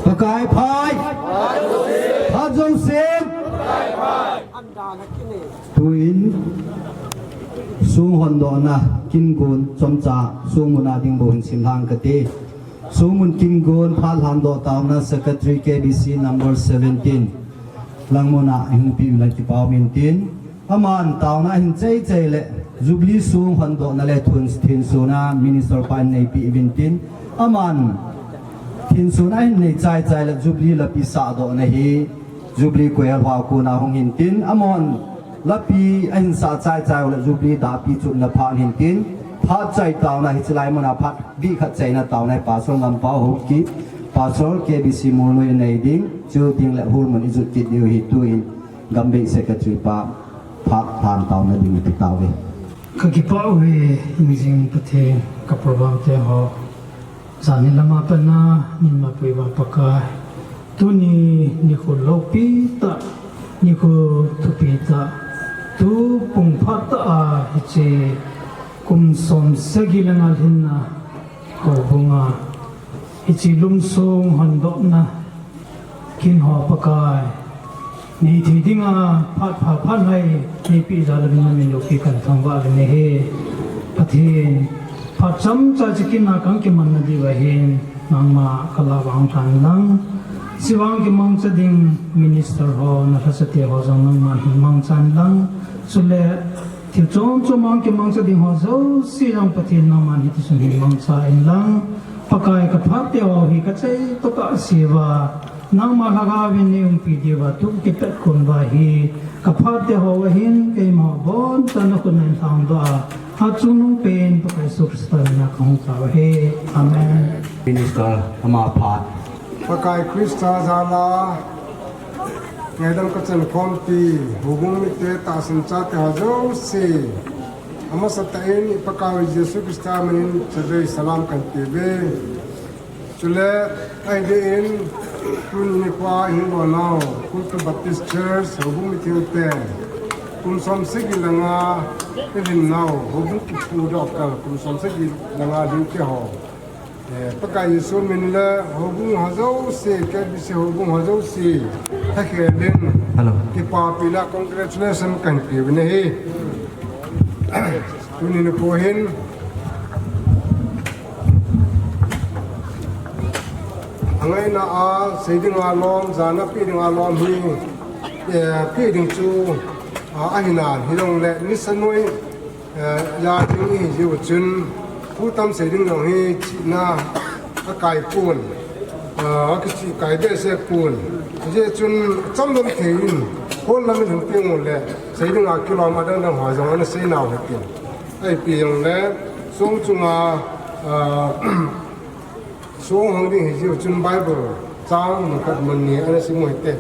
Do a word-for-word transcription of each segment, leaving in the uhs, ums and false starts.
Pakai phat. Phat jouse. Tuin song hondohna kin gon chomcha song muna ding bou hin simlhang kate. Song mun kin gon phat lhandoh taona Secretary K B C number seventeen. Langmuna hung pi ulang kipau min tin. Aman taona hin chei chei le Jubilee song hondohna le thun thin sona Minister pa in neipi uvin tin. Aman thin sona hin nei chai chai le Jubilee lapi sahdohna hi Jubilee koihal hoa kona hung hin tin. Amahon lapi ahin sah chai chai le Jubilee dahpi chutna phat hin tin. Phat chai taona hi chilai muna phat bih khat chaina taona hi Pastor Ngampao Haokip, Pastor K B C Molnoi nei ding, chu ding le hol mun i jot kit diu hi tuin. Gambih Secretary pa phat lhan taona ding ipi tauve. Ka kipah uve, hingjing Pathen, ka program te ho. Janhi lama patna, min mapui uva Pakai. Tuni nikho loupi tah, nikho thupi tah, tu pung phat tah a hiche kum som sagi le nga lhinna houbung a hiche lungsung hondohna kin ho Pakai, nei thei dinga phat pha phat ngai neipi jal uvin namin loupi kathangvah uvin ahi. Pathen, phat chomcha hiche kin a kakimanna diuva hin nangma kalah vang tan lang, hiche vang kimangcha ding minister ho, nalhachate ho jong nangman hin mangchan lang, chule thil chom chom a kimangcha ding ho jouse jong Pathen nangman hitichun hin mangcha in lang. Pakai, ka phat te ho hi kachai tokah asei uva, nangma lhagaovin neiumpi diuva tu kipet kon uva hi, ka phat te ho uva hin keima abonchan nakhut a nalhangdoh a, achungnung pen Pakai Jesu Christa mina kahung tao ahi. Amen. Minister, ama phat. Pakai Christa jal a ngaidam kachan khompi, houbung mite, tahsan chate ho jouse, amasatah in i Pakaiu Jesu Christa minin chavei salam kahin peuve. Chule, ahi deh in, tuni nikho a hung lhunau, Kultu Baptist Church houbung mithengte, kum som sagi le nga ilhinnau, houbung kipudoh kal kum som sagi le nga lhingte ho, eh, Pakai Jesu min le houbung ho jouse, K B C houbung ho jouse, lhakhel in, hello, kipapina congratulation kahin peuvin ahi. Tuni nikho hin, angaina a sei dinga lom, jana pe dinga lom hi, eh, pe ding chu, ah, ahinan, hijongle nisa noi, eh, ja ding ihi jiu chun, thu tam sei ding jong hi chihna akai pon, ah, akichih kai behseh pon. Hijeh chun chomlam thei in, hol lam in hung teng uleh, sei dinga kilom adang dang ho jong ana seinau hitin. Ahipi jongle, song chunga, ah, song hong ding hi jiu chun Bible chang mun khat mun ni ana sim u hite.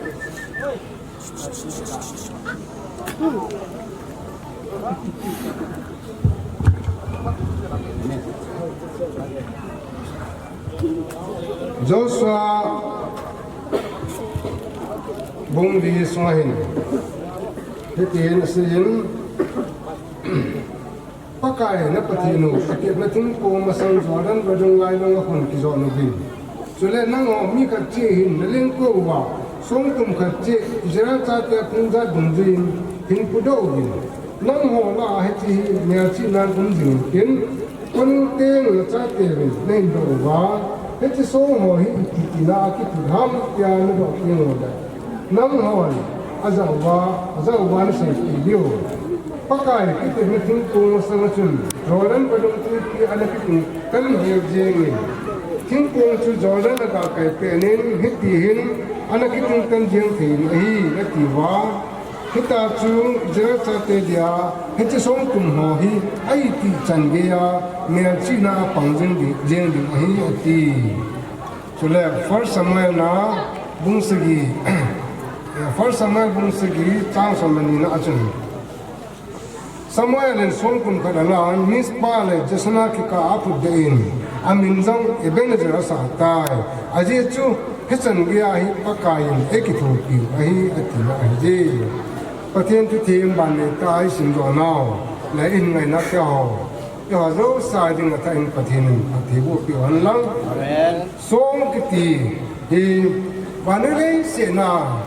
Joshua bung li sunga hin hitin asei in, Pakai na Pathen u, akitepna thingkong masang Jordan vadung lailunga khun kijot uvin. Chule nangho mi khat cheh hin nalengkou uva, song kum khat cheh Israel chate phung jat dungjuiyin hin pudoh uvin. Nangho lah a hiche hi melchihnan um jing in tin, khonung teng nachateuvin nahin doh uva, hiche song ho hi iti tina akithut ham tia nadoh teng uleh, nanghon ajah uva, ajah uva naseipeh diu. Pakai kitepna thingkong masanga chun Jordan vadung tuipi ana kitungtan jeng jengin, thingkong chu Jordan agalkai pet in hiti hin ana kitungtan jeng thei in ahi, ati uva. Hitia chu Israel chate dia hiche song kum ho hi aitih chan geiya melchihna a pang jeng ding, jeng ding ahi, ati. Chule First Samuel na bung sagi, First Samuel bung sagi chang som le ni na a chun, Samuel in song kum khat alan, Mizpah le Jeshanah kikah a aphutdoh in, amin jong Ebenezer asah tai. Ajeh chu, hichan geiya hi Pakai in eikithopiu ahi, atina ahi. Pathen thu theng ban neitah a isimdoh nau le ihin ngaina teho, eiho jouse dinga thah in Pathen in phatthei boh peh hen lang. Amen. Song kiti hi vannoi leiset a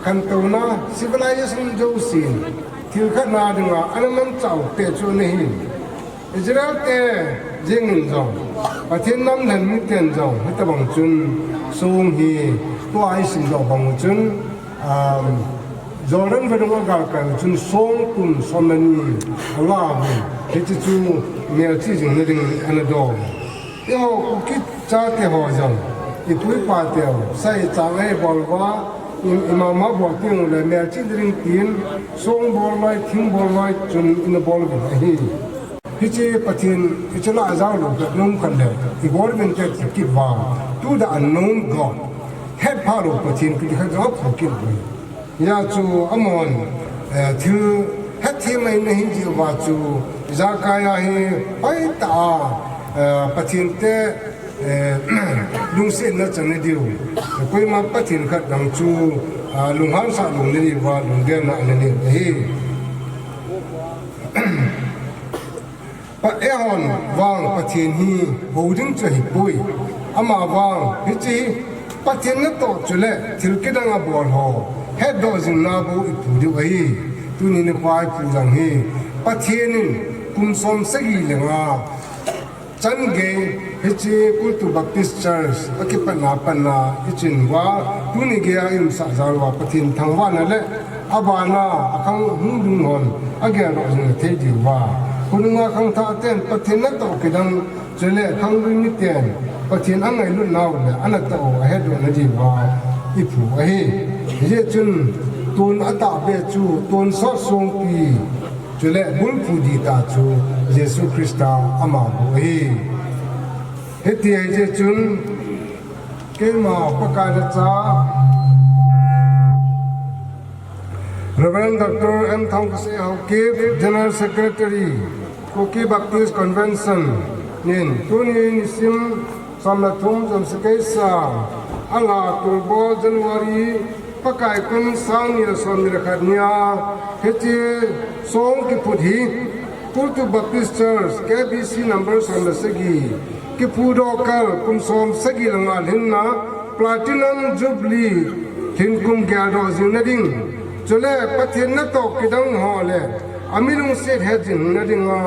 khantouna civilization jousen thil khat na dinga ana manchah u pet chu ana hin, Israel te jeng in jong, Pathen nam lhen miten jong, hitobang chun song hi tua isimdoh bang u chun, um, Jordan vadung agalkai u chun song kum som le ni ala uvin, hiche chu melchih jing na ding ana dong. Eiho Kuki chate ho jong, ipu ipa teu, sa ichang eibol uva, i, imama bol teng uleh melchih ding tin, song bol loi, thing bol loi chun ina bol uvin ahi. Hiche Pathen, hiche lah a jao lou, nom khat le, ibol uvin te kit uva, to the unknown God. Hetphah lou Pathen kiti khat jong aphu kit uve. Hijeh chun amahon, eh, thil hethem mai nahi jeh uva chu, ijakai a hi hoitah a, eh, Pathen te, eh, lungsetna chang nadiu. Koima Pathen khat dang chu, ah, lunghan sah lou nadiuva, lunggel na nanei u ahi. Pa, eihon vang Pathen hi hou ding chu ahipoi. Ama vang hiche Pathen natoh chule thil kidang abol ho hetdoh jing na bou iphu diu ahi. Tuni nikho a iphu jong hi Pathen in kum som sagi le nga chan gei hiche Kultu Baptist Church akipatna a pat a ichin uva, tuni geiya iumsah jal uva Pathen thangvahna le abana akhang hung ding hon ageldoh jing thei diuva, khonunga khangthah ten Pathen natoh kidang, chule khanglui miten Pathen angailutnau le anatoh u ahetdoh nadiuva iphu ahi. Hijeh chun tun atahbeh chu tonsot songpi, chule bulphu dihtah chu Jesu Christa ama bou ahi. Hiti ahijeh chun keima Pakai lhacha Reverend Doctor M Thangkosei Haokip, General Secretary, Kuki Baptist Convention, nin tuni nisim som le thum Jomsakei sang, alha Tulbol January, Pakai kum sang ni le som ni le khat nia, hiche song kiphut hi, Kultu Baptist Church, K B C number som le sagi, kiphudoh kal kum som sagi le nga lhinna, Platinum Jubilee lhin kum geldoh jing nading, chule Pathen natoh kidang ho le ami lungset het jing nadinga,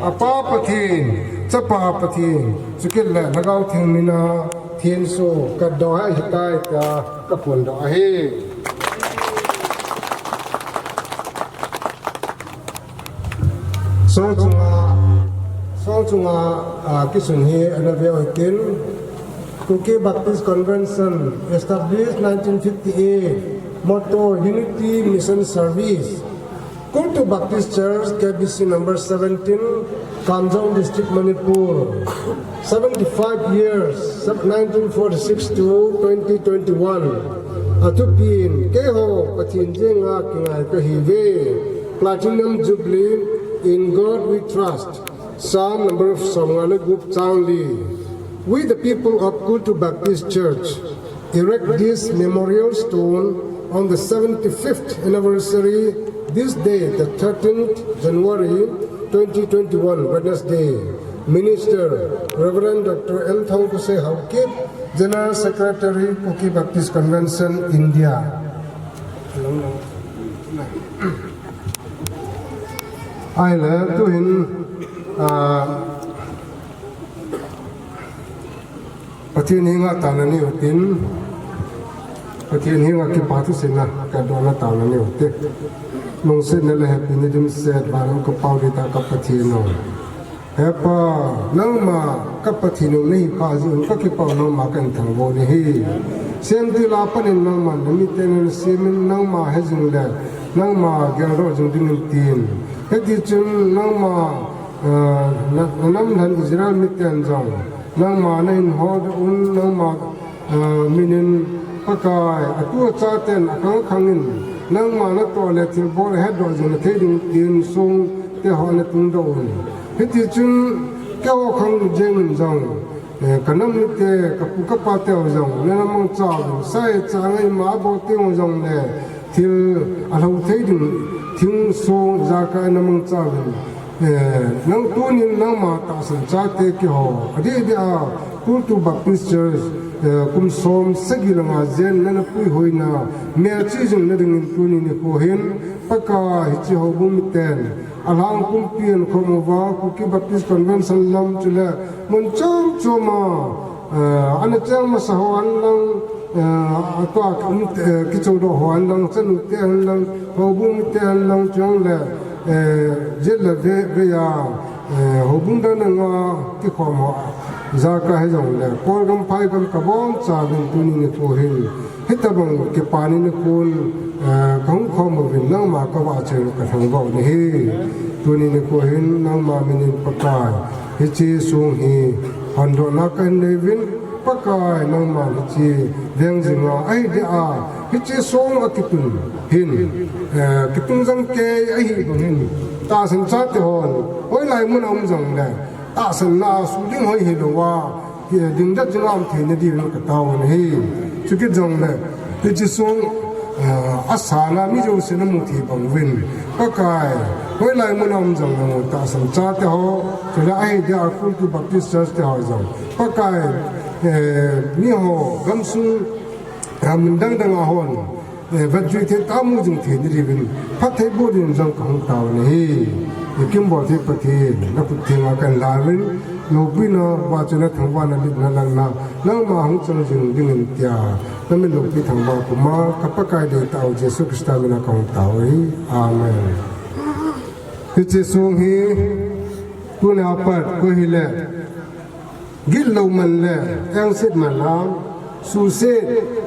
apa Pathen, chapa Pathen, chukit le Lhagao Theng mina thenso kadoh ahitai tia kaphondoh ahi. Song chunga, song chunga, ah, kisun hi ana veu hitin, Kuki Baptist Convention, established nineteen fifty-eight, motto Unity Mission Service. Kultu Baptist Church, K B C number seventeen, Kamjong District, Manipur. Seventy-five years, nineteen forty-six to twenty twenty-one. Athupin, keiho Pathen jenga kingai kahiuve. Platinum Jubilee, In God We Trust. Psalm number som nga le gup chang li. We the people of Kultu Baptist Church erect this memorial stone on the seventy-fifth anniversary, this day, the thirteenth January twenty twenty-one, Wednesday. Minister, Reverend Doctor M Thangkosei Haokip, General Secretary, Kuki Baptist Convention, India. Ahile, tuhin, ah, Pathen henga taona nei utin, Pathen henga kipa thuseina kadohna taona nei ute. Lungsetna le hepina dimset, van'a ka Pau dihtah ka Pathen o. He Pa, nangma ka Pathen u nahi kha jeh un kakipah u, nangma kahin thangvah u ahi. Semtil a pat in nangman namite nasem in, nangma hejing le nangma geldoh jing dingin tin. Hiti chun nangma, eh, na, na nam lhan Israel miten jong nangma nahin hodoh un, nangma, eh, minin Pakai, atu achaten akhang khang in nangma natoh le thilbol hetdoh jing nathei ding tin songte ho natungdoh un. Hiti chun keiho khang jeng in jong, eh, ka nam mite, ka pu ka pa teu jong nana mangcha uvin, sa e cha ngai ma bol teu jong le thil alhou thei ding thing song ijakai namangcha uvin. Eh, nang tunin nangma tahsan chate keiho adeh deh a Kultu Baptist Church, eh, kum som sagi le nga jen nana puihoina melchih jing nadingin tuni nikho hin Pakai hiche houbung miten alhang pumpi akhom uva Kuki Baptist Convention lam chule mun chom chom a, eh, ana cheng masa ho hen lang, eh, atua, um, eh, kichodoh ho hen lang, chanu te hen lang, houbung mite hen lang, chule, eh, jet le ve, ve a, eh, houbung dan nga kikhom ho, ijakai hijongle, Kolgam Phaigam kabonchauvin tuni nikho hin, hitabang kipa ni nikhon, eh, kahung khom uvin nangma kavahchoi u kathangvah u ahi. Tuni nikho hin nangma minin Pakai, hiche song hi hondohna kahin nei uvin, Pakai nangman hiche veng jinga ahi dia, hiche song a kitun hin, eh, kitun jang kei ahi bang hin, tahsan chate hon, hoilai mun a um jongle, tahsanna a su ding hoi hilouva, eh, ding det jing a um theina diuvin ka taona ahi. Chukit jongle, hiche song, eh, a sana mi jousen amu thei bang uvin. Pakai, hoilai mun a um jongle, tahsan chate ho, chule ahi dia Kultu Baptist Church te ho jong. Pakai, eh, mi ho gamsung, eh, mun dang dang a hon, eh, vet jui thei tah a mu jing thei ding uvin, phatthei boh ding jong ka hung taona ahi. I kimbol thei Pathen, na khut thenga kan la uvin, loupina, vahchoina, thangvahna, lipna, langna, nangma hung chang jing dingin tia, na min loupi thangvah puma, ka Pakai deitah u Jesu Christa mina ka hung tao ahi. Amen. Hiche song hi, tuni a pat, koi hile, gitlou man le, engset man lang, suhset,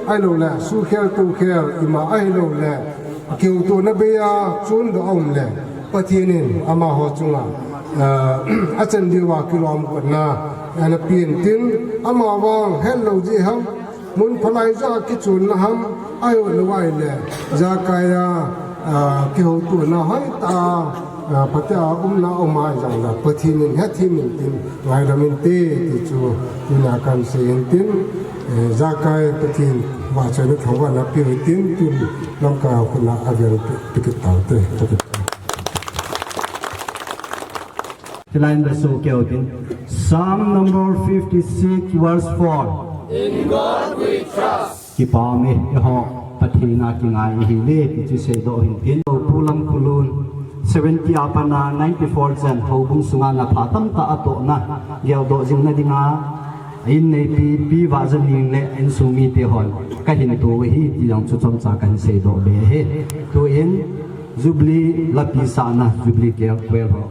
ahilouleh, suhkhel toukhel, ima ahilouleh, kihoutona bei a, chondoh a um le, Pathen in amaho chunga, ah, achan diuva kilom kotna, ana pen tin, amavang, hetlou jeh ham, mun phalai joh a kichonna ham, ahilouleh, ijakai a, ah, kihoutona hoitah a, ah, phatea umna um a jongle, Pathen in hethem in tin, ngaidam inte, ti chu, tuna kan sei in tin, eh, ijakai Pathen, vahchoina thangvahna peh u hitin, tun Lamkai ho khut a avel pe, pe kit taute, pe kit tau. Chulai in le sohkei u hitin. Psalm number fifty-six, verse four. In God we trust. Kipa ume, eiho Pathen a kingai ihi le, ti chu seidoh u hitin. Pu Lamkholun, seventy a pat a ninety-four chan, houbung sunga na pha tamtah atohna, geldoh jing na dinga, a in neipi, Pi Vahzaning le a insung mite hon, ka hin to u ahi, ti jong chu chomcha ka hin seidoh be ahi. Tun, Jubilee lapi sahna, Jubilee kel, kel ho.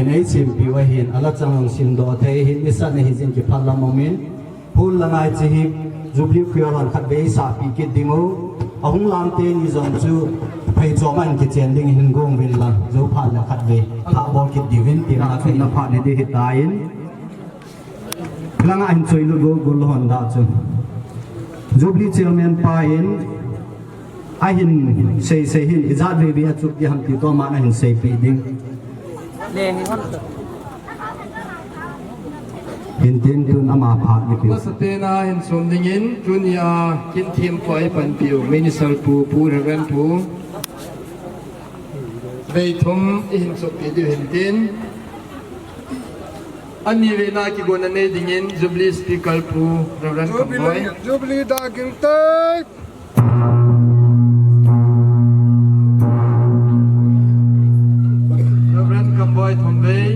Ei simpiu ahin, ala chang hung simdoh thei hin, i sat na hi jing kiphat lam umin, hul la ngai chi hi, Jubilee Choir hon khatvei sapeh kit ding u, ahung lam teni jong chu, phei chom a hin kichen ding hin gong uvin lang, jou phat le khatvei, thah bol kit diuvin, tin la khaina phat ni di hitan. Langa hin choi lut go gol hon da chu. Jubilee Chairman pa in ahin sei sei hin ijat veve a chuk ti ham ti toh aman ahin seipeh ding. Hintin tun ama phat ni pi. Masapen a hin sum dingin tunia kin thempu a ei panpiu Minister pu, Pu Reverend Pu. Vei thum i hin sopeh diu hintin. Ani vena kigona nei dingin Jubilee Speaker Pu Reverend Jubilee, Kamboi. Jubilee da ging tei. Reverend Kamboi thumvei.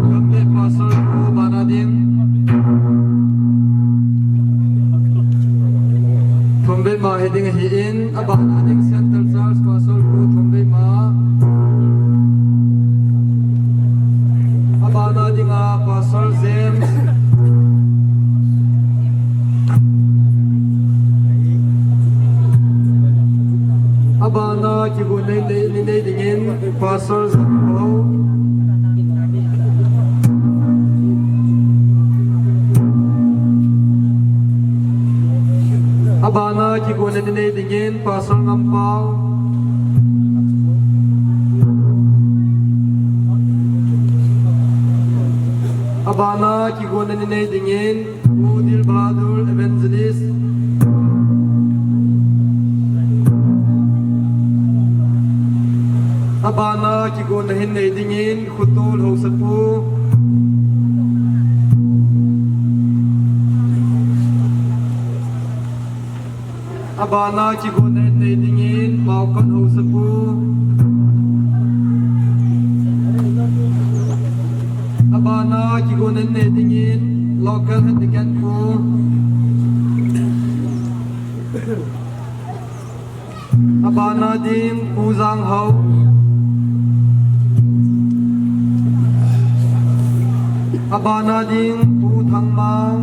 Gamle Pastor Pu bana ding. Thumvei ma hi ding ahin, abana ding Central Church Pastor Pu thumvei ma. Abana dinga Pastor James. Abana kigon nei, nei, nei, nei dingin Pastor James. Abana kigon nei dingin Pastor Ngampau. Abana kigon nei dingin Pu Dil Bahadur Evangelist. Abana kigon nei dingin Khutol Haosapu. Abana kigon nei dingin Maokot Haosapu. Abana kigon nei dingin local Head Deacon Pu. Abana ding Pu Janghao. Abana ding Pu Thangmang.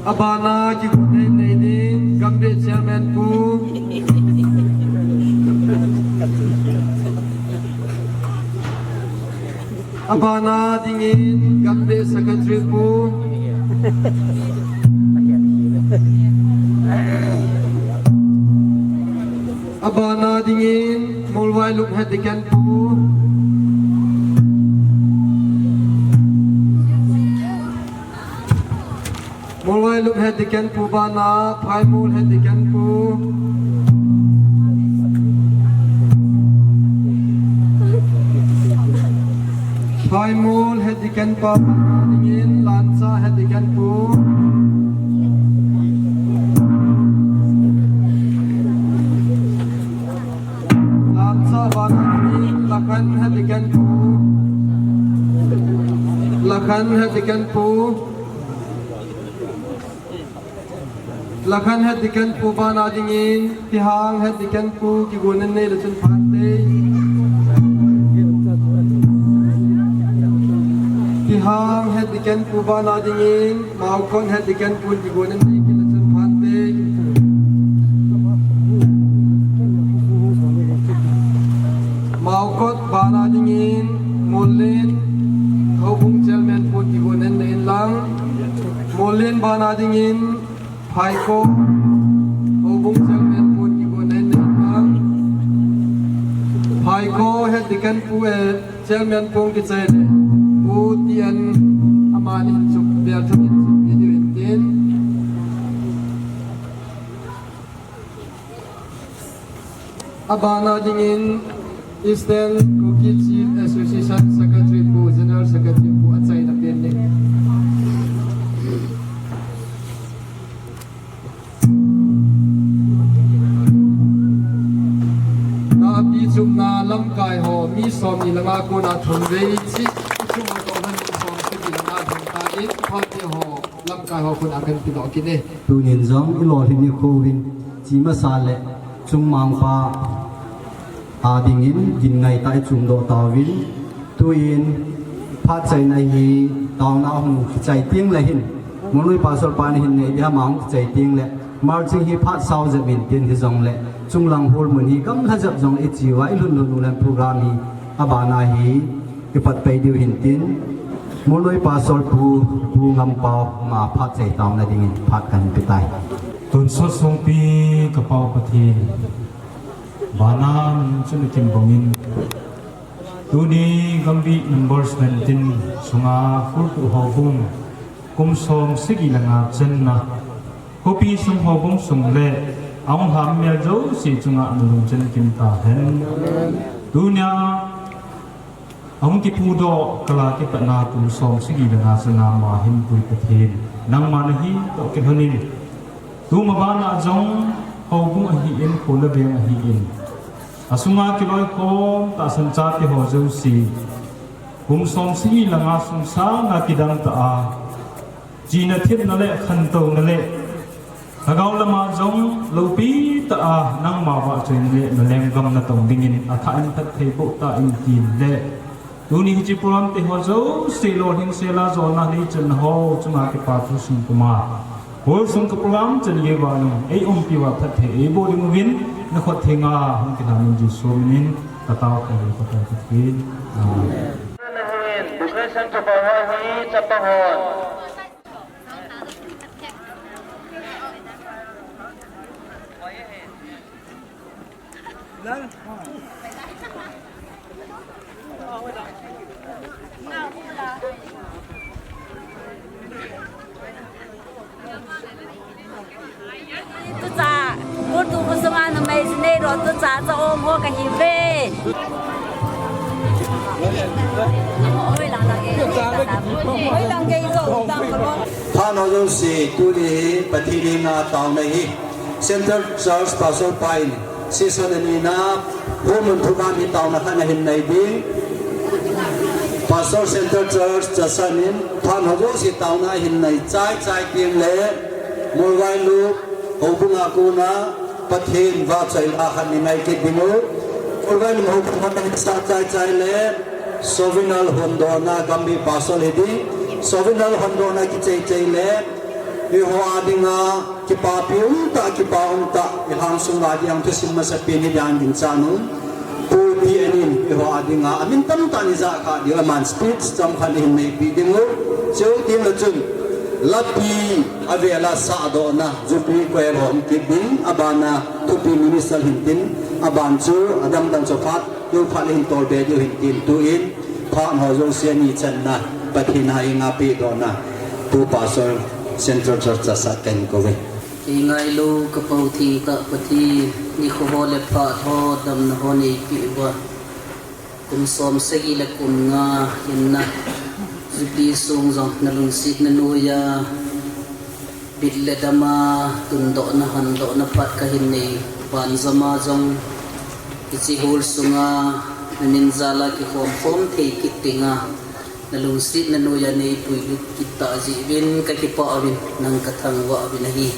Abana kigon nei ding Gambih Chairman Pu. Abana dingin Gambih Secretary Pu. Abana dingin Molvai Luk Head Deacon Pu. Molvai Luk Head Deacon Pu bana Phaimol Head Deacon Pu. Phaimol Head Deacon pa bana dingin Lancha Head Deacon Pu. Lancha bana dingin Lakhan Head Deacon Pu. Lakhan Head Deacon Pu. Lakhan Head Deacon Pu bana dingin, Tihang Head Deacon Pu kigon nei le chun phante. Tihang Head Deacon Pu bana dingin, Maokot Head Deacon Pu kigon nei le chun phante. Maokot bana dingin, Mollen Houbung Chairman Pu kigon nei lang. Mollen bana dingin Phaikho Houbung Chairman Pu kigon nei lang. Phaikho Head Deacon Pu, eh, Chairman Pu kichai le Pu Tian amani hin chu bel thamin chu video in tin. Abana dingin Eastern Kuki Chief Association Secretary Pu, General Secretary Pu achaina pen ni. Napi chumna lamkai ho, mi som ni langa kona thum vei chi, chuma to han mi som ni langa thum ta in, party ho, lamkai ho kona kan pi lo kine. Tunin jong i lolhin ni khovin. Chi masa le chungmangpa a dingin gin ngai tah i chungdoh tauvin, tuin phat chaina hi taona hung kichai ting le hin, Mulnoi Pastor pa ni hin nei dia ma hung kichai ting le, marching hi phat sao jep in tin hi jong le, chunglang hall mun hi gamla jep jong i chi uva i lhun lhun u le program hi abana hi i pat pai diu hin tin, Mulnoi Pastor Pu, Pu Ngampao ma phat chai taona dingin phat kan pe tai. Tonsot songpi ka Pa u Pathen, vana min chun i kimbang in, tuni Gambih Members Meeting sunga Khultu Houbung kum som sagi le nga channa, khopi sung houbung sung le a hung ham mel jouse chunga na lungchan kim tahen. Tunia a hung kipudoh kal a kipatna kum som sagi le nga channa ma hin Pu Pathen, nangma nahi toh kilhonin, tuma bana jong houbung ahin, kho le veng ahin, a sunga kiloikhom tahsan chate ho jouse, kum som sagi le nga sung sanga kidang tah a, chihna themna le khantouna le lhagao lama jong loupi tah a nangma vahchoina le na lenggam na tong dingin athah in phatthei boh tah in tin le, tuni hiche program te ho jouse lolhing sela jona le channa ho chunga kipa thu sung puma, hall sung ka program chan gei uva jong ei umpi uva phatthei ei boh ding uvin, na khut thenga hung kilhan in Jesu minin ka tao kha le ka tao kha in. Amen. Decoration chapa ho hi chapa hon. Tucha, Khultu kho sunga numei sinei ro tucha cha om ho kahi ve. Oi, lang lang e. Oi, lang e, zo, lang e. Phat ho jouse, tuni hi Pathen henga taona hi Central Church Pastor pa in session anina, hall mun thu kam hi taona khat ahin nei ding. Pastor Central Church Chassad in phat ho jouse taona ahin nei chai chai teng le, Molvailup houbung a kona Pathen vahchoi la khat nei ngai kit ding u. Molvailup houbung a hin sa chai chai le, Souvenir hondohna Gambih Pastor hi ding. Souvenir hondohna kichai chai le, eiho a dinga kipapi um tah, kipa um tah, i lhang sung a ding thusim masapen hi ding chan un. Pu T N in eiho a dinga amin tamtah in i jah kha diu, aman speech chomkhat ahin neipi ding u. Chuteng le chun, lapi avela sahdohna, Jubilee Choir ho hung kit ding, abana thupi minister hin tin, aban chu adangdang chu phat, tu phat le hin tolbe diu hin tin, tuin phat ho jouse ni channa, Pathen henga pedohna, Pu Pastor Central Church Chassad kahin kou ve. Kei ngailou ka Pa u thengtah Pathen, nikho ho le phat ho damna ho neipeh uva, kum som sagi le kum nga hinna, Jubilee sung jong na lungsetna noiya bit le dama tundohna hondohna phat kahin nei, banjom a jong hiche hall sunga na min jal a kikhom khom thei kit dinga na lungsetna noiya neipuilut kit tah jeh uvin kakipah uvin, nang kathangvah uvin ahi.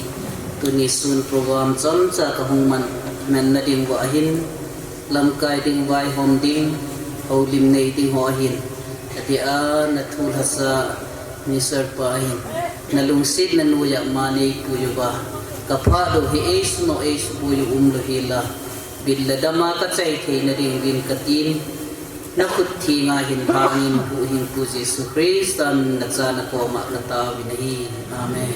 Tuni sun program chomcha kahung man, manna ding uva ahin, lamkai ding, vaihom ding, houlim nei ding ho ahin, adeh a na thu lhasa minister pa ahin, na lungsetna noiya ama neipui uva, ka phat u hi eisunoh eisuboi u umlou hel a, bit le dama kachai theina ding uvin katin, na khut thenga hin lhangin, Huhhingpu Jesu Christa min a cha na koma kataovin ahi. Amen.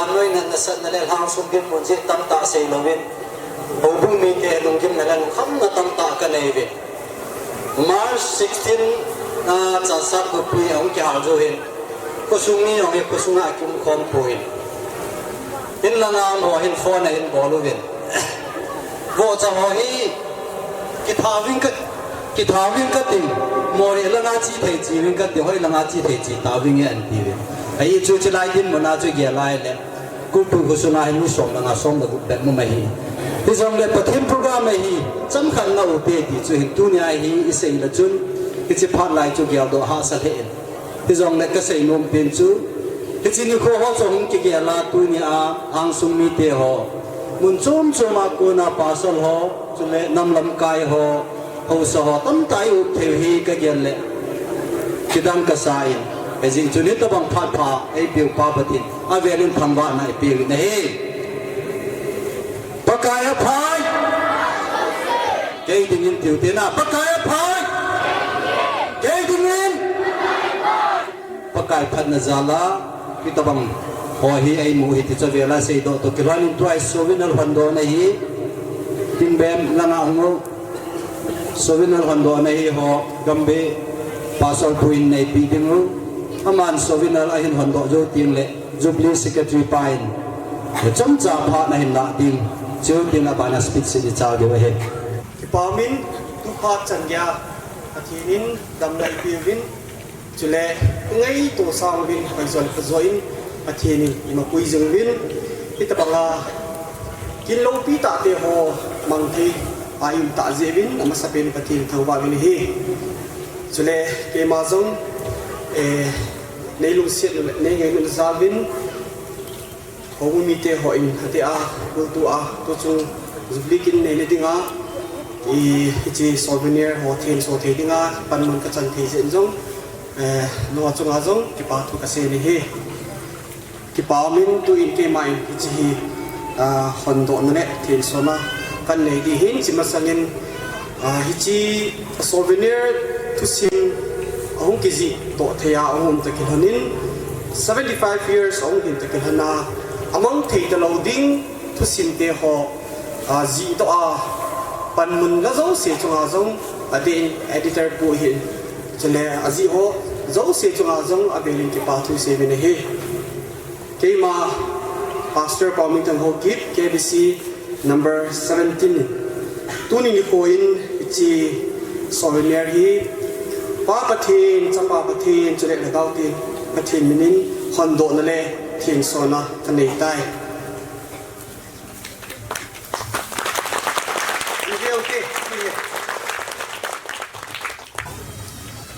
Noina nasatna le lhangsung dinmun jeh tamtah seilouvin, houbung mite lunggimna le lungkhamna tamtah kanei uve. March sixteen a Chassad khopi ahung kihal jou hin, khosung mi jong hi khosunga akium khom poi. In langa um ho hin phone ahin bol uvin. Vohcha ho hi kitha uving ka, kitha uving kati, Moreh langa che thei che uving kati, hoi langa che thei che tauving e anti uve. Ahi chu chulai dinmun a chu gel lai le, Kultui khosunga hin mi som le nga som le gup bep um ahi. Hijongle Pathen program ahi, chomkhat na ute ti chu hin tunia hi isei le chun, hiche phat lai chu geldoh hahsa lheh in. Hijongle kasei nom pen chu, hiche nikho ho chu hung kigel a tunia, lhangsung mite ho, mun chom chom a kona pastor ho, chule nam lamkai ho, haosa ho tamtah i-up theiu hi kagel le, kidang kasa in, ajeh chu hitabang phat pha eipeu Pa Pathen in avel in thangvahna eipeu in ahi. Pakai aphai. Kei dingin tiu te na, Pakai aphai. Kei dingin. Pakai phatna jal a, hitabang ho hi eimu hi ti chu avel a seidoh toh kilhon in tua hi souvenir hondohna hi, Tingbem langa hung u, souvenir hondohna hi ho, Gambih Pastor pu in neipeh ding u, aman souvenir ahin hondoh jou teng le, Jubilee Secretary pa in, chomcha phat nahin lah ding, chuteng le abana speech signature diu ahi. Kipa umin, tu phat chan geiya, Pathen in damna eipeh uvin, chule, ngaito sang uvin, paijo le phajo in, Pathen in eima pui jing uvin, hitabanga, kin loupi tah te ho, mang thei a i-um tah jeh uvin, amasapen Pathen thangvah uvin ahi. Chule, keima jong, eh, nei lungsetna le, nei ngaina jal uvin, houbung mite ho in, hiti a, kultu a, tuchung Jubilee kin neina dinga, i, hiche souvenir ho thenso thei dinga, panmun kachan thei jeh in jong, eh, nangho chunga jong, kipa thu kasei in ahi. Kipa umin tuin keima in hiche hi, ah, hondohna le thensona kanei ding ahin, hiche masangin, ah, hiche souvenir thusim ahung kijih toh thei a ahung um toh kilhon in seventy five years ahung lhin toh kilhon a, amang thei talou ding thusim te ho, ah, jih toh a panmun la jouse chunga jong adeh in editor pu hin, chule ajih ho jouse chunga jong avel in kipa thu sei uvin ahi. Keima Pastor Paomingthang Haokip, K B C number seventeen. Tuni nikho in hiche souvenir hi Pa Pathen, Chapa Pathen, chule Lhagao Theng Pathen min in hondohna le thensona kanei tai.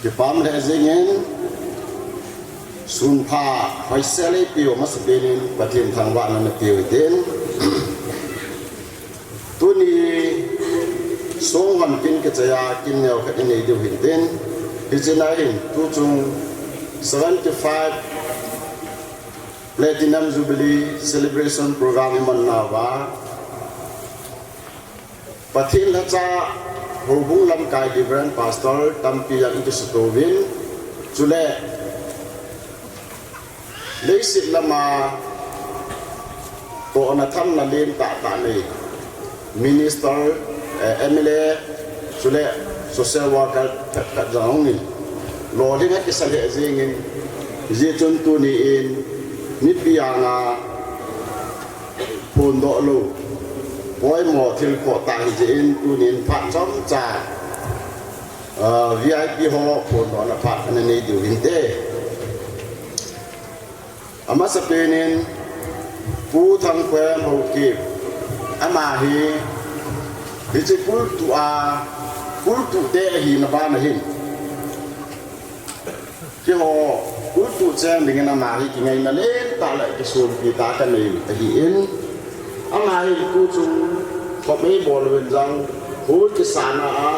Kipa um lheh jengin, sun pha hoisel eipeu amasapen in Pathen thangvahna napeu hitin. Tuni song hon kin kichai a kin neo khat inei diu hitin. Hiche na hin tuchung seventy five Platinum Jubilee Celebration Program iman nauva, Pathen lhacha houbung lamkai Reverend Pastor tampi jong ikisuto uvin, chule leiset lama tohna thamna len tahtah nei, Minister, eh, M L A, chule social worker khat khat jong hung in, lolhing akisa lheh jengin, hijeh chun tuni in mipi anga phondoh lou, poimo thil khoh tah hijeh in tuni in phat chomcha, ah, V I P ho phondohna phat ana nei diu hinte. Amasapen in Pu Thangkhoem Haokip, ama hi hiche kultu a, kultu te ahina bana hin, keiho kultu cheng dingin ama hi kingaina lentah le kisonpi tah kanei ahin, ama hi tuchung khop eibol uvin jong, hall kisana a,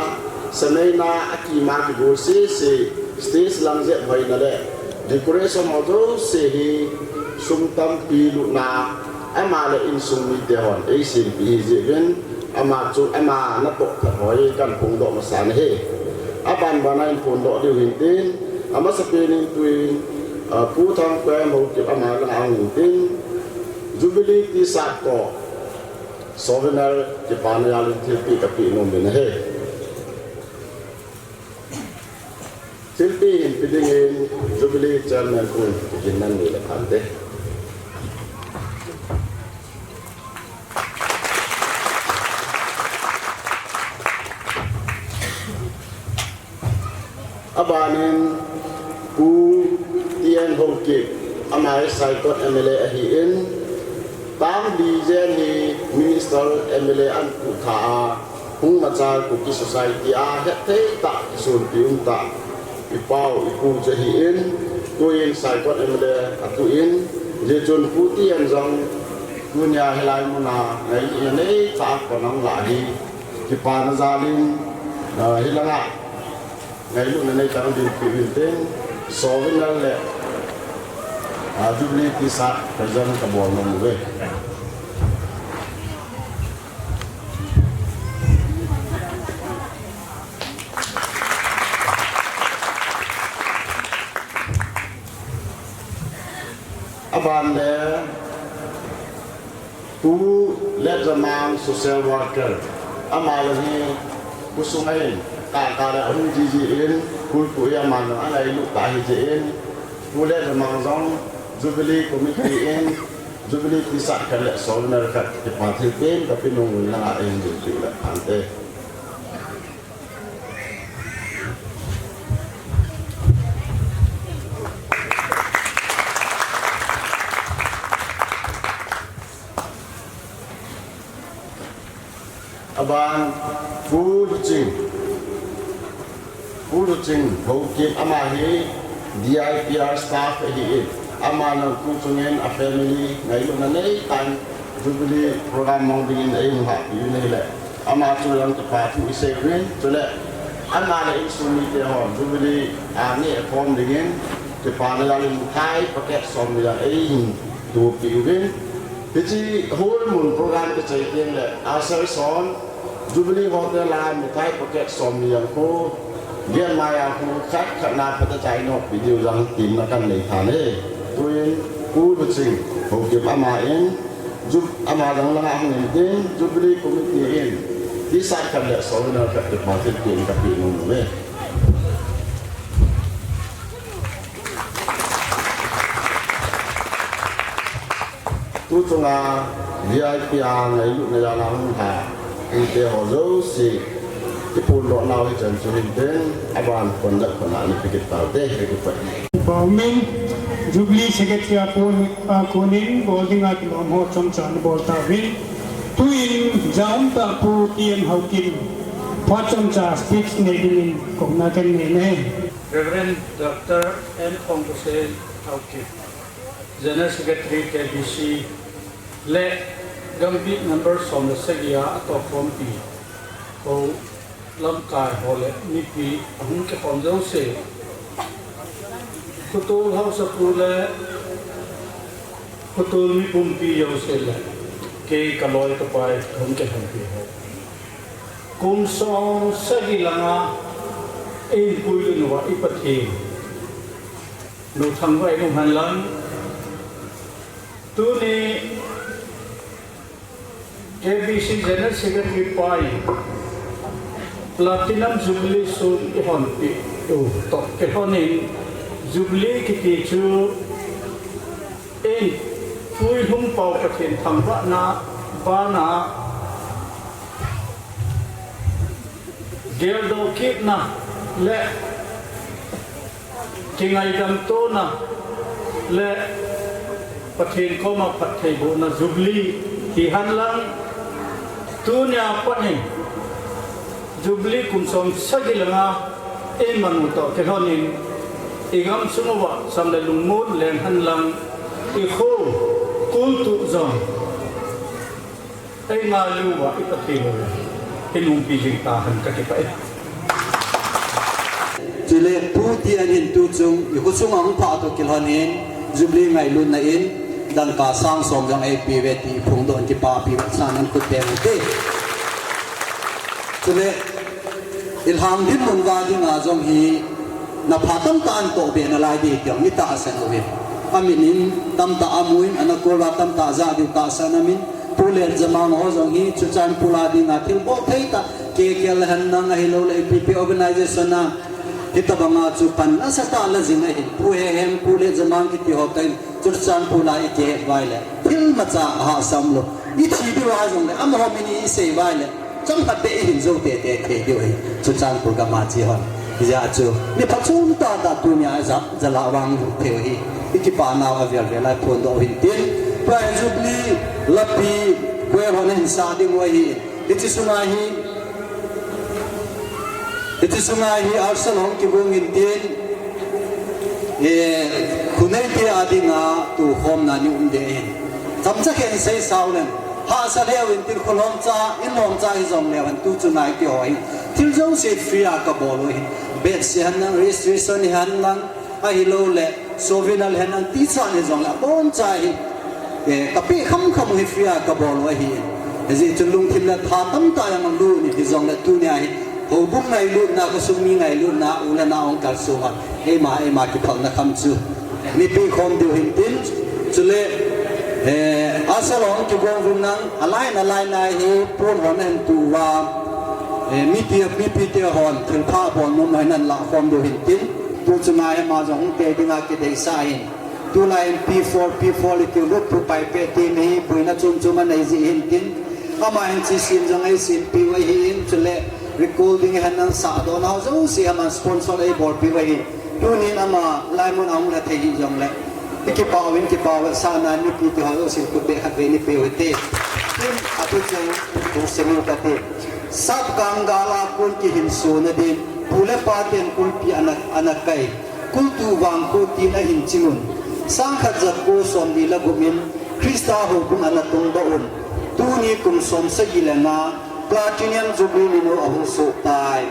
saneina a kima kigol sese, stage lang jep hoina le decoration ho jouse hi sum tampi lutna, ama le insung mite hon eisempi hijeh uvin, ama chu ama natoh phat ho hi kahin phongdoh masa nahi. Aban bana in phondoh diu hintin, amasapen in tuin, ah, Pu Thangkhoem Haokip ama langa hung intin, Jubilee T-shirt toh souvenir kipana jalin thilpeh kapeh nom in ahi. Thilpeh hinpe dingin Jubilee Chairman Pu Kiginnan ni le phante. Abanin Pu T N Haokip, ama hi Saikot M L A ahin, term li jen hi Minister M L A ahin tuh tha a, hung machal Kuki Society a hetthei tah, kisonpi umtah, ipau, ipu chu ahin, tuin Saikot M L A atuh in, hijeh chun Pu T N jong, tunia hilai muna, ngailutna neitah a kon aum lah hi, kipana jalin, ah, hilanga, ngailutna neitah a dinpi uvin tin, souvenir le, ah, Jubilee T-shirt present kabol nom uve. Aban le, Pu Letjamang social worker, ama jong hi, khosung ahin, kaka le ahung jiji in, kultu hi ama jong angailut tah ahi jeh in, Pu Letjamang jong, Jubilee Committee in, Jubilee T-shirt khat le souvenir khat, kipa thilpeh in kape nom in nangah eidinpi le phante. Aban, Pu Luching. Pu Luching Haokip ama hi D I P R staff ahin. Ama nang tu chungin a family ngailutna neitah in Jubilee program mang dingin eihung hahpeh uvin ahile. Ama chu lang kipa thu isei uvin. Chule, ama le insung mite ho Jubilee a neh khom dingin kipana jalin mithai packet somni jang eihin tohpeh uvin. Hiche hall mun program kichai teng le, usher son, Jubilee Hotel a mithai packet somni jang khu, gate maiya khu khat khat na phatechan eihin noppi diu jong temna kanei tha e. Tuin, Pu Luching Haokip ama in, Ju-, ama jong langa hung in tin, Jubilee Committee in, T-shirt khat le souvenir khat kipa thilpeh in kape nom uve. Tu chunga V I P a ngailutna jal a hung lha, eite ho jouse, iphondoh nau hichan chu hin tin, aban khon le khon a ana pe kit taute, kakipah e. Baumin, Jubilee Secretary a kon, a konin, bol dinga kilom ho chomcha nabol tauvin. Tuin, ja umtah Pu T N Haokip, phat chomcha speech nei dingin, kouna kanei e. Reverend Doctor N Thongkosen Haokip, General Secretary K B C le Gambih member som le sagi a atohkhompi ho lamkai ho le mipi ahung kikhom jouse, khotol haosapu le khotol mi pumpi jouse le kei kaloi kapai hung kikhompi ho. Kum som sagi langa eihin puilut uva i Pathen lungthim vainom hen lang. Tuni K B C General Secretary pa in Platinum Jubilee sun eihonpeh u toh kilhonin Jubilee kiti chu eihin puilhung pau Pathen thangvahna bana geldoh kitna le kingaidam tona le Pathen koma phattheibohna Jubilee hihen lang, tunia pat in Jubilee kum som sagi langa eiman u toh kilhonin i gamsung uva sam le lungmon leng hen lang, i kho kultuh jong eingailu uva i Pathen u hin umpi jing tahen, kakipah e. Chule Pu T N hin tuchung i khosung a hung phah toh kilhonin Jubilee ngailutna in dangka sang som jong eipeh uve ti phongdoh in kipapi vetsahnan khut teng ute. Chule i lhang dinmun uva dinga jong hi na phat tamtah in tohbeh nalai ding ti jong mi tahsan uve. Amin in tamtah amu in, ana kol uva tamtah jah diu tahsan amin. Pu Letjamang ho jong hi Churachandpur a dinga thil bol thei tah, K K L hen lang ahilouleh ipi ipi organization a, hitabanga chu pan nasatah la jing ahin. Pu Hehem, Pu Letjamang kiti ho toh in Churachandpur a i kihet uva ahile thil imacha ahahsam lou. I thi diu ahi jongle, amaho min i sei uva ahile, chomkhat beh i hin jou teitei thei diu ahi. Churachandpur gam a che hon. Hijeh chun mi phachom tahtah tunia ja, jalah vang u thei u ahi. I kipah nau avel vel a phondoh u hintin. Tua hi Jubilee lapi, choir hon ahin sah ding u ahi. Hiche sunga hi, hiche sunga hi rehearsal hung kigong intin, eh, khuneite a dinga tukhomna ni um ding ahin. Chomcha khat in seisah u leng, hahsa leu intin, kholom cha, inlom cha hijongleu hen, tu chunga i kiho hi thil jouse free a kabol u ahin. Bedsheet hen lang, registration hen lang, ahilouleh souvenir hen lang, tichan hijongle abonchan hi, eh, kapeh khamkham u hi free a kabol u ahi. Hijeh chun lungthim le tha tamtah jong alut in, hijongle tunia hi houbung ngailutna, khosung mi ngailutna, u le nao hung kalsong a, eima, eima kiphalna kham chu mi peh khom diu hintin, chule, eh, rehearsal hung kigong vin lang, aline, aline a hi pon hon ahin tu uva, eh, mipi, mipite hon thilpha bol nom ahin, ahin lah khom diu hintin, tu chunga hi ama jong hung tei dinga kideisah ahin. Tulai in P four, P four le kilut pu Paipeh team hi boina chom chom anei jeh hintin, ama hin hiche scene jong eisempeh u ahin, chule recording hen lang, sahdohna ho jouse aman sponsor eibolpeh u ahin. Tunin ama laimun a hung la thei hijongle, i kipah uvin, kipah u vetsahna in mipite ho jousen khutbeh khatvei neipeh u hite. Tin, athu cheng hung sim u kate. Sapkang gal a kon kihinsona din, pu le paten kulpi ana, ana kai. Kultu vangkho tin ahin ching un. Sangkhat jako somni le gup in Christa houbung ana tongdoh un. Tuni kum somsagi le nga Platinum Jubilee min u ahung soh tai.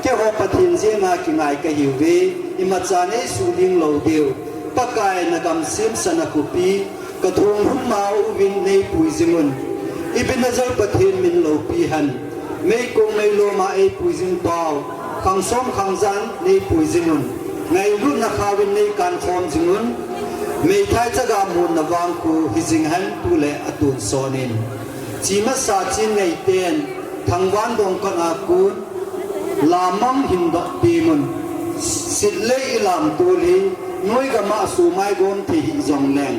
Keiho Pathen jenga kingai kahiuve, imacha neisuh ding lou diu. Pakai, nagam semsahna khopi, kathong hum ma uvin neipui jing un. Ebenezer Pathen min loupi hen. Meikong meilom a eipui jing pau, khang som khang jan neipui jing un. Ngailutna khaovin neikankhom jing un. Meithai chaga monna vangkho hijing hen, tu le atun sonin. Chimasa chin ngeiten, thangvah dongkon a kon, lamang hin doh temun. Sitlei ilamtol hi, noi gam a sumai gom thei hijongleng,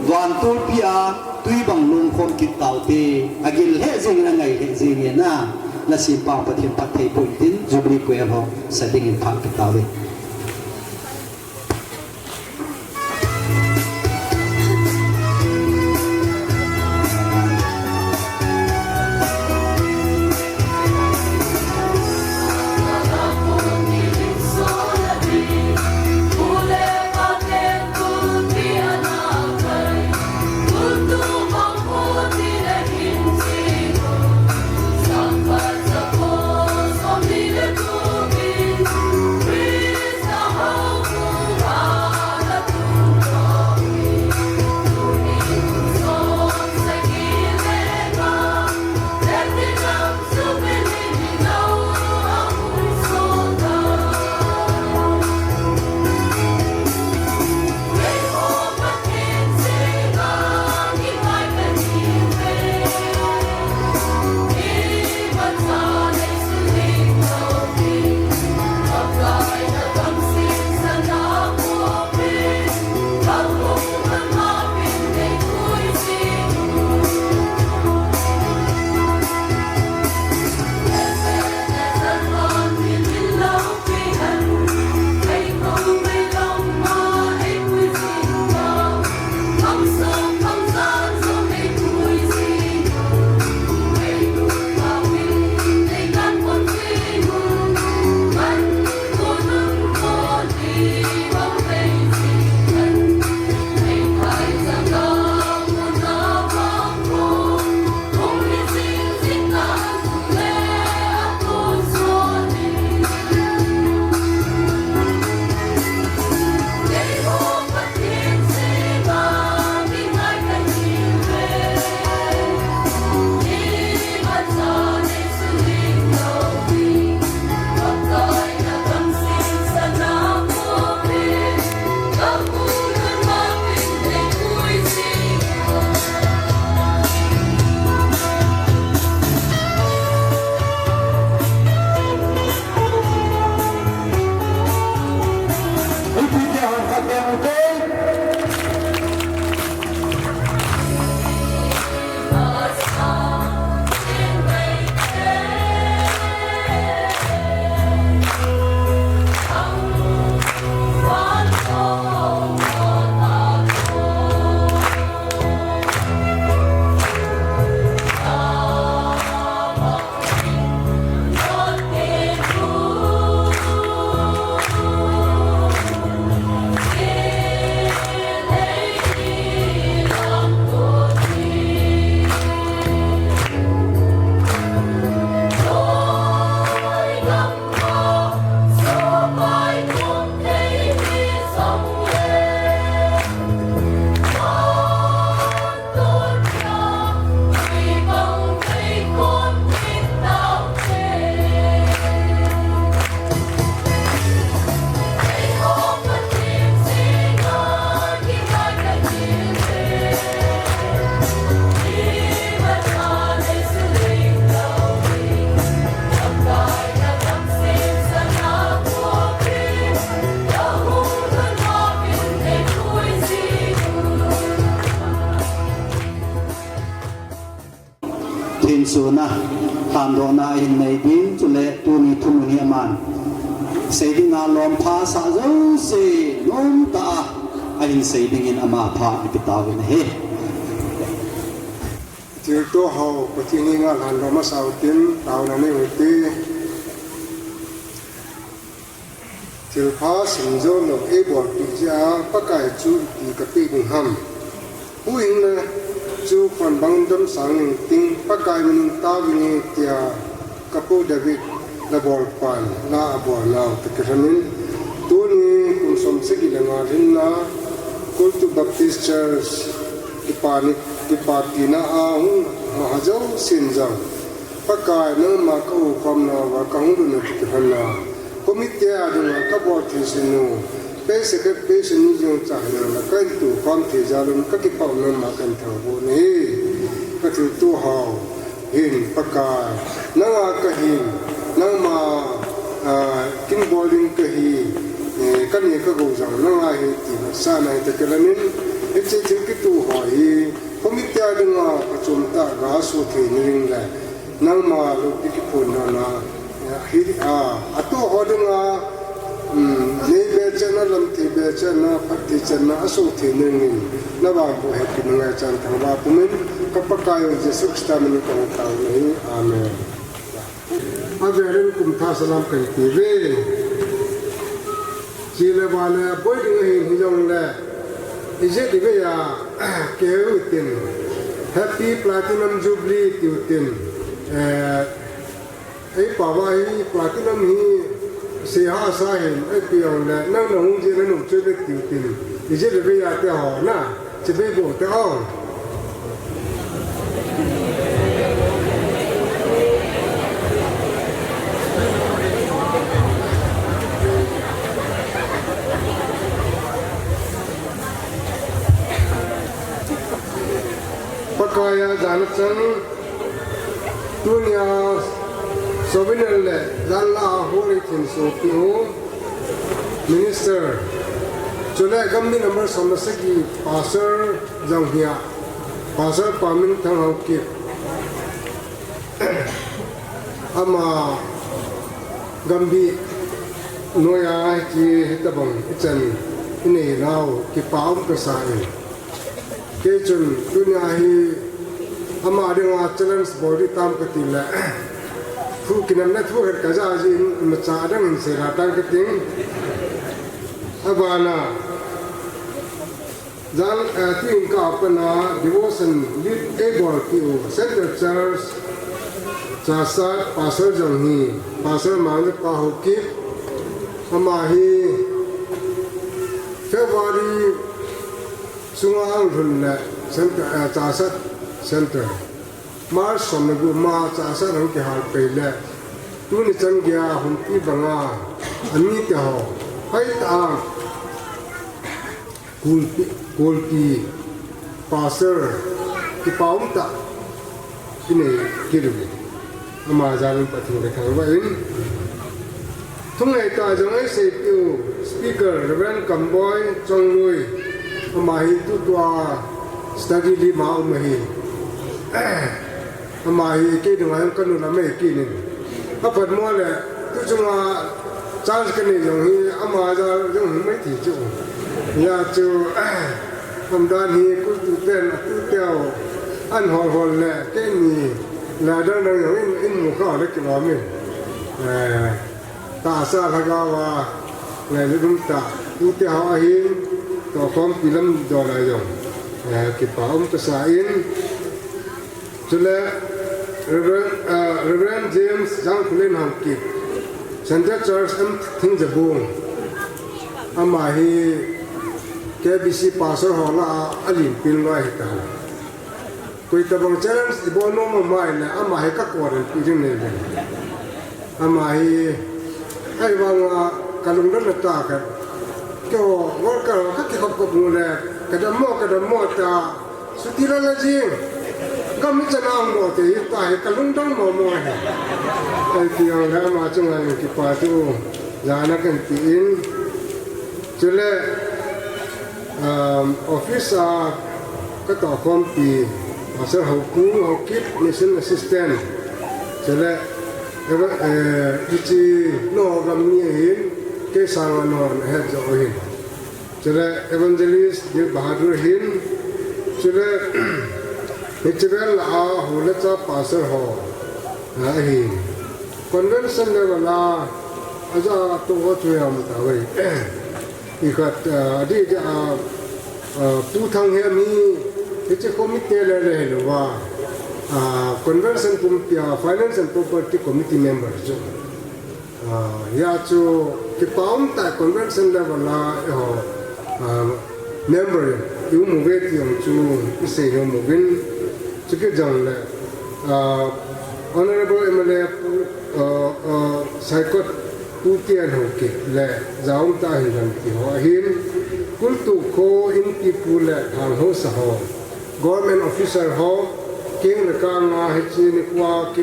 vantolpi a twi bang lungkhom kit taute. Agil lheh jengin, angai lheh jengin, na, nasempa Pathen phatthei boh intin, Jubilee Choir ho sa dingin phah kit tauve. Chuna, thandohna ahin nei ding, chule tuni thumun hi aman sei dinga lom pha sah jouse nomtah a ahin sei dingin ama pha ipi tauvin ahi. Thilto hao, Pathen henga lhan lom asah utin, taona nei ute. Thilpha simjou lou eibolpeh jeh a Pakai chu ipi kapeh ding ham? Huhhingna chu khonbang damsang inting, Pakai minin tao inge tia kapu David labolpan la abolnau toh kilhonin, tuni kum som sagi le nga lhinna Kultu Baptist Church kipana, kipatina a hung ha jousen jong, Pakai nangma kakhomna uva kahung lutna toh kilhonna, committee a dinga kabol thei sinu, pei second pei sinu jong cha hinla kahin tukhom thei jal un kakipah un nangma kahin thangvah nahi. Kathilto hao, hin Pakai, nanga kahin, nangma, ah, kin bol ding kahi, eh, kane kagou jong nanga ahi ti vetsahna hita kilhonin, hiche thil kituh ho hi, committee a dinga phachom tah a gasoh theina ding le, nangma loupi kiphonna, eh, hi, ah, atoh ho dinga, um, nei bechatna, lamthei bechatna, phatthei channa asoh theina dingin, navangboh hepina ngaichan thangvah pumin, ka Pakai u Jesu Christa minin kahung tao nahi. Amen. Avelin kum thah salam kahin tiuve. Chule vale boi ding ahin hijongle, ijat ivei a, keu tin, Happy Platinum Jubilee tiu tin, eh, eipao va hi Platinum hi seihahsa hin, eiti jongle, nang nahung jeh a nanom chu ve tiu tin, ijat ivei a te ho na. Chibai bou te o. Pakaiya jana chang tunia souvenir le jan la a holi thin sopi u. Minister, chule Gambih number som le sagi Pastor jong hia, Pastor Paminthang Haokip. Ama Gambih noiya hiche hitabang ichan inei nau kipa um kasa e. Kei chun tunia hi ama dinga challenge bol ding tam kati le, thu kinepna thu khat kaja jin, imacha adang hin seida tan kating. Abana, jan, eh, tuin ka apana devotion lead eibolpi u Central Church Chasat Pastor jong hi, Pastor Manglipa Haokip, ama hi February sunga ahung lhun le center, eh, Chasat center. March som le gup ma Chasat ahung kihal pei le, tuni chan geiya humpi banga amite ho hoitah a kulpi, kulpi pastor kipa umtah inei kit uve. Ama jal in Pathen kathangvah in. Thungai tah jong eiseipiu Speaker Reverend Kamboi Chongloi, ama hi tutua study leave a um ahi. Ama hi kei dinga jong kanu lam ahi kit in. Aphat mo le, tu chunga chance kanei jong hi, ama jal jong hung mai thei chu. Hijeh chun, umdan hi kultuten atuteu ahin hol hol le, keini le adang dang jong in, in mu kha le kilom in. Eh, tahsa lhagao a, ngailutna tah, tute ho ahin, tohkhompi lam dol a jong, eh, kipa um kasa in, chule Reverend, eh, Reverend James Jangkholen Haokip, Central Church M Thingjabung, ama hi K B C Pastor ho lah a, alinpin loi ahitai. Koi tabang challenge ibol nom amai le, ama hi ka quarantine ding nei le. Ama hi, ahivanga kalungdon na tah khat. Keiho worker ho kakikhop khop u le, kadam mo, kadam mo ta, suti la la jing. Gam ichan a hung mo te, hita hi kalungdon mo mo hi. Ahi ti jongle ama chunga kipa thu jana kahin pe in. Chule, um, office a katohkhompi, Pastor Hopu Haokip, Mission Assistant. Chule, eva-, eh, hiche nangho gam mi ahin, kei sanga nangho nahet joh u ahin. Chule Evangelist Dil Bahadur ahin. Chule, hiche vel a hou le cha pastor ho, ah, ahin. Convention level a, aja toh ho chu ham tave. Ikhat, ah, adeh a, ah, Pu Thanghem hi, hiche committee le le hilouva, ah, convention pumpi a Finance and Property Committee member chu. Ah, hia chu kipa umtah, convention level a eiho, ah, member i um uve ti jong chu isei nom uvin, chukit jongle, ah, Honorable M L A Pu, ah, ah, Saikot Pu Tian Haokip le jaumtah ahin lang ti ho ahin, Kultuh kho Inpipu le Thanghosa ho, government officer ho, keng le kang a hiche nikhoa ki,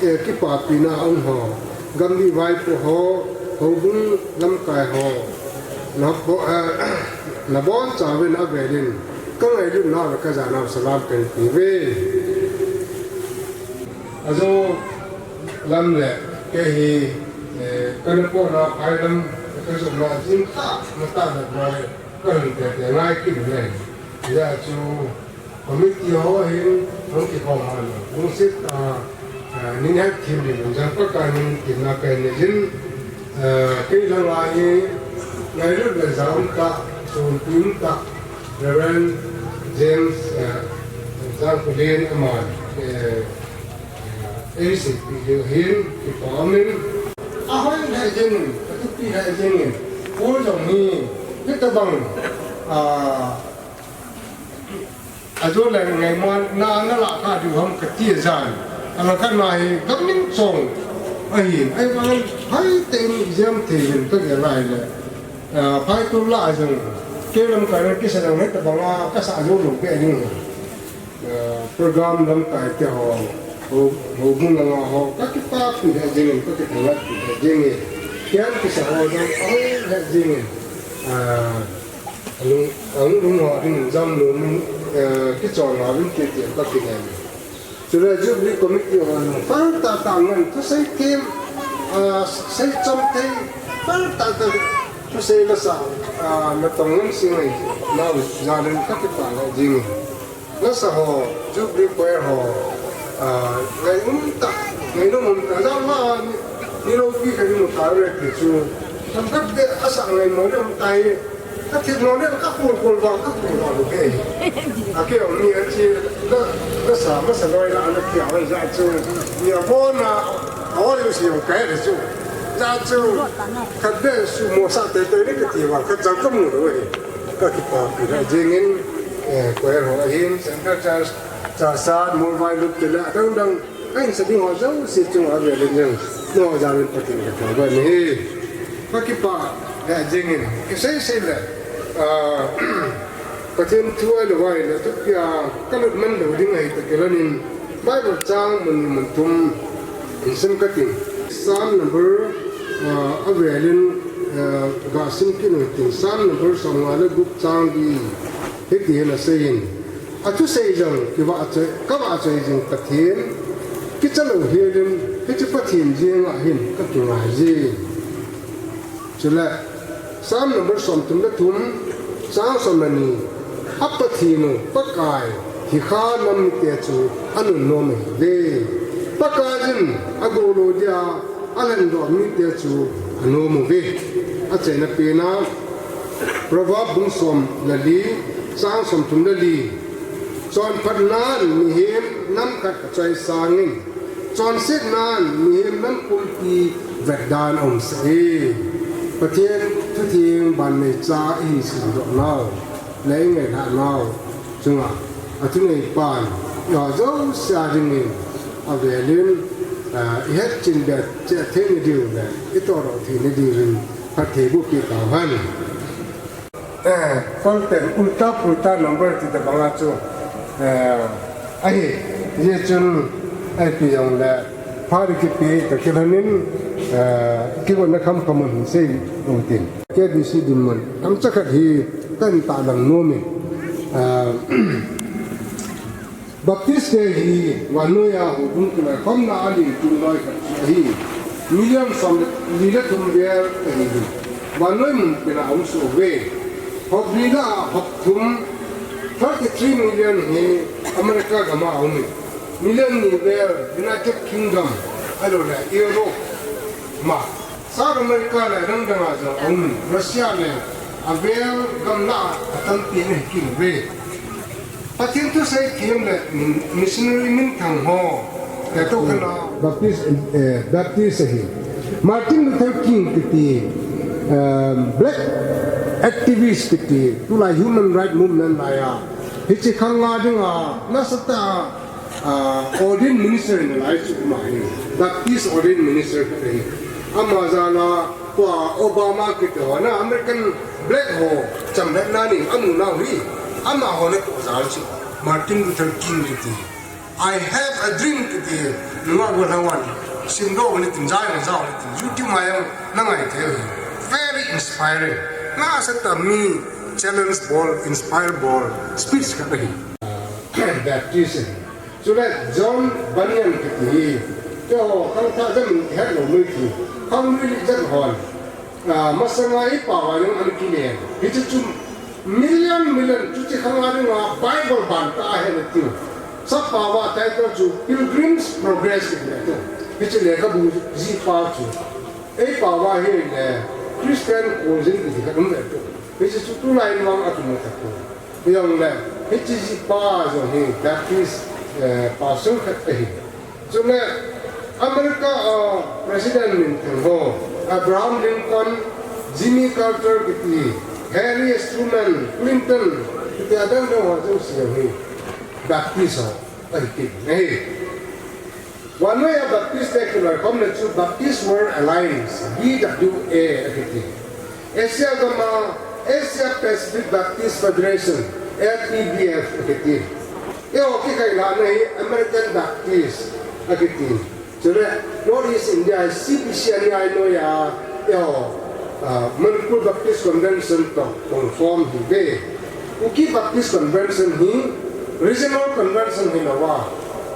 eh, kipapina a um ho, gamdih vaipo ho, houbung lamkai ho, nabon, eh, nabonchauvin avelin kangailutnau le kajanau salam kahin peuve. Ajo lam le kei hi, eh, kana pona phai lam, kajona jing tah, matah le mai, kahin tete ngai kit le. Hia chu committee ho hin, hung kikhom a, lungset a, ah, nin het thim le lungjan Pakai min tin na pen le jin, ah, kei langa hi, ngailut le jaumtah, sunpi umtah, Reverend James, ah, Jangkholen aman, eh, ah, A C P Hill hin, kipa umin, ahoi le jin, atupi le jin, Paul jong hi, hitabang, ah, Ajo le ngaimona, na, nalah kha diu ham kati ajan. Alangkhat na hi, gammin chong ahin, ahivangin, hai tein ijam thei hin kagel lai le. Ah, phai tul lah a jong, kei lamkai le kisa jong hitabanga, kasah jou lou be ding. Ah, program lamkai te ho, ho, houbung langa ho, kakipapi le jingin, kakithangatpi le jingin. Kian kisa ho jong, ahoi le jingin. Ah, Alung, alung ho ding jam nom in, eh, kichol ho ding titi kakinei. Chule Jubilee Committee ho jong, pal tah tah ngen, thusei them, ah, sei chom thei, pal tah tah, thusei lasa, ah, natong ngen sing ngai, nau, jalin kakipa ngai jing. Lasa ho, Jubilee Choir ho, ah, ngainom tah, ngainom um tah, jam ma, ni, ni loupi khat ni mu tah re ti chu. Themkhat beh, asah ngaimo le um tai. Kathip mo le, kakhol khol vang, kakhol vang lo ke. Akei um ni achi, la, lasa, masa loi la, ana kia, oi, ja chu. Ni abona, oi, lu si, oi, kai le chu. Ja chu, khat beh, sumo sa teitei ni kati vang, khat jang kamu lo, oi. Kakipapi le jingin, eh, choir ho ahin, Central Church, Chassad, Molvailup tile, adang dang, kahin sa ding ho jouse chunga avel in jong, nangho jal in Pathen kathangvah in ahi. Kakipa le jingin, kisei sei le, ah, Pathen thu ahilou vai le, thupi a, kalut man lou ding ahi tah kilan in, Bible chang mun ni mun thum hin sim kating. Psalm number, ah, avel in, ah, gasim kit u hitin. Psalm number somnga le gup chang li. Hiti hin asei in. Athusei jong kivahchoi, kavahchoi jing Pathen. Kicha louhel in, hiche Pathen jenga hin kakingai jin. Chule, Psalm number somthum le thum, chang som le ni, a Pathen u, Pakai, hi kha nam mite chu anunnom ahiuve. Pakai in agou lou dia alhendoh mite chu anom uve. Achaina pen a, Proverb bung som le li, chang somthum le li, chonphatnan mihem nam khat achoisang in, chonsetnan mihem nam pumpi vetdan aumsah e. Pathen thutheng ban neicha ihin simdoh nau le ingailhah nau chunga, athunei pan, eiho jouse a dingin avel in, ah, ihetchen be cheh thei na diu le itohdoh thei na diuvin phatthei boh peh tauhen. Eh, Psalm ten ulta pulta number ti tabang a chu, eh, ahi, hijeh chun, ahi pi jongle, phat kipe tah kilan in, eh, kigotna khamkham un sei u hitin. K B C dinmun, tamcha khat hi, kahin tahlang nom in, eh, Baptist te hi vannoi a houbung kiloikhomna a lim tum loi khat chu ahi. Million som le li le thum vel ahi hi. Vannoi mun pen a um soh uve. Hop li le hop thum, thirty three million hi America gam a um e. Million ni vel United Kingdom, ahilou le Europe ma, South America le dang dang a jong a um, Russia le avel gam lah a atampi ana hi kit uve. Pathen thusei them le missionary minthang ho, eh, to kana. Baptist, eh, Baptist ahi. Martin Luther King kiti, eh, black activist kiti, tulai human right movement lai a, hiche khang a dinga nasatah a, ah, ordained minister in lai chu ma hi. Baptist ordained minister khat ahi. Ama jal a, tua Obama kiti ho na American black ho chamlhatna ning amu nau hi. Amaho na toh jal chu. Martin Luther King kiti. I have a dream kiti. Nunga go na wan. Sim do ni tin jai na jao ni tin. YouTube ma jong na ngai thei hi. Very inspiring. Nasatah a mi challenge bol, inspire bol speech khat ahi. Baptist ahi. Chule John Bunyan kiti hi, keiho khangthah jat min kihet lou mai ti. Khang lui li jat hon. Ah, masanga i pao a jong ana kilen. Hiche chu million, million, chuche khang a dinga Bible ban tah a ahet tiu. Sap pao a title chu Pilgrim's Progress kiti ahi tiu. Hiche lekhabu jih pa chu. Ei pao a hile Christian Cuisine kiti khat um ve tiu. Hiche chu tulai vang a kimu thei tiu. Hijongle, hiche jih pa jong hi Baptist, eh, pastor khat ahi. Chule, America, ah, President minthang ho, Abraham Lincoln, Jimmy Carter kiti, Harry S Truman, Clinton, kiti adang dang ho jouse hi Baptist ho ahi kit ahi. Vannoi a Baptist te kiloikhomna chu Baptist World Alliance, B W A, akiti. Asia gam a Asia Pacific Baptist Federation, A P B F, akiti. Eiho kikhailhahna hi American Baptist, akiti. Chule North East India hi C B C anei a, eiho, ah, Manipur Baptist Convention toh hung form hi ve. Kuki Baptist Convention hi regional convention hilou a,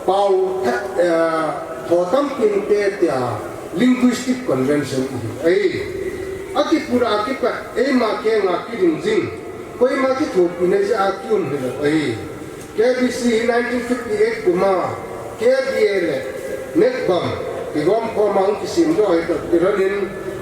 pao that, eh, tho tampi um te tia linguistic convention hi ahi. Akipura akipat eima kenga kiding jing, koima kithopina jeh a kium hilou ahi. K B C hi nineteen fifty-eight kum a K B A le NECBAM kigom khom a hung kisem doh ahi toh kilhon in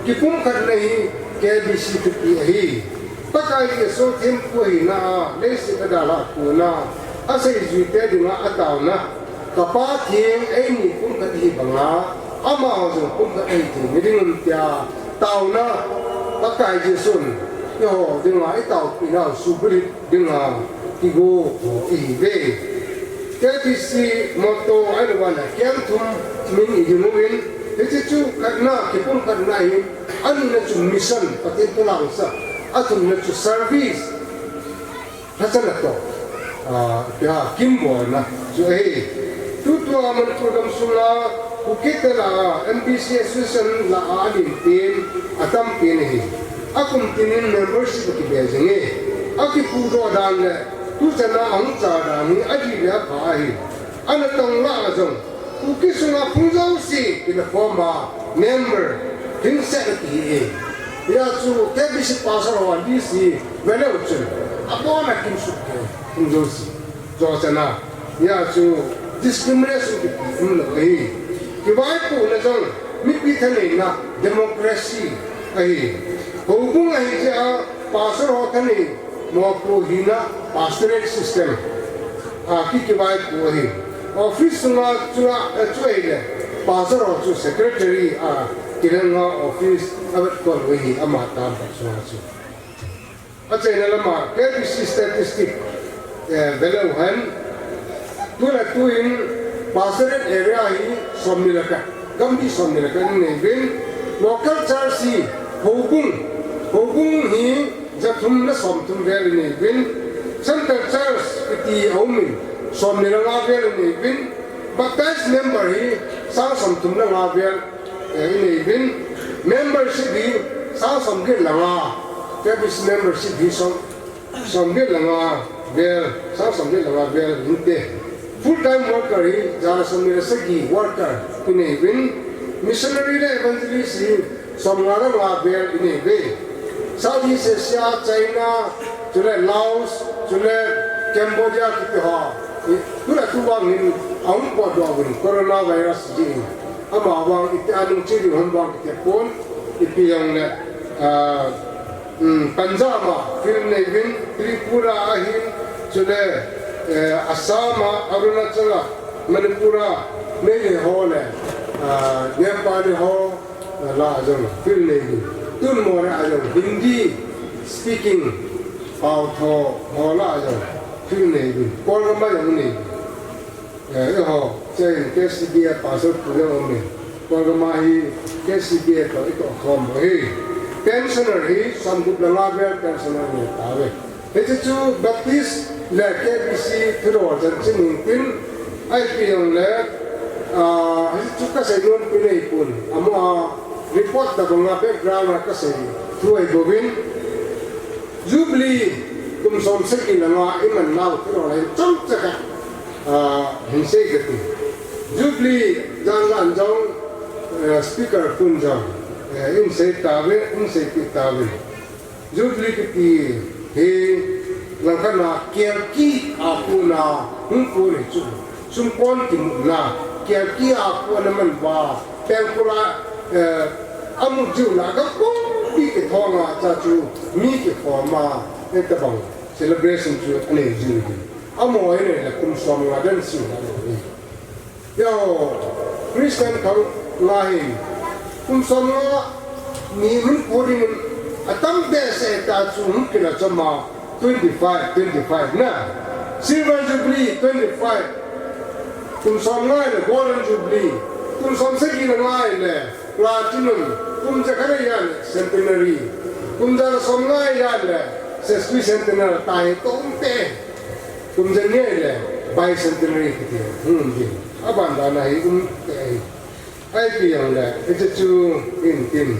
kipumkhatna hi K B C thupi ahi. Pakai Jesu thempu ahina a, leiset a dalhah kona, aseijui te dinga ataona, Ka Pa theng eini pumkhat ahi banga, amaho jong pumkhat ahi thei ding un tia, taona, Pakai Jesun, eiho dinga itaopina u suhbulhit dinga, kigo ho ihiuve. K B C motto ahilouvin akiam thum min idin uvin, hiche chu khatna, kipumkhatna ahin, anina chu mission, Pathen tolhangsah, athumna chu service, lhachana toh, ah, tia kimbolna chu ahi. Tutua Manipur gamsunga Kukite lah a, M B C Association lah a alim pen, atam pen ahi. Akum tin in membership akibe jing e. Akipudoh dan le tuchan a ahung cha dan hi adih le apha ahi. Anatong lah a jong Kuki sunga phung jouse ina form a member, hingset ati hi e. Hia chu K B C pastor ho a D C veleu chun abon a kimsut e, phung jouse. Jochana, hia chu discrimination kipu umlou ahi. Kivaipohna jong mipi thaneina, democracy ahi. Houbung ahi jeh a pastor ho thanei mopo hina pastorate system a ki, kivaipo ahi. Office sunga chunga, eh, chu ahile pastor ho chu secretary a kilanga office avetkol u ahi, ama tam pat sunga chu. Achaina lama K B C statistic, eh, veleu hen, tuna tuin pastorate area hi somni le khat, gamgi somni le khat nei uvin, local church hi houbung, houbung hi jathum le somthum vel nei uvin, central church kiti aumin, somni le nga vel nei uvin, baptized member hi sang somthum le nga vel, eh, inei uvin, membership hi sang somget le nga, K B C membership hi som, somget le nga vel, sang somget le nga vel inte. Full time worker hi, jan le somni le sagi worker inei uvin, missionary le evangelist hi, somnga le nga vel inei uve. Southeast Asia, China, chule Laos, chule Cambodia kiti ho, i, tule tuvang hin ahung potdoh uvin, coronavirus jeh in. Amavang iti anung chi ding ham vang kiti pon, ipi jongle, ah, um, Punjab a field nei uvin, Tripura a hin, chule, eh, Assam a, Arunachal a, Manipur a, Meitei ho le, ah, Nepali ho, ah, lah a jong field nei uvin. Tun Moreh a jong Hindi speaking pao tho ho lah a jong field nei uvin. Kolgam a jong nei uvin. Eh, eiho, chen K C B a pastor pu jong um in. Kolgam a hi K C B a toh itoh khom u ahi. Pensioner hi, somgup le nga vel pensioner nei tauve. Hiche chu Baptist le K B C thudol chanchin hintin, ahipi jongle, ah, hiche chu kasei nom pi nei pon. Ama report tabang a background a kasei thu ahi bouvin. Jubilee kum som sagi le nga iman nau thudol a hin chomcha khat, ah, hin sei kati. Jubilee jan jan jong, eh, speaker pun jong, eh, in sei tauve, in seipi tauve. Jubilee kiti hi langkhat a kelkeh a kona hung kon ahi chu. Sumkon kimutna, kelkeh a kona man uva, pengkul a, eh, amut jiu lah a gam pumpi kithong a cha chu mi kikhom a, hitabang celebration chu anei jiu ahi. Amaho hi le kum som nga dan sung anei u ahi. Eiho, Christian khang ngai, kum som nga ni hung kon ding in atam behseh tah chu hung kila chom a, twenty-five, twenty-five na. Silver Jubilee, twenty-five. Kum som nga le Golden Jubilee. Kum som sagi le nga le Platinum. Kum jakhat le nga le Centenary. Kum ja le som nga le nga le Sesquicentenary tah hi toh um te. Kum ja ni le Bicentenary kiti. Hmm, ji. Aban dan a hi um te. Ahipi jongle, hiche chu hintin.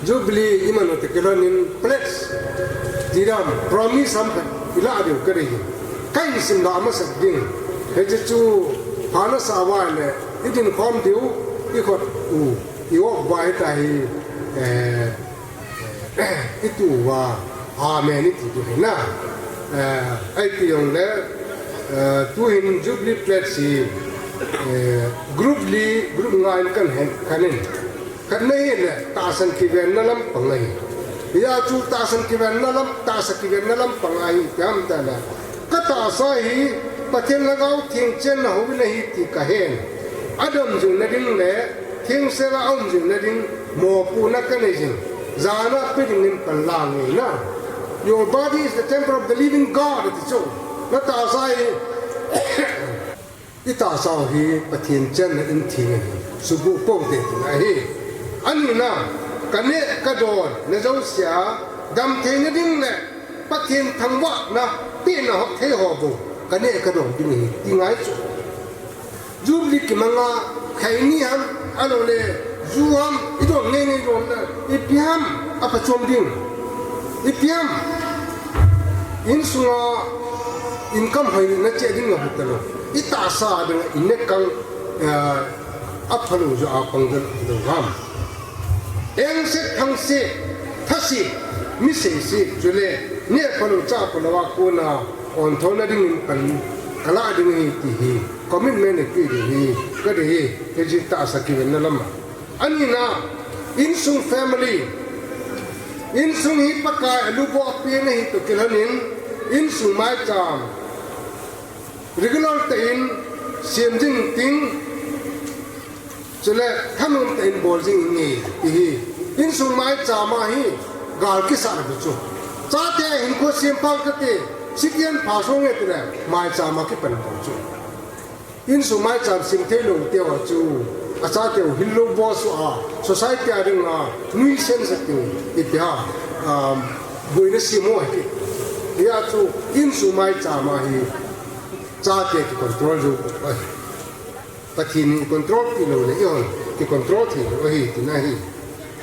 Jubilee iman u toh kilhonin pledge, ti dam, promise ham khat ilah diu kadei. Kahin simdoh masat ding. Hiche chu pha nasah uva le, idin khom diu, ikhut u, i-op uva hita hi, eh, itu uva, amen iti diu ahi na. Eh, ahipi jongle, eh, tuhin Jubilee pledge hi, eh, group li, group nga in kahin, kahin. Khatna hi le, tahsan kivenna lampang ahi. Hia chu tahsan kivenna lam, tahsa kivenna lampang ahi, ipi ham itile. Ka tahsa hi, Pathen Lhagao Theng chenna houin ahi ti kahen. Adom jing nading le, Thengsel a aum jing nading mopohna kanei jing. Jana pe dingin panla nge na. Your body is the temple of the living God, ati chu. Na tahsa hi, i tahsa u hi Pathen chenna in theng ahi. Subuh pou te tina ahi. Anina, kaneh kadon na jousea, damtheina ding le Pathen thangvahna pehna ho thei ho bou kaneh kadon ding ahi, ti ngai chu. Jubilee kimang a, khaini ham, ahilou le, ju ham, idon ngei ngei don le, ipi ham aphachom ding. Ipi ham, insunga income hoina che ding ahi talou. I tahsa dinga, i neh kang, eh, aphalou joh a pang talou ham. Engse, thangse, thase, misei se, chule, neh phalou chah phalou a kona, onthona dingin pan, kalah ding ahi ti hi, commitment eipeh ding ahi, kadei ahi, hiche tahsa kivenna lam a. Anina, insung family, insung hi Pakai aluboh pen ahi toh kilhonin, insung maicham, regular tah in, sem jing ting, chule thanom tah in bol jing inge, ti hi. Insung maicham a hi, gal kisah bou chu. Chate hinkho sempha kate, Christian pha song e tile, maicham a kipan bou chu. Insung maicham sem theilou teu chu, achateu hinlou boss u a, society a dinga, nuisance atiu, ipi ham, um, boina sem u ahi. Hia chu, insung maicham a hi, chate kicontrol jou ahi. Pathen in control tilou le, eihon kicontrol theilou ahi, tina ahi.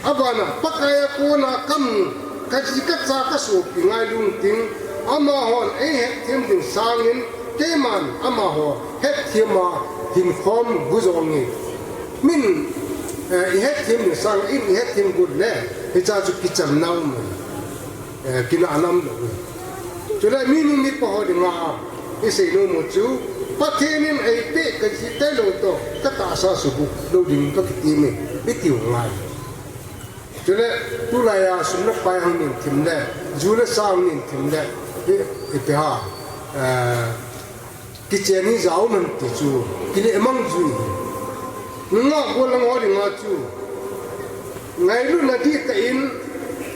Abana, Pakai a kona kamu, kaji kacha kasopi ngailun ting, amahon eihetthem ding sangin, Keiman amaho hetthem a hinkhom gu jong nge. Min, eh, i hetthem ni sang in i hetthem gu le, hicha chu kichamna um, eh, kinahna um lou. Chule mi nu mipa ho dinga i seinom u chu, Pathen in eipeh ka jih tailou toh, ka tahsa subuk lou ding ka kiti me, i tiu ngai. Chule, tulai a sum le pai hung nin thim le, ju le sa hung nin thim le, i, ipi ham, eh, kichen hi jao man ti chu, kile mang ju hi. Nunga gollhang ho dinga chu, ngailutna dihtah in,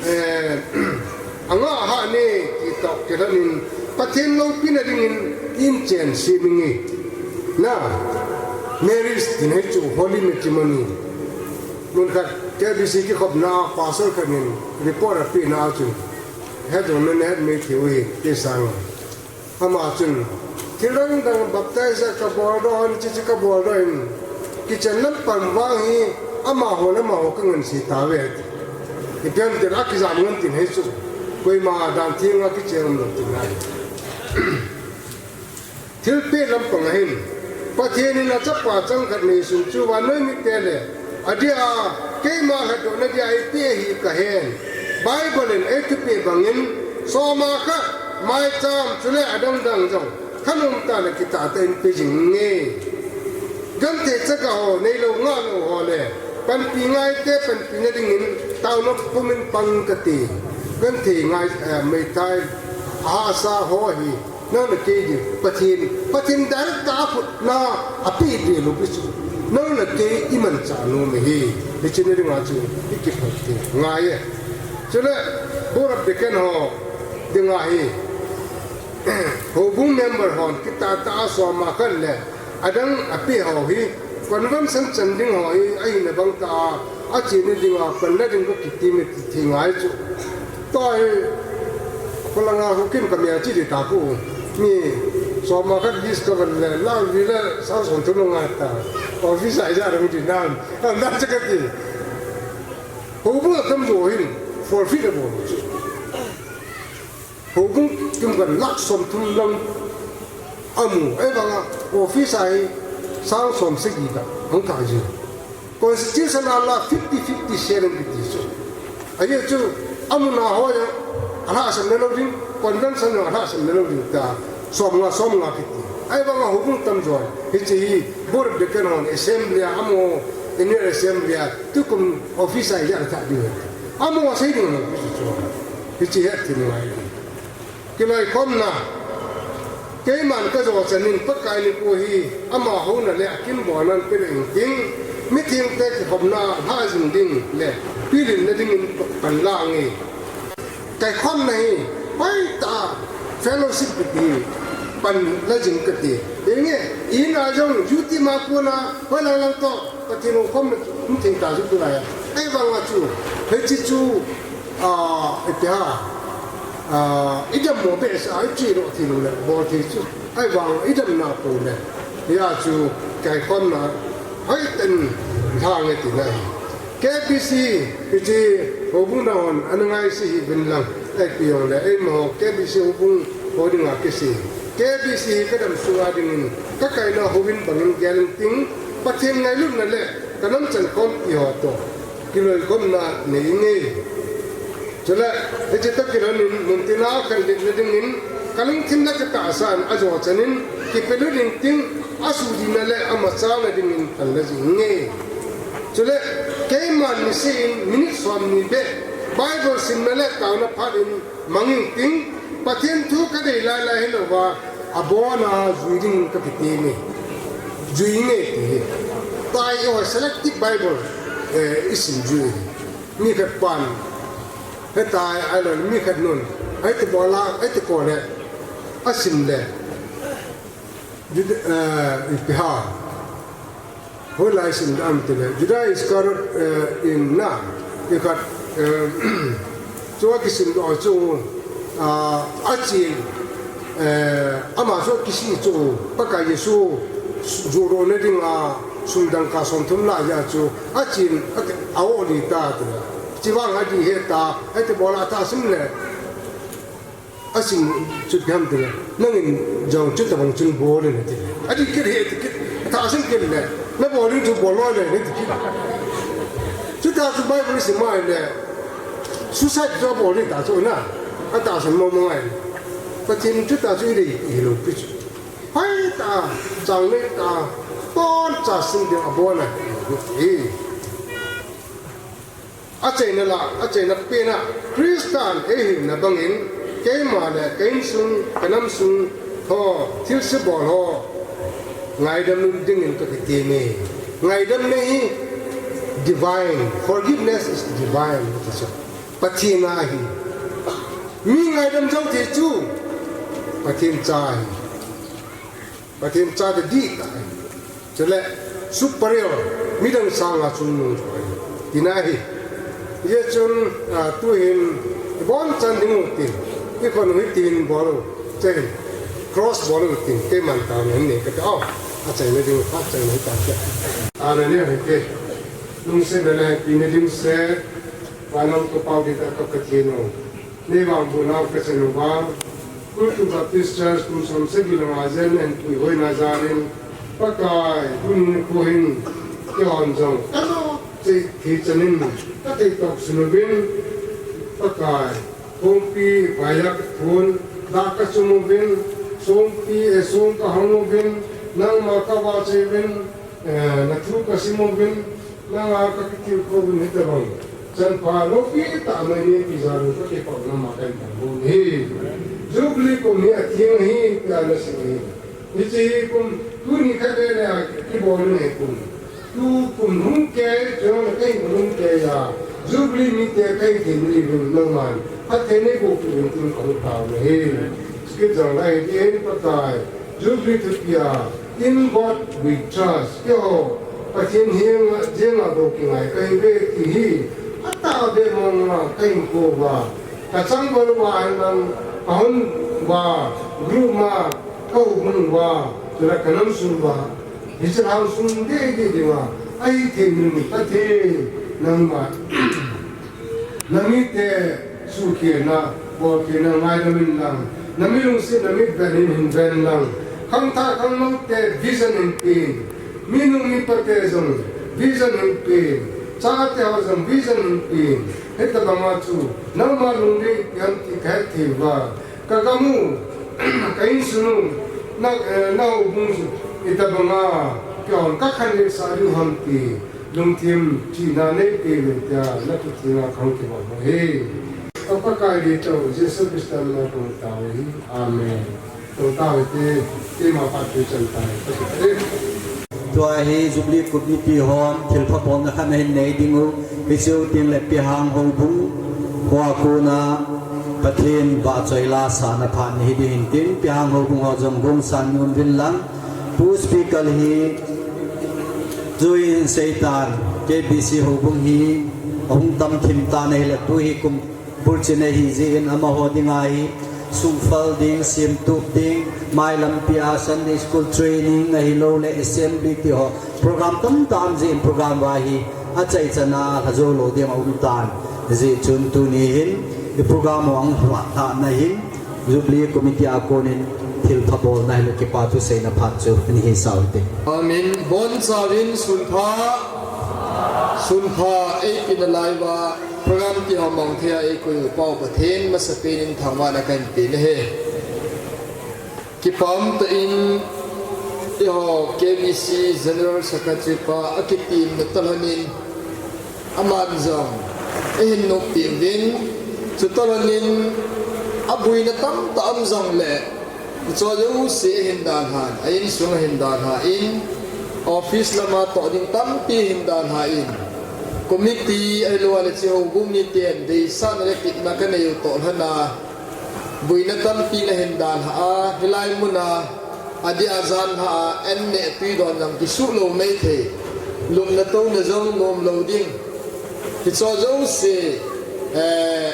eh, anga ha ne, ti toh kilhon in, Pathen loupina dingin, in chen si mi nge. Na, marriage ti na hi chu, holy matrimony. Mun khat, K B C kikhopna, pastor khat in report apeh na chun, het jong nahet mai thei u hi, ti sang. Ama chun, thil dang dang baptize ka bol doh in, hiche hiche ka bol doh in, kichen lampang vang hi, amaho le amaho ka ngansi tauve. Ipi ham itile akijam ngan tin hi chu, koima dan theng a kichen um lou tin ahi. Thilpeh lampang a hin, Pathen in achapa changkhat neisun chu vannoi mite le, adia, keima lhatdohna dia eipeh ahi kahen. Bible in eithupeh bangin, soma khat, maicham, chule adang dang jong, thanom tah le kitah tah in pe jing nge. Genthei chaga ho, neilou ngahlou ho le, panpi ngaite, panpina dingin, taona pumin pang kati. Genthei ngai, eh, meithai, ahahsa ho hi, nang le kei ding, Pathen, Pathen direct a akhut na apeh ding lou pi chu. Nang le kei imanchah nom ahi. Hiche na dinga chu, i kiphal te ngai e. Chule, Board of Deacon ho dinga hi, houbung member hon, kitah tah a soma khat le, adang apeh ho hi, convention chan ding ho hi, ahina bang tah a, ache na dinga, panla ding ka kiti me ti thei ngai chu. Tua hi, kolanga hukim ka mi a chi di ta ku. Mi, soma khat list ka van le, la vi le, sang som thum ngai ta. Office a ija rang di nam, an da cha ka ti. Houbung a tamjo hin, forfeit a bol chu. Houbung kim kan lakh som thum lang amu, ahivanga office a hi sang som sagi ta, hung ta ji. Constitution a la fifty fifty share kiti chu. Ahi chu, amun a ho jong, alhahsam le lou ding, convention jong alhahsam le lou ding ta, som nga, som nga kiti. Ahivanga houbung tamjo, hiche hi, Board of Deacon hon, assembly a, amu, annual assembly a, tukum office a ija ta ding. Amu a sei ding lou, hiche chu. Hiche hi a tin ngai. Kiloikhomna, keiman ka jo chanin Pakai nikho hi, ama houna le akinbolna in pe le inting, mithengte kikhopna lhajing ding le, pilhinna dingin pan la nge. Kaikhomna hi, hoitah a, fellowship kiti, pan la jing kati. Inge, ina jong, duty ma kona, hoilang lang toh, Pathen u khom, um thei ta chu tulai a. Ahivanga chu, hiche chu, ah, ipi ham, ah, idam mo behseh a, iche lou thei lou le, bol thei chu. Ahivang, idam na pou le. Hia chu, kaikhomna, hoitah in, lha nge tina hi. K B C, hiche, houbung dang hon, ana ngaise hih uvin lang, ipi jong le, eima ho, K B C houbung, ho dinga kisei. K B C hi kadam sunga dingin, kakaina houin bangin gel inting, Pathen ngailutna le kanam chan khompi ho toh kiloikhomna nei inge. Chule, hiche toh kilhonin muntina khanletna dingin kalungthim le katahsan ajo chanin kipelut inting, asudihna le amachana dingin pan la jing inge. Chule, keiman niseh in minute somni beh Bible simna le taona phat in mang inting, Pathen thu kadei lailai hilouva, abona jui ding kakiti me. Jui nge ti hi. Tua hi selective Bible, eh, isim jui. Mi khat pan. Hitia, ahilou le mi khat nun. Hiti bola, hiti kole. Asim le. Juda, eh, ipi ham. Hoilai sim dam tile, Judas Iscariot, eh, in na, ikhat, eh, chu akisim doh chu, ah, achen, eh, ama chu akisih chu, Pakai Jesu, judohna dinga, sum dangka somthum lah jeh chu, achen, a, a-oh lih ta tile. Chuvang adih hita, hiti bola tahsan le. Asim chu kiham tile, nangin jong chutabang chun bol in ati. Ati kit he ti kit, tahsan kit le, nabol in chu bol loi le, ati kit. Chuta chu Bible sim mai le, suicide chu bol in ta chu na, atahsan mo mo ngai. Pathen chuta chu i dei hilou pi chu. Hoitah, chang neitah, boncha sim ding abon ahi. Achaina lah, achaina pen a, Christan eihinna bangin, keima le ka insung, ka namsung ho, thilse bol ho, ngaidam dingin kakiteme. Ngaidamna hi divine, forgiveness is divine, ati chu. Pathen a ahi. Mi ngaidam jou thei chu Pathen cha ahi. Pathen chate dihtah ahi. Chule superior, midang sanga chungnung chu ahi. Tina ahi. Hijeh chun, a, tuhin, ibonchan ding u tin, ikhon u hitin bol u, chen, cross bol u tin, keiman taona nei kate, o, achaina ding u, achaina hi ta kei. Amen, amen, kei. Lungsetna le hepina dimset, vanam kapao ding tah ka Pathen u. Neivangboh nau kachan uva, Kultu Baptist Church kum som sagi le nga jen nahin puihoina jalin, Pakai, tuni nikho hin, keihon jong, kajot cheh thei chanin, kathei toh sun uvin, Pakai, khompi, vaiya kathon, dah kachum uvin, songpi, eh, song kahong uvin, nangma kavahchoi uvin, eh, nathu kasim uvin, nanga kakitilkhou uvin hitabang. Chanpha loupi tah mai neipe jal u kakipah u nama kahin thangvah u ahi. Jubilee kum hi atheng ahi, tia nasei u ahi. Hiche hi kum, tuni khat le le a kibol u ahi kum. Tu kum hung kei, chule kahin hung kei a. Jubilee mite kahi thei u ahi uvin nangman. Phatthei neiboh peh uvin tin kahung tao u ahi. Scripture lai hi Pakai. Jubilee thupi a, "In God we trust." Keiho, Pathen henga, jenga bou kingai kahiuve ti hi, atahbeh mong a kahinkho uva, kachangvah uva henlang, kahon uva, group ma, kahoubung uva, chule kanamsung uva, hiche lhangsung deh deh dinga, ahithei nung Pathen, nangma. Namite suhkhelna, bolkhelna ngaidam in lang, nami lungsetna mitven in hin ven lang, khangthah khangnoute vision hin pen, minu mipate jong vision hin pen, chate ho jong vision hin pen, hitabanga chu, nangma lungdei ipi ham ti kahet thei uva, kagam u, ka insung u, na, eh, nahoubung u, itabanga, keiho kakhanlet sah diu ham ti, lungthim chihna neipeh uvin tia, na khut thenga kahung kibol u ahi. Ka Pakai le Chapa Jesu Christa min a kahung tao u ahi. Amen. Kahung tao u hite, keima phat peh chan tai, ka ti kate. Tua hi Jubilee Committee hon thilpha bolna khat nahin nei ding u, hiche u teng le Pihang houbung, hoa kona Pathen vahchoi la sahna phat nahi ding hin tin, Pihang houbung ho jong gongsan nom uvin lang, Pu Speaker hi, chu in seitan, K B C houbung hi, ahung tam thim tan ahile, tu hi kum bulchin ahi jeh in amaho dinga hi, sungphal ding, semtup ding, mailampi a Sunday School training ahilou le assembly ti ho, program tamtah um jeh in program va hi, achaichan a lha jou lou ding aum tan. Hijeh chun tuni hin, i program u ahung lhah thah na hin, Jubilee Committee a konin thilpha bolna hilou kipa thuseina phat chu ani hisah u hite. Amen. Bonchauvin sunpha, sunpha eipeh nalai uva, program kiho mang thei a eikoi u Pa Pathen masapen in thangvahna kahin pe nahi. Kipah tah in eiho K B C General Secretary pa akitimna tah lhonin, aman jong eihin nompeh uvin, chutah lhonin aboina tamtah um jongle, hicheho jouse ahin dalhan, a insung ahin dalhan in, office lama toh ding tampi ahin dalhan in, committee ahilou le hiche houbung miten deisahna le kitna kanei u toh lhona, boina tampi nahin dalhan a, hilai muna, adeh a jan lhah a, an neh tui don jong kisuh lou maithei, lupna touna jong nom lou ding. Hicheho jouse, eh,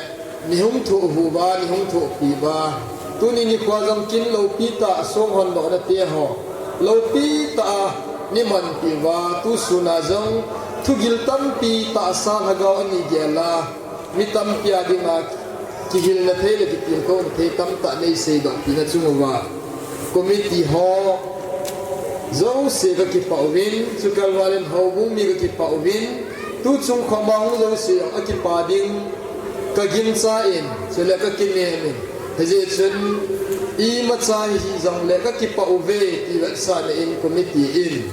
nei hung thoh uva, nei hung thohpi uva. Tuni nikho jong kin loupi tah a song hon dohna te ho, loupi tah a nei manpi uva, tusun a jong thugil tampi tahsa lhagao anei gel a, mi tampi a dinga Kihilna thei le kitilkhouna thei tamtah nei seidoh pina chung uva committee ho jouse kakipah uvin, chukal valin houbung mi kakipah uvin, tuchung khoma hung jouse jong akipah ding kagingcha in, chule kakinem in. Hijeh chun imacha hijongle kakipah uve ti vetsahna in committee in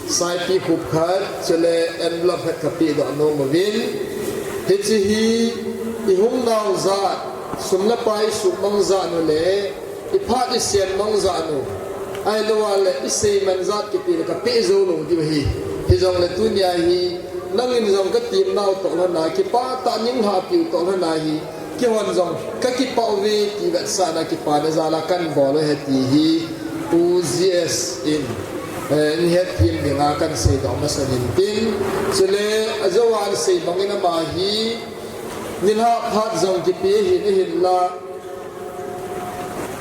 saipi khup khat, chule envelope khat kapehdoh nom uvin. Hiche hi ihung nau jat, sum le pai isuhmang jat u le, iphat isen mang jat u, ahilouleh iseiman jat kiti le kapeh jou lou diu ahi. Hijongle tunia hi nangin jong katimnau toh lhona, kipah tah ning lhahpiu toh lhona hi, keihon jong kakipah uve ti vetsahna kipana jal a kanbol u ahi ti hi Pu G S in, eh, nei hetthem dinga kahin seidoh masan in tin, chule ajou a asei bangin ama hi nilhah phat jong kipe ahin, ahinla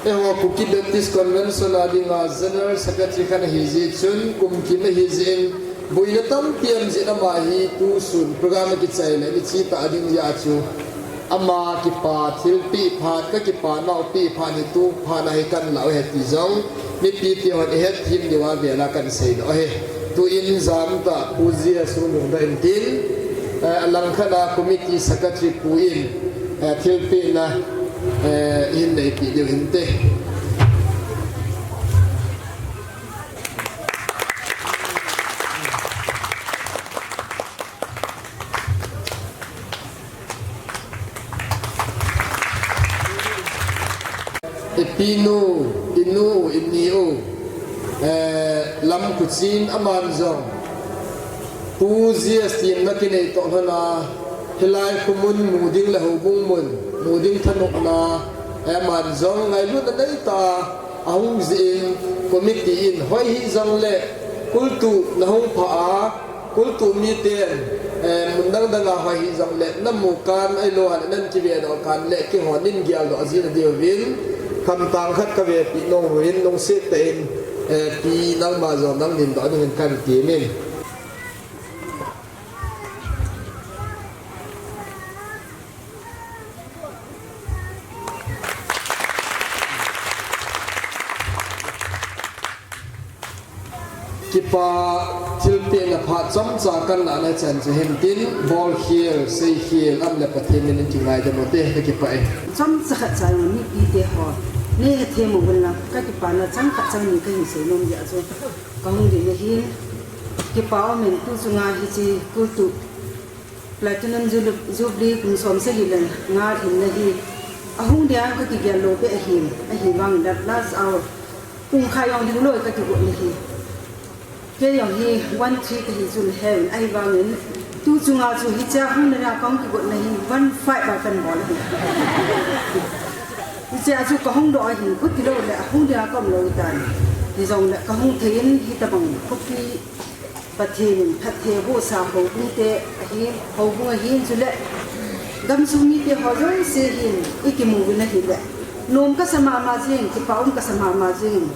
eiho Kuki Baptist Convention a dinga General Secretary khat ahi jeh chun, kum kim ahi jeh in, boina tampi aum jeh in ama hi tusun program akichai le, ni chi tah ding jeh a chu, ama kipah thilpeh phat, kakipah nau peh phat hi tu phat a hi kahin lah u ahi ti jong, mipite hon ihetthem diu a vel a kahin seidoh ahi. Tuin jamtah Pu G S hung lhung doh in tin, eh, alangkhat a committee secretary pu in, eh, thilpehna, eh, ihin neipeh diu hinte. Ipinu, inu, ineu, eh, Lamkhuchin aman jong Pu G S temna kinei toh lhona, hilai khomun mu ding le houbung mun mu ding thanopna, eh, aman jong ngailutna neitah a ahung jeh in, committee in hoi hijongle kultuh nahung phah a, kultuh miten, eh, mun dang dang a hoi hijongle namu kan, ahilouleh nan kivedoh kan le keihon nin geldoh jing diuvin, khamtang khat kavepeh nom uvin, lungset tah in, eh, Pi, nangma jong nang nimdoh dingin kahin temin. Kipah thilpehna phat chomcha kahin lahna chan chu hintin, bolkhel, seikhel, aum le Pathen min in kingaidam ute, kakipah e. Chomcha khat cha jong mipite ho nei hetthem uvin lang, kakipana chang khat chang ni kahin seinom jeh a chu, kahung ding ahin, kipa umin, tu chunga hiche kultuh Platinum Jubili, Jubilee kum som sagi le nga lhinna hi ahung dia kakigel lou beh ahin, ahivangin that last hour pung khat jong ding loi kakigot na hi. Kei jong hi one three kahi chun hevin, ahivangin tu chunga chu hichea hung na dia kahung kigot na hi one five a kahin bol ahi. Hichea chu kahung doh ahin, khuti lou le ahung dia kaum lou tan. Hijongle kahung thei in, hitobang khopi Pathen in phatthei bohsa houbung te ahin, houbung ahin, chule gamsung mite ho jouse hin ikimu uvin ahile, nom kasa mama jing, kipa um kasa mama jing.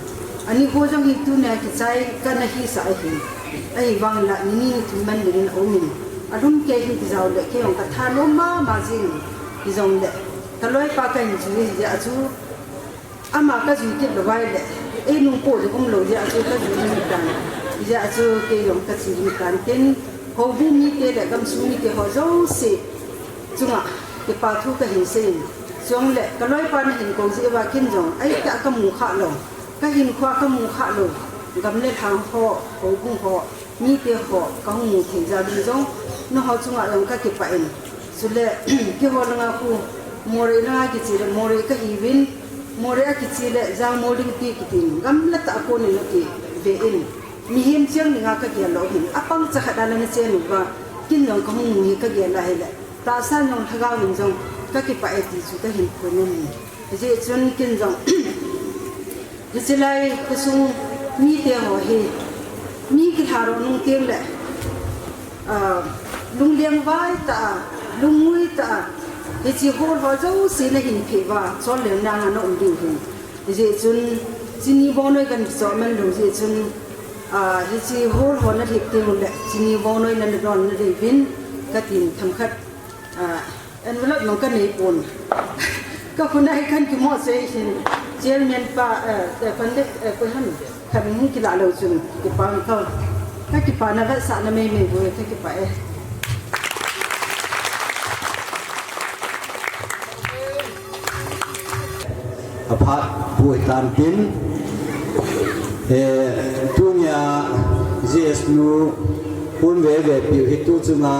Ani ho jong hi tunia kichai kana hisah ahin. Ahivangin la ni ni ni thum man dingin aumin. Alhum kei hin kijao le kei jong kathanom mama jing. Hijongle kaloipa kahin jui jeh a chu, ama kajui kit lou vai le, ei nungpoh ding umlou jeh a chu kajui ding tan. Jeh a chu kei jong kache ding tan tin, houbung mite le gamsung mite ho jouse chunga kipa thu kahin seiyin. Chule kaloipa nahin kou jeh uva ken jong aitah kamu khalou, kahinkhoa kamu khalou, gam le lhang ho, houbung ho, mite ho kahung mu thei jal in jong, nangho chunga jong kakipah in. Chule keiho langa khu Moreh langa kiche le Moreh kahiuvin, Moreh a kiche le Jangmol ding ti kitin, gamla tah a konin akive in. Mihem cheng dinga kagel lou hin, apang cha khat a la nachen uva, ken jong kahung mu hi kagel a hile, tahsa in jong lhagao in jong kakipah e ti chu kahin phongin. Hijeh chun ken jong hiche lai khosung mite ho hi, mi kilhadoh nung teng le, ah, lungleng vai tah a, lungngui tah a, hiche hall ho jouse nahin pheh uva, chollel nanga naum diu ahin. Hijeh chun chini bongnoi kahin kichoh man lou jeh chun, ah, hiche hall ho nalhep teng ule chini bongnoi nanadon nadiuvin katin themkhat, ah, Envelope nung kanei pon. Ka khun a hi kan kimo sei hin. Chairman pa, eh, eh, fund, eh, ko ham. Kan hung kila lo chun, kipah kha. Ka kipana vetsahna meimei bou, ka kipah e. Aphat pui tan tin, eh, tunia G S nu pun veve piu hi tu chunga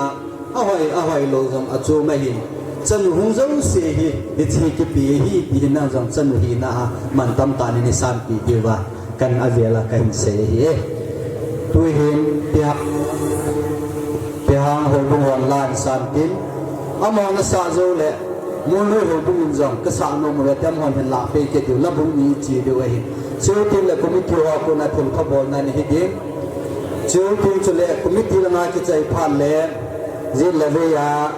ahoi, ahoi lo jong achom ahin. Chanu hung jouse hi, hiche kipe hi, ti hin nang jong chanu hina a mantam tah in isanpi diuva, kan avel a kahin sei ahi e. Tu hin, Pihang, Pihang houbung hon la in san tin, amahon asah jou le, Munlui houbung in jong kasah nom uve ti, amahon hin la pei kit diu, la bung ni che diu ahi. Chuteng le committee ho a kona thil pha bolna ni hi ding. Chuteng chule committee langa kichai phat le, jin le vei a,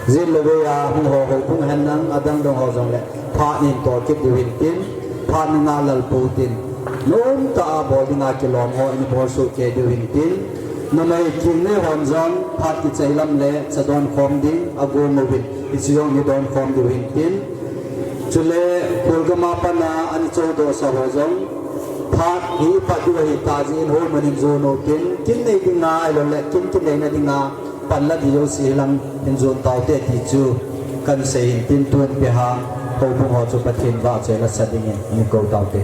jin le vei a hung ho houbung hen lang adang dang ho jong le phat nin tol kit diu hin tin, phat ni nga lal pou tin, nom tah a bol dinga kilom ho in bol soh kei diu hin tin, numei kingnei hon jong phat kichai lam le cha don khom ding agom uvin, hiche jong ni don khom diu hin tin, chule Kolgam a pat a ana chodoh sa ho jong phat hi ipat diu ahi tah jeh in hoiman in jon u tin, kin nei dinga ahilou le kin kineina dinga pan la di jouse hi lang in jon taute ti chu kan sei hin tin, tun Pihang houbung ho chu Pathen vahchoi la sa dingin in kou taute.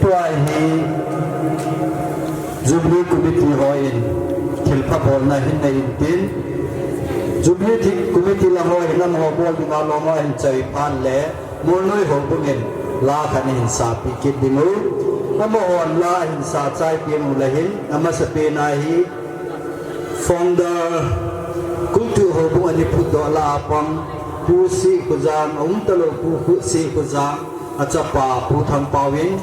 Tua hi Jubilee Committee hon thilpha bolna hin nei intin, Jubilee thi-, Committee lang hon nangho bol dinga lom a hin chai phat le Molnoi houbung in la khat nahin sapi kit diu. Amahon la ahin sa chai diu le hin, amasapen a hi founder, kultu houbung a ni phutdoh la a pang, Pu Sikhojang, a um talou Pu Khu-, Sikhojang, a chapa Pu Thangpao in,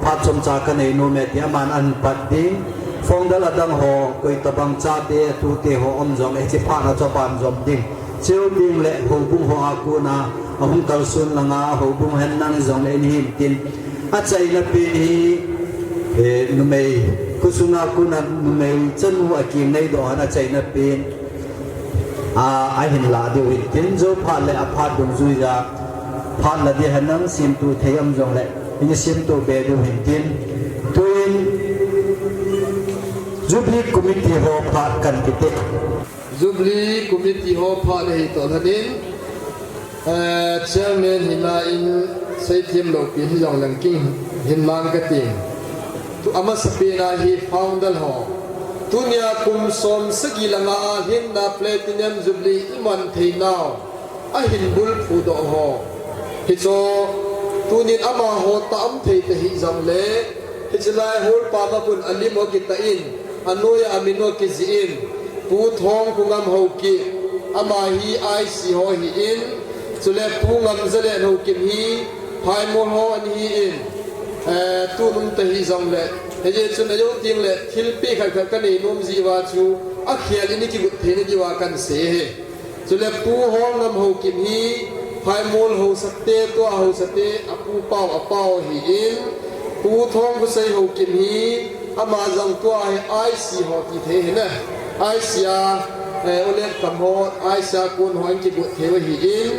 phat chomcha ka nei nom e ti aman ahin pat ding. Founder adang ho, koi tabang chate, tute ho um jong, e chi phat a chapa jom ding. Cheu ding le houbung ho a kona, ahung kalson langa, houbung hen nang jong le ni hin tin. Achaina pen hi, eh, numei, khosunga kona numei chanu a kinei doh ana achaina pen. A, ahin la diu hin tin, jou phat le aphat dungjuiya, phat la di hen nang simtup thei um jong le, hin simtup be diu hin tin. Tuin, Jubilee Committee ho phat kan kiti. Jubilee Committee ho phat ahi toh lhonin, eh, Chairman hina in seithem loupi hijong leng kin hin lang kati. Tu amasapen a hi founder ho. Tunia kum som sagi langa a hinna Platinum Jubilee iman thei nau ahin bulphu doh ho. Hichu tunin amaho tah um thei tahih jong le, hiche lai hall pa ma pun alim ho kitah in, anoiya amin ho kijih in, Pu Thongkhongam Haokip, ama hi I C ho ahin, chule Pu Ngamjalen Haokip hi Phaimol ho ahin, eh, tun um tahih jong le, hijeh chun ajou teng le, thilpeh khat khat ka nei nom jeh uva chu, akhel in i kigot theina diuva kan sei e. Chule Pu Holngam Haokip hi Phaimol haosate, tua haosate, apu pau, apau ahin, Pu Thongkhosei Haokip hi, ama jong tua hi I C ho ti thei ahi ne. I C a, eh, Olek Kam ho, I C a kon ho in kigot thei u ahin,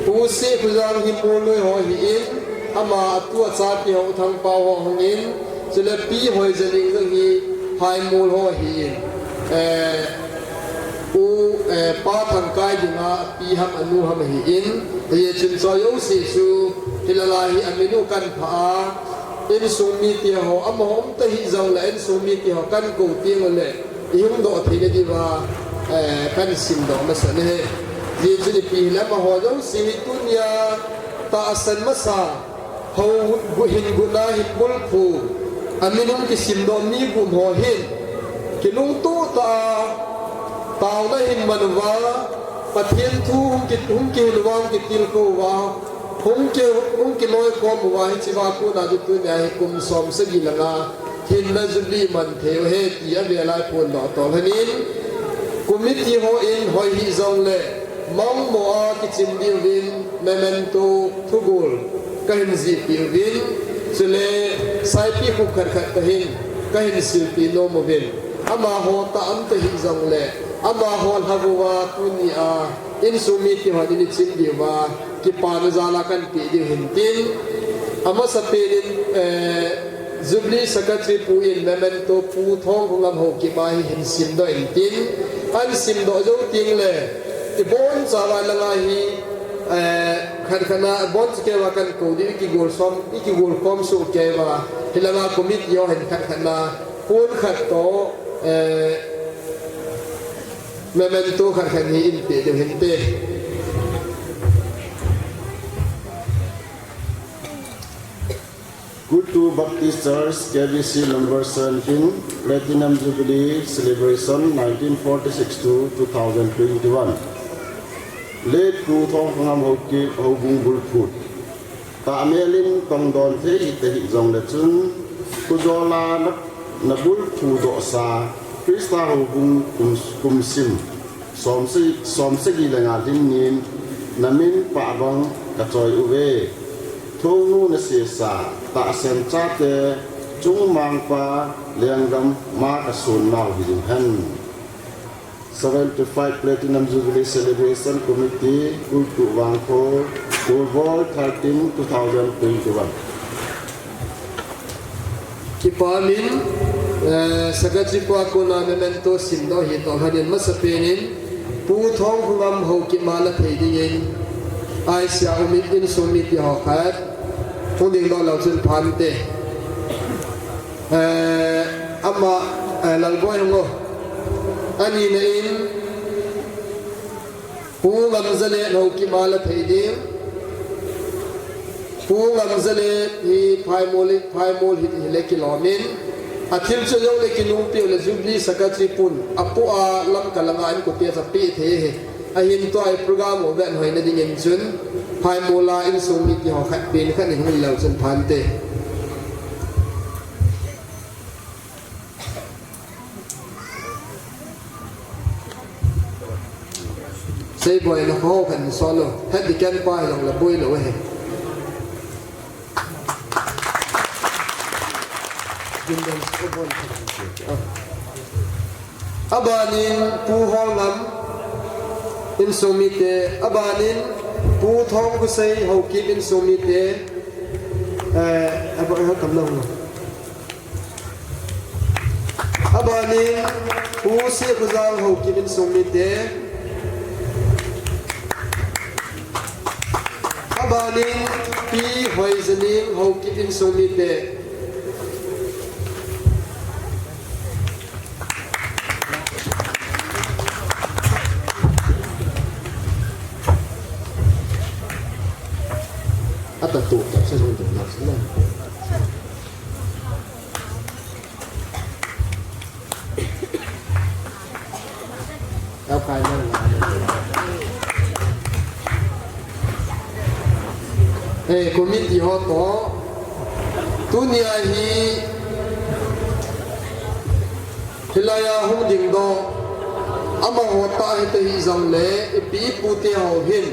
Pu Sikhojang hi Molnoi ho ahin, ama a tua chate ho Thangpao ho hungin, chule Pi Hoijaling jong hi Phaimol ho ahin. Eh, U, eh, Pa Thangkai dinga api ham anu ham ahin, hijeh chun chu jouse chu, hilanga hi amin u kan phah a, insung mite ho, amaho um tahih jong le insung mite ho kan kou teng le, i hung doh theina diuva, eh, kan simdoh masa e. Hijeh chun ipi hile amaho jouse hi tunia tahsan masa, hou gu-, hin gotna hin bulphu, amin hung kisimdoh mi gum ho hin, kilungtoh tah a, taona hin man uva, Pathen thu hung ki, hung kihil uva, hung kitilkhou uva, hung ki, hung kiloikhom uva, hichea kona chu tunia hi kum som sagi langa, hinna Jubilee man thei u ahi ti avel a phondoh toh lhonin, committee hon hoi hih jong le, mangmo a kichim diu vin, memento thugol kahin jihpeh uvin, chule saipikhup khat khat kahin, kahin silpeh nom uvin. Amaho tah um tahih jong le, amaho lhagao a tunia, insung mite hon in i chim diuva, kipana jal a kan peh diu hin tin. Amasapen in, eh, Jubilee Secretary pu in memento Pu Thongkhongam Haokip a hi hin simdoh in tin, ahin simdoh jou teng le, i bonchauva langa hi, eh, khat khat na, boncha keiuva kan kou diu, i kigol som, i kigol khom soh keiuva, hilanga committee ho hin khat khat na, pon khat toh, eh, memento khat khat hi in peh diu hinte. Kultu Baptist Church, K B C number seventeen, Platinum Jubilee Celebration nineteen forty-six to two thousand twenty-one. Late Pu Thongkhongam Haokip houbung bulphu. Tahmel in tongdon thei hita hih jongle chun, khojol a na, na bulphu dohsa, Christa houbung kum, kum sim. Som sa-, som sagi le nga lhin nin, na min pah bang ka choi uve. Thongnu na sesa, tahsan chate, chung mangpa, lenggam, ma ka sun nau hi jing hen. Seventy-five Platinum Jubilee Celebration Committee, Kultu Vangkho, Kulvol thirteen, two thousand twenty-one. Kipa min, eh, Secretary pa kona memento simdoh hi toh lhonin masapen in, Pu Thongkhongam Haokip a la thei dingin, I C a um in, insung mite ho khat, hung ding lou lou chun phante. Ama, eh, Lalboi hung o. Ani na in, Pu Ngamjale Haokip a la thei ding. Pu Ngamjale hi phaimol, phaimol hi, hi le kilom in. A thil chu jong le kinungpeh u le Jubilee Secretary pun. A pu a lam ka langa in ko tia cha pe thei hi. Ahin tua i program u ven hoi na ding in chun. Phaimol a insung mite ho khat pen khat ni hung leu chun phante. Sei boi na ho kan solo. Hadi kan pa jong la boi lo he. Abanin Pu Holngam insung mite. Abanin Pu Thongkhosei Haokip insung mite. Eh, aba, aba, kam lang. Abanin, Pu Sikhojang Haokip insung mite. Abanin, Pi Hoijaning Haokip insung mite. Ata tu, ta sa jong tu na sa na. Eh, committee ho to. Tunia hi hilai a hung dingdoh. Amaho tah hita hijong le, ipi ipu te ho hin.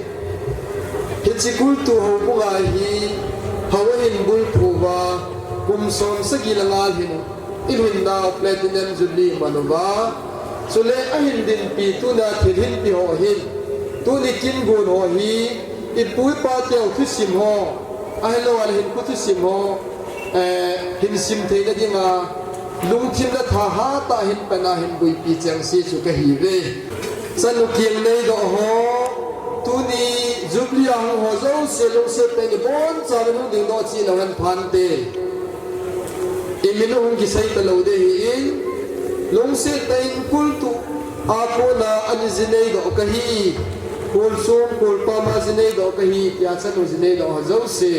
Hiche kultu houbung a hi, hou ahin bulphu uva, kum som sagi le nga hin. I lhun nau Platinum Jubilee man uva. Chule ahin dinpi tuna thil hinpi ho hin. Tuni kin gon ho hi, ipu ipa teu thusim ho. Ahilou le hin khu thusim ho. Eh, hin sim theina dinga. Lungthim le thahat a hin pan a hin buipi chengse chu kahi uve. Chanu Kiengneidoh ho. Tuni Jubilee a hung ho jouse lungset tah in iboncha in hung dingdoh cheh leu hen phante. Imin u hung kisei talou ding ahin, lungset tah in kultu a kona ani jinei doh kahi, kulsung kulpam a jinei doh kahi, tia chanu jinei doh ho jouse.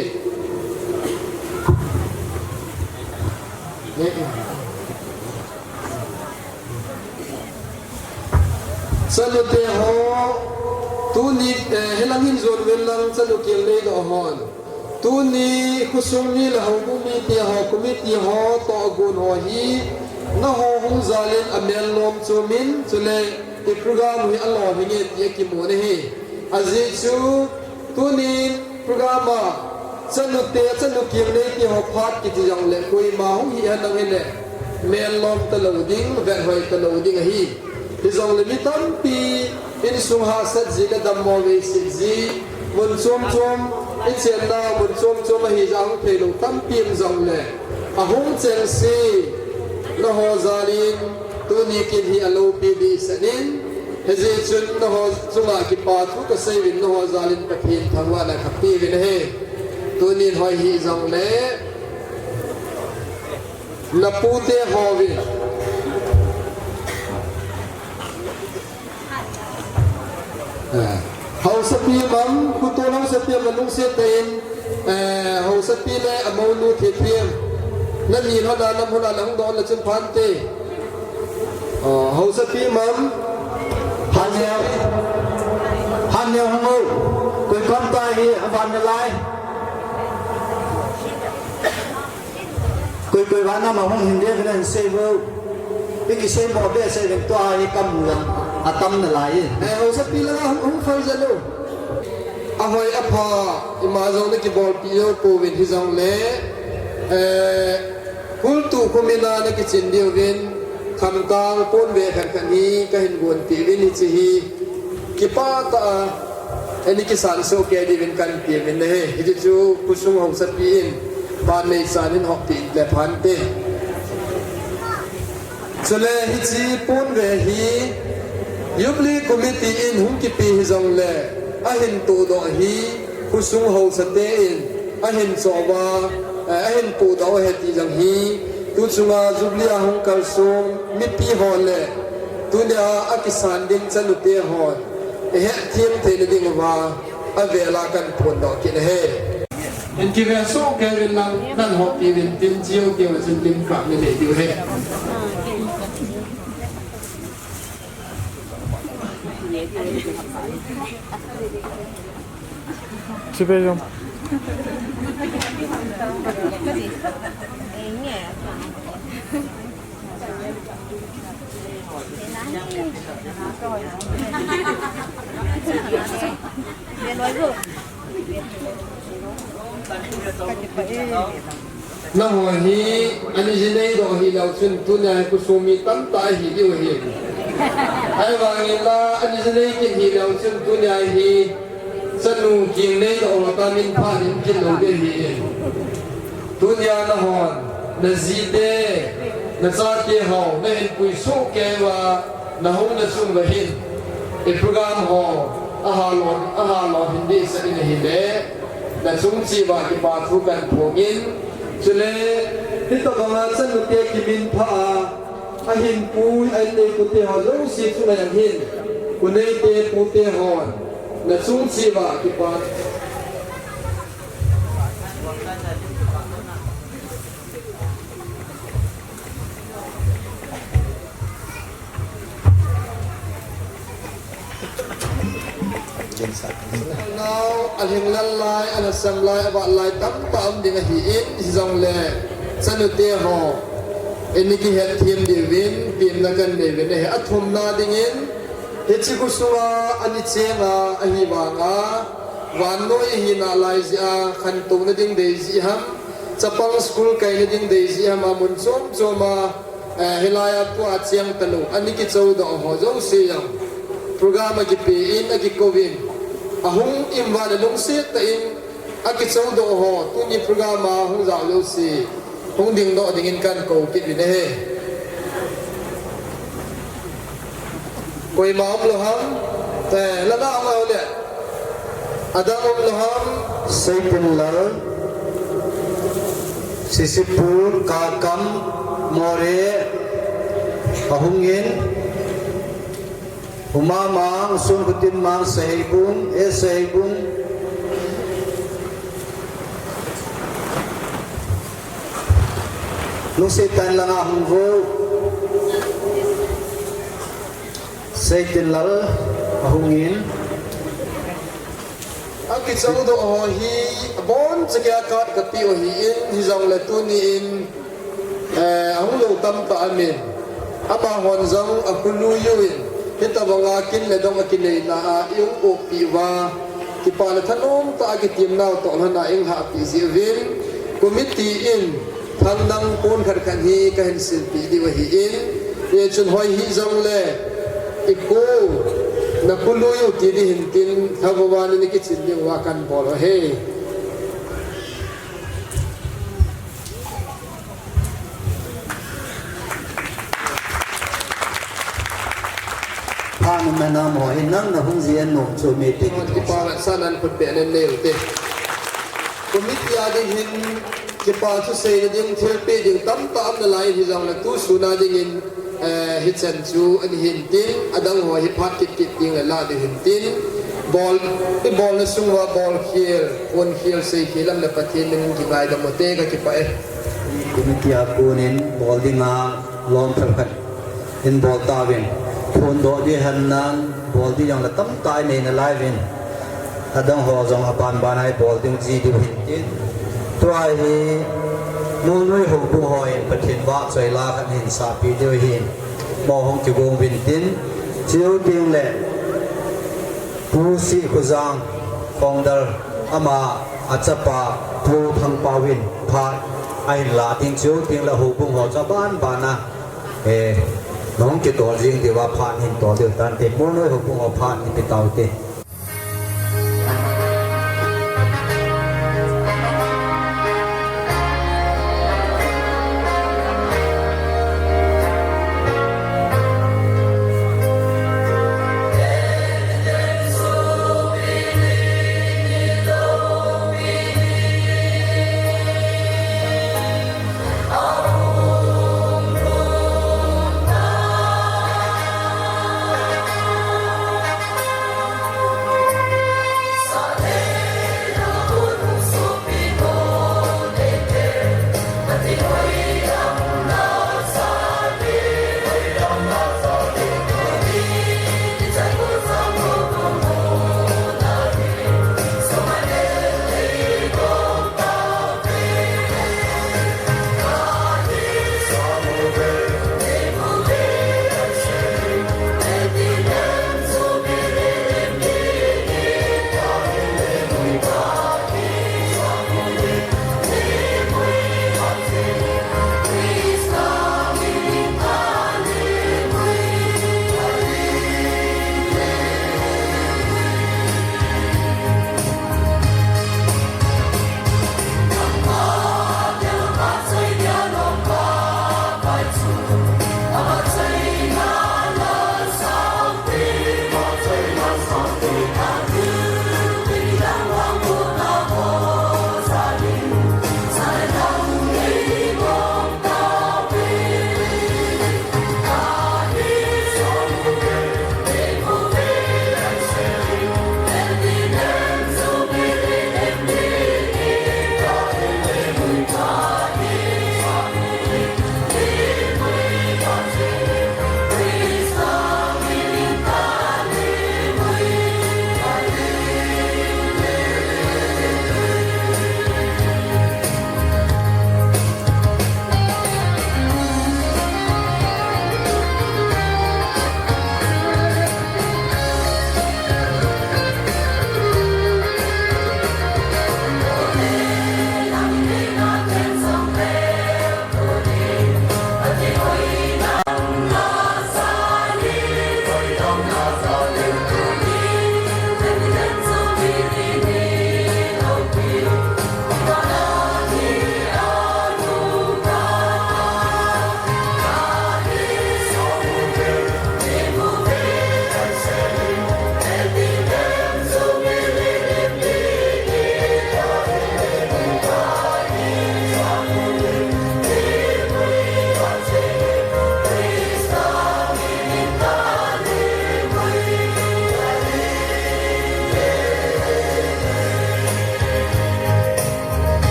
Chanu te ho, tuni, eh, hilang hin jon vel lang chanu Kiengneidoh hon. Tuni khosung mi le houbung mite ho, committee ho, tohgon ho hi, naho hung jal in amel lom chu min, chule i program hi alo hinge ti akimu nahi. Ajeh chu, tuni program a, chanu te, chanu Kiengnei te ho phat kiti jong le, koima hung hi henlang hile, mel lom talou ding, vet hoi talou ding ahi. Hijongle mi tampi insung hahsat ji le dammo veiset ji, mun chom chom, i chenna mun chom chom ahi jeh a hung theilou tampi um jongle, ahung chengse, naho jal in, tuni kin hi alopi dehset in, hijeh chun naho chunga kipa thu kasei uvin naho jal in Pathen thangvahna kapeh uvin ahi. Tunin hoi hijongle, Na pute ho vin. Eh, Haosapi Mam, Khutol Haosapi Mam lungset tah in, eh, Haosapi le amounu Thethem. Nani lhona, nam lhona, nahung doh le chun phante. Oh, Haosapi Mam. Haneo. Haneo hung o. Koi kam tai hi, avan nalai. Koi, koi vana ma hung hin de vena hin sei vo. Pi kisei mo be sei veng tua hi kam mu lam. Atam nalai. Eh, Haosapi langa hung, hung phal jal o. Ahoi apha, ima jong nakibolpi jou pouvin hijongle. Eh, kultu khomina nakichin diuvin, khamtang ponbe khat khat hi kahin gonpeh uvin hiche hi. Kipah tah a, ani kisan soh kei diuvin kahin pe uvin ahi. Hiche chu khosung Haosapi in, pan neichan in hoppi le phante. Chule hiche ponbe hi, Jubilee Committee in hung kipe hijongle, ahin tohdoh hi, khosung Haosa te in, ahin choh uva, eh, ahin pohdoh u ahi ti jong hi, Chunga Jubilee a hung kalsong mipi ho le tunia akisan ding chanute hon eihetthem theina diuva avela kan phondoh kit ahi. Hin kivel soh kei uvin lang, nan hop kei uvin tin, chujou kei uva chun lim kap nanei diu ahi. Chibai jong. Nangho hi, ani ji neidoh hilou chun, tunia hi khosung mi tamtah ahi diu ahi. Ahivangin la, ani ji nei kit hilou chun, tunia hi, chanu keng neidoh ho tah min phat in kit lou ding ahi. Tunia nahon, najite, nachate ho, nahin puisoh kei uva, nahung nachung uva hin, i program ho, ahalou, ahalou hin dehset in ahile, nachung cheh uva kipa thu kan phong in, chule, hitobanga chanute kiminphah a, ahin pui, ahin neipute ho jouse chunga jong hin, u neite pute hon, nachung cheh uva kipa. Nau, alhinglel lai, alhasam lai, avat lai, tamtah um ding ahin, hijongle, chanute ho, eini kihetthem diuvin, pemna kan nei uvin ahi, athumna dingin, hiche khosunga, ani chenga, ahivanga, vannoi ahina lai jeh a, khantouna ding dei jeh ham, chapang school kaina ding dei jeh ham, amun chom choma, Eh, hilai a tua cheng talou, ani kichoudoh ho jouse jong. Program akipe in, akikouvin. Ahung in uva le lungset tah in, akichoudoh ho, tuni program a hung jao jouse. Hung dingdoh dingin kan kou kit uvin ahi. Koima umlou ham, eh, langa um lou le. Adang umlou ham. Seitinlal, Sisipur, Kakam, Moreh, ahungin. Umamang, Sunkhutinmang, Saheibung, eh, Saheibung. Lungset tah in langa hung uvo. Seitinlal ahungin. Akichoudoh ho hi, abonchan a card kapeh u ahin, hijongle tuni in, eh, ahung lou tamtah amin. Amahon jong akhului uvin, hitobanga kin le dong akineina a, i hung oppeh uva, kipana thanom tah a kitemnau toh lhon a i hung lhahpeh jeh uvin, committee in, Thangdang pon khat khat hi kahin silpeh diu ahin, hichun hoi hijongle, i kou, nakhului u ti ding hintin, thavava in kichen diuva kan bol u ahi. Phat um e, nangho hin nang nahung jeh in nom chu mi te. Kipa vetsahnan khut beh in nei ute. Committee a ding hin kipa thu seina ding, thilpeh ding tamtah um nalai hijongle tu sun a dingin, eh, hichan chu ani hintin, adang ho hi phat kit kit ding le la ding hintin, bol, i bolna sung uva bolkhel, ponkhel, seikhel um le Pathen min in kingaidam ute, kakipah e. Committee a konin bol dinga lom phabep khat in bol tauvin. Phondoh ding henlang, bol ding jongle tamtah inei nalai uvin. Adang ho jong aban ban a ibol ding ji diu hintin. Tua hi, Molnoi houbung hon Pathen vahchoi la khat hin sapeh diu ahin. Mo hung kigong uvin tin. Chuteng le, Pu Sikhojang, founder, ama achapa, Pu Thangpao in phat ahin la ding, chuteng le houbung ho chu aban ban a, eh, nahung kitol jing diuva phat hin tol diu tante, Molnoi houbung ho phat hin pe taute.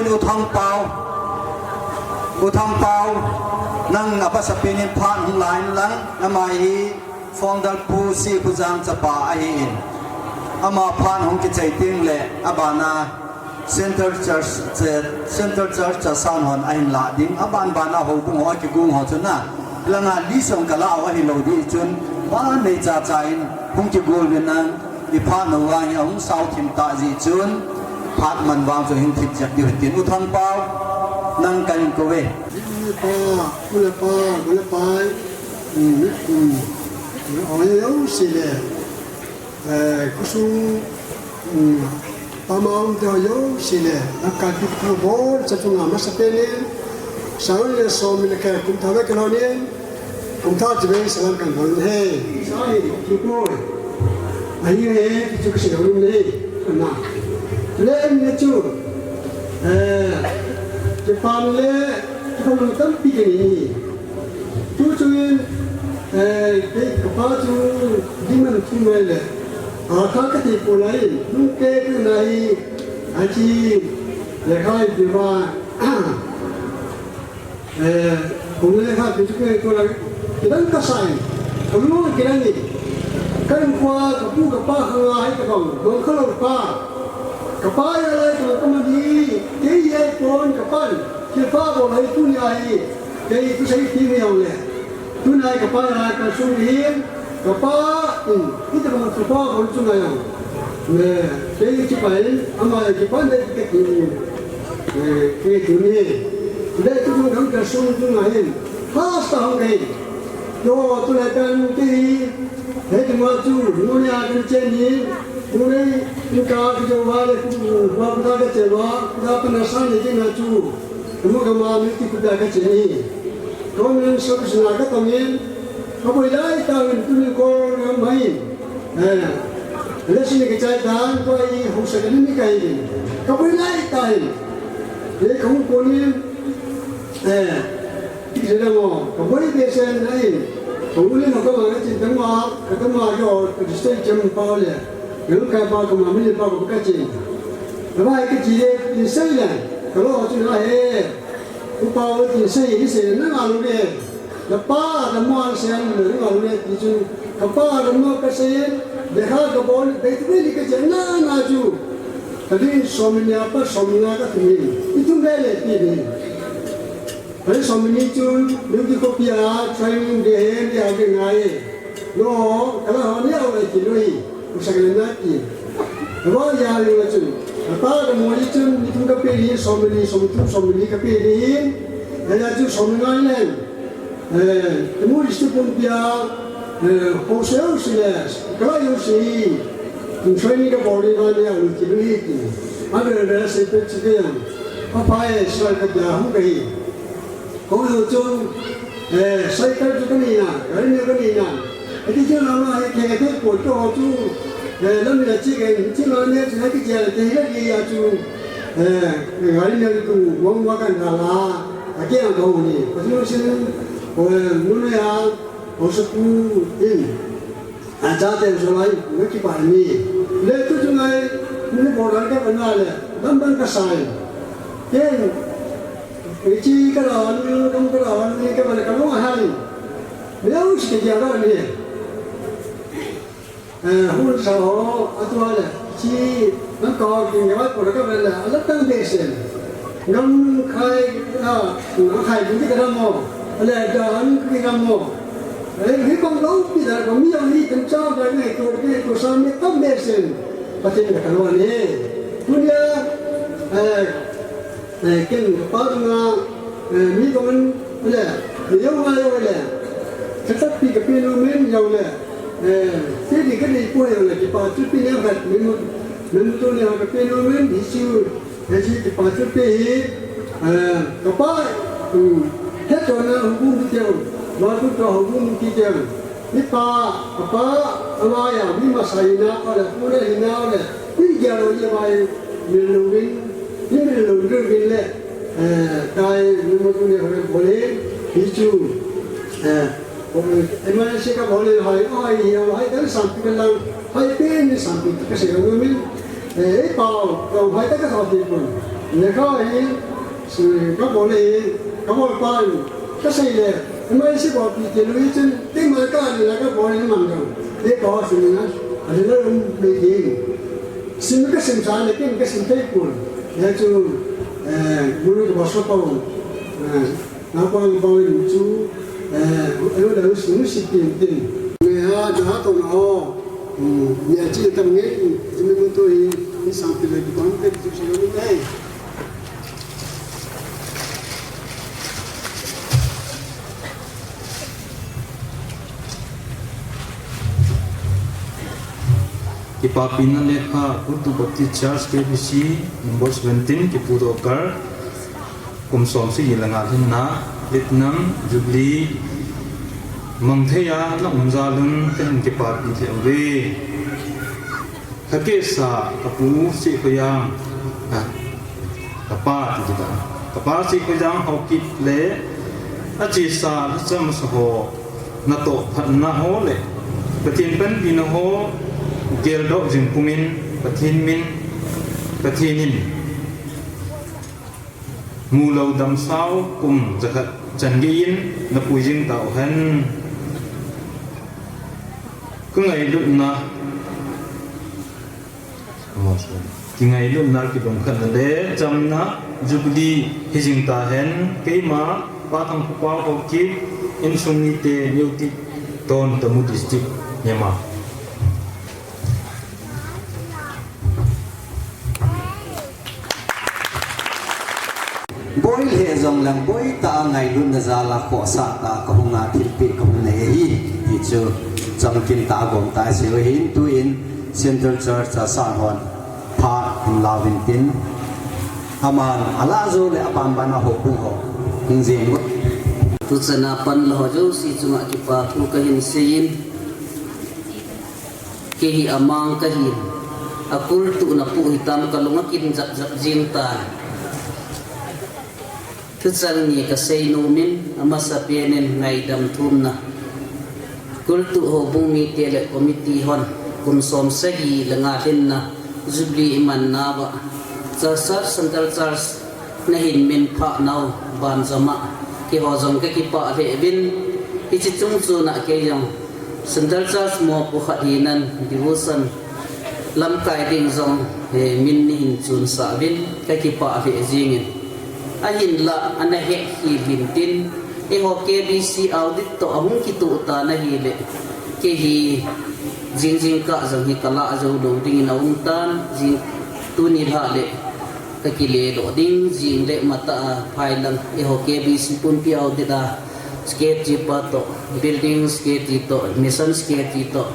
U Thangpau, U Thangpau, nang a masapen in phat hung la in lang, ama hi founder Pu C. Khujang chapa ahin. Ama phat hung kichai teng le, abana Central Church, che, Central Church chasan hon ahin la ding, aban bana houbung ho akigong ho chu na. Langa li song kala ho ahilou di chun, ba nei cha cha in hung kigol ve nang. I phat nau vang hi ahung sao thim ta jeh chun, phat man vang chu hin thip jep diu hitin U Thangpau, nang kahin kou ve. Pu le pa, pu le pai, um, um, oi, oi, si le, eh, khosung, um, pamang te ho jouse le, lamkai pi pu bol, cha chunga masapen in, sang le som le khat kum thum le khat lhon in, Kum thum chu vei salam kan bol e. Sorry, ki poi. Ahi e, ki chu ka sei lou e. Ana. Le ne chu. Eh, ki pan le, ki pan tampi ke ni. Tu chu in, eh, ke ka pa chu di man chu mai le. A kha ka ti ko lai, nu ke ke nai, a chi, le khai di ba. Eh, kum le kha, tu chu ke ko la, kidang ka sai, ka lu kidang ni. Ka lu kwa, ka pu, ka pa, ka nga, hai ka bang, bang ka lo pa. Ka pa ya lai, ka ka ma ni, ke ye pon, ka pan, ke pa bo lai tu ni ai, ke tu sai ti ni yong le. Tu nai ka pa ya lai, ka su ni, ka pa, in, kita ka ma tu pa, bon tu na yong. Eh, ke chi pa in, ama ki pa ne ke ti ni. Eh, ke tu ni. Le tu tu kan ka sung tu ngai. Hasta hung kai. Yo tu le kan ti. He tu ma tu, nu ne a kan che ni. Nu ne, nu ka ki jo wa le ku, wa ku da ka che wa, ku da pa na sa ni ki na tu. Mu ka ma mi ti ku da ka che ni. Ko men so ku na ka to ni. Ka boi lai ta ni tu ni ko na mai. Eh, le sini ke chai dan ko ai hung sa ka ni kai ni. Ka boi lai tai. Ye ka hung ko ni. Eh, ti se na mo. Ka boi be sen na in. Ka u ni mo ka ma ka chin ta ma, ka ta ma yo, ka ji se chem pa le. Ka lu kai pa ka ma mi pa ka ka chin. Ka ba ka ji ye, ni se le. Ka lo chu na he. Upa u tin sei, ni sei, nang a lu ve. Na pa, na mo an sei, nang a lu ve, ti chun. Ka pa, na mo ka sei, de ha ka bon, de tu ni ka je, na, na chu. Ka din som ni a pa, som ni a ka tu ni. I tu ve le, ti ni. Ka din som ni chun, lu ki ko pia, training de he, de a de ngai. No, ka la ho ni a u ki lu i. Usa ka na ki. Wa ya ri wa chun. Apa ka mo ni chun, ni tum ka pe ni, som ni, som tum, som ni ka pe ni. Ya ya chu som ni ngai len. Eh, tu mu ri sti pun pia, eh, ho se u si le, ka la yu si. Tum sai ni ka bo ni wa ni a u ki lu i ki. A be be se pe chi ke yang. Apa e sa ka ja hu ka hi. Ko yo chu, eh, cycle chu ka nei na, gari ne ka nei na. Ati chu na ma, he ke ke po to chu, eh, lam ya chi ke, chi na ne chi na ki ja te he ki ya chu, eh, gari ne tu wang wa kan da la, a ke ang ko ni. Pa chu sin, o, eh, nu ne ya, o sa ku in. A cha te so lai, na ki pa ni. Le tu chu ngai, nu bo ran ka pa na le, lam ban ka sai. Ken, Ichi ka la ni, kam ka la ni, ka ba ka lu ha ni. Leu si ke ja la ni. Eh, hun sa ho, a tu le. Chi, nang ka ki ngai ko ka ba la, a la tang de sen. Ngam khai, a, ngam khai ki ka mo. A le da an ki ka mo. Eh, hi kong lo pi da ko mi yang ni kan cha ba ni ko ke ko sa mi tam de sen. Pa tin ka lo ni. Kun ya, eh, Eh, ken ka pa nga, eh, mi ko man le, mi yo nga yo le. Ka tap pi ka pi lu men yo le. Eh, ti di ka ni pu yo le, ki pa chu pi ne ka, mi mu, mi mu tu ne ka pi lu men, di chu, eh, chi ki pa chu pi hi, eh, ka pa, um, he to na hu bu mu ti yo, ma tu to hu bu mu ti yo. Mi pa, ka pa, ama ya, mi ma sa i na, ka le, pu le, i na le, mi ya lo ye ba ye, mi lu win, Ni mi lo ri ri le, eh, tai ni mo tu ni ho le bole, hi chu, eh, ko mi, eh, ma se ka bole hai, ai, hi hai, kan sam pi lang, hai pe ni sam pi ka se lo mi, eh, pao, ko hai ta ka sa pi ko. Lekha hi, si, kabol hi, kabol pan, kasei le, M I C ko pi te lui chun, ti ma ka ni la kabol hi man jong, ti ko si ni na, a le um be ye. Sim ka sim sa le, kin ka sim te kun. Ya chu, eh, mulu ko so pa, eh, Napa ni bang in chu, eh, eu da us nu si tin tin. Nge ha da to na ho. Hmm, ya chi tam nge, ti mi mun to hi, ni sang pi le di bang te chu sa ni nai. Kipapina lekha, Kultu Baptist Church K B C, number seventeen, kipu dokar. Kum som sagi le nga lhinna, Platinum Jubilee, mang thei a na um jal un kahin kipapi lheh uve. Ka kehsa, ka pu Sikhoijang, ah, ka pa ti kita. Ka pa Sikhoijang Haokip le, achesa, acham sa ho, natoh phatna ho le, Pathen panpina ho, geldoh jing pumin, Pathen min, Pathen in, Mulou damsau kum jakhat chan gei in na pui jing tau hen. Ka ngailutna, oh, sorry. Ki ngailutna ki lungkhatna le chamna Jubilee hi jing ta hen. Keima Pa Thangkhopau Haokip, insung mite, Neotiton, Tamu District, Myanmar. Boi le jong lang boi ta a ngailutna jal a khohsah ta ka hung a thilpeh ka hung nei ahi. Ti chu chamkim ta a gom ta a sei u ahin tuin Central Church a san hon phat in lauvin tin. Aman a lah jou le a banban a houbung ho hung jeng u. Tuchan a pan la ho jouse chunga kipa thu ka hin sei in. Kei hi amang ka hin, a kultuh na pu hitam ka lung a kin jap jap jing tan. Thuchang ni ka sei nom in, a masapen in ngaidam thumna. Kultuh houbung mite le committee hon, kum som sagi le nga lhinna, Jubilee i man nauva. Church, Central Church, na hin min phah nau, banjom a, keiho jong ka kipah lheh uvin, hiche chung chun a kei jong, Central Church mopo khat hinan, devotion lamkai ding jong, eh, min nei hin chunsah uvin, ka kipah lheh jing in. Ahinlah, ana hehkhel hin tin, eiho K B C audit toh ahung kitoh tan ahile, kei hi jing jingkah jong hi ka lah jou lou ding in aum tan, jing tuni lhah le, ka kile doh ding, jing le matah a phai lang, eiho K B C pumpi audit a, secretary pa toh, building secretary toh, mission secretary toh,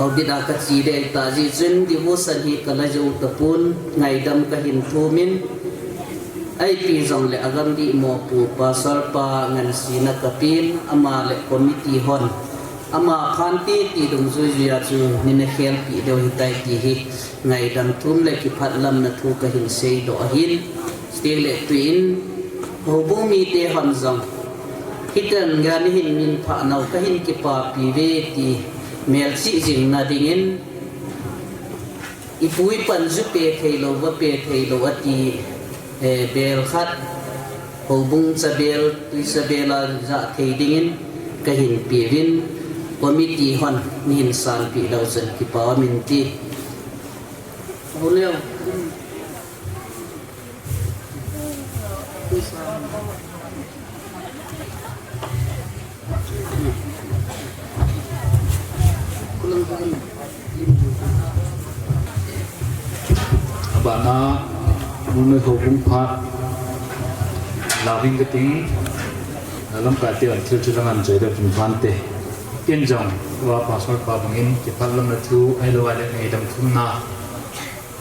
audit a ka che ding ahi ta jeh chun, devotion hi ka la jou tapon, ngaidam ka hin thum in, ipi jong le a gamdih mopo, pastor pa, ngansena ka pen, ama le committee hon, ama phan titi dungjui jui a chu, nei na khelpi deu hitai ti hi. Ngaidam thum le kiphatlamna thu ka hin seidoh ahin, chuteng le tuin, houbung mite hon jong, hitia nei hin min phah nau ka hin kipapi uve ti melchih jing na ding in, i pu i pan ju pe thei lou, va pe thei lou ati, eh, bel khat, houbung chabel, tui chabel a ja thei ding in ka hin pe uvin, committee hon nei hin sanpeh lou chun kipa um in ti. Abana, Mulnoi houbung phat, laving kating, lamkai te an thil chu lang an choi deu kin phan te. Ken jong, tua pastor pa bangin, kiphatlamna thu, ahilou le ngaidam thumna,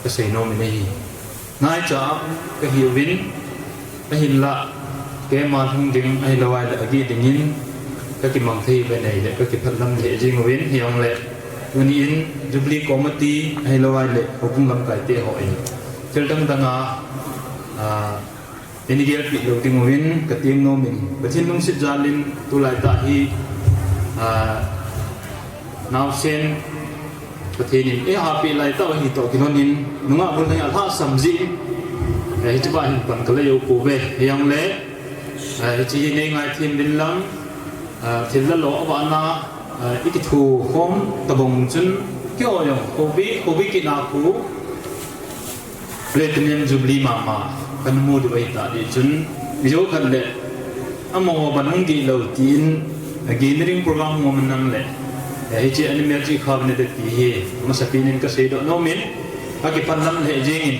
ka sei nom in ahi. Ngaicha ka hi uvin, ahinlah, keima lhung ding, ahilou le agih ding in, ka kimang thei uve nei le, ka kiphatlam lheh jing uvin, hijongle, tuni in, Jubilee Committee, ahilou le, houbung lamkai te ho in. Thil dang dang a, a, Nei gelpeh lou ding uvin ka tem nom in, Pathen lungset jal in tulai tah hi, ah, naosen Pathen in eihapeh lai tah u ahi toh kilhon in, nungah bul hi alhahsam jeh in, Eh, hiche pa hin pan kala jou pouve, hijongle, eh, hiche hi nei ngaithem uvin lang, eh, thil la lo a vana, eh, i kitho khom tabang chun, keiho jong, Covid, Covid kina khu, Platinum Jubilee mama, kan mu diu ahi ta di chun, mi jou khat le, amaho ban hung di lou tin, eh, gathering program hung um nang le, eh, hiche animal chi kha ne de ti hi, masapen in ka seidoh nom in, ka kipan lam le jing in,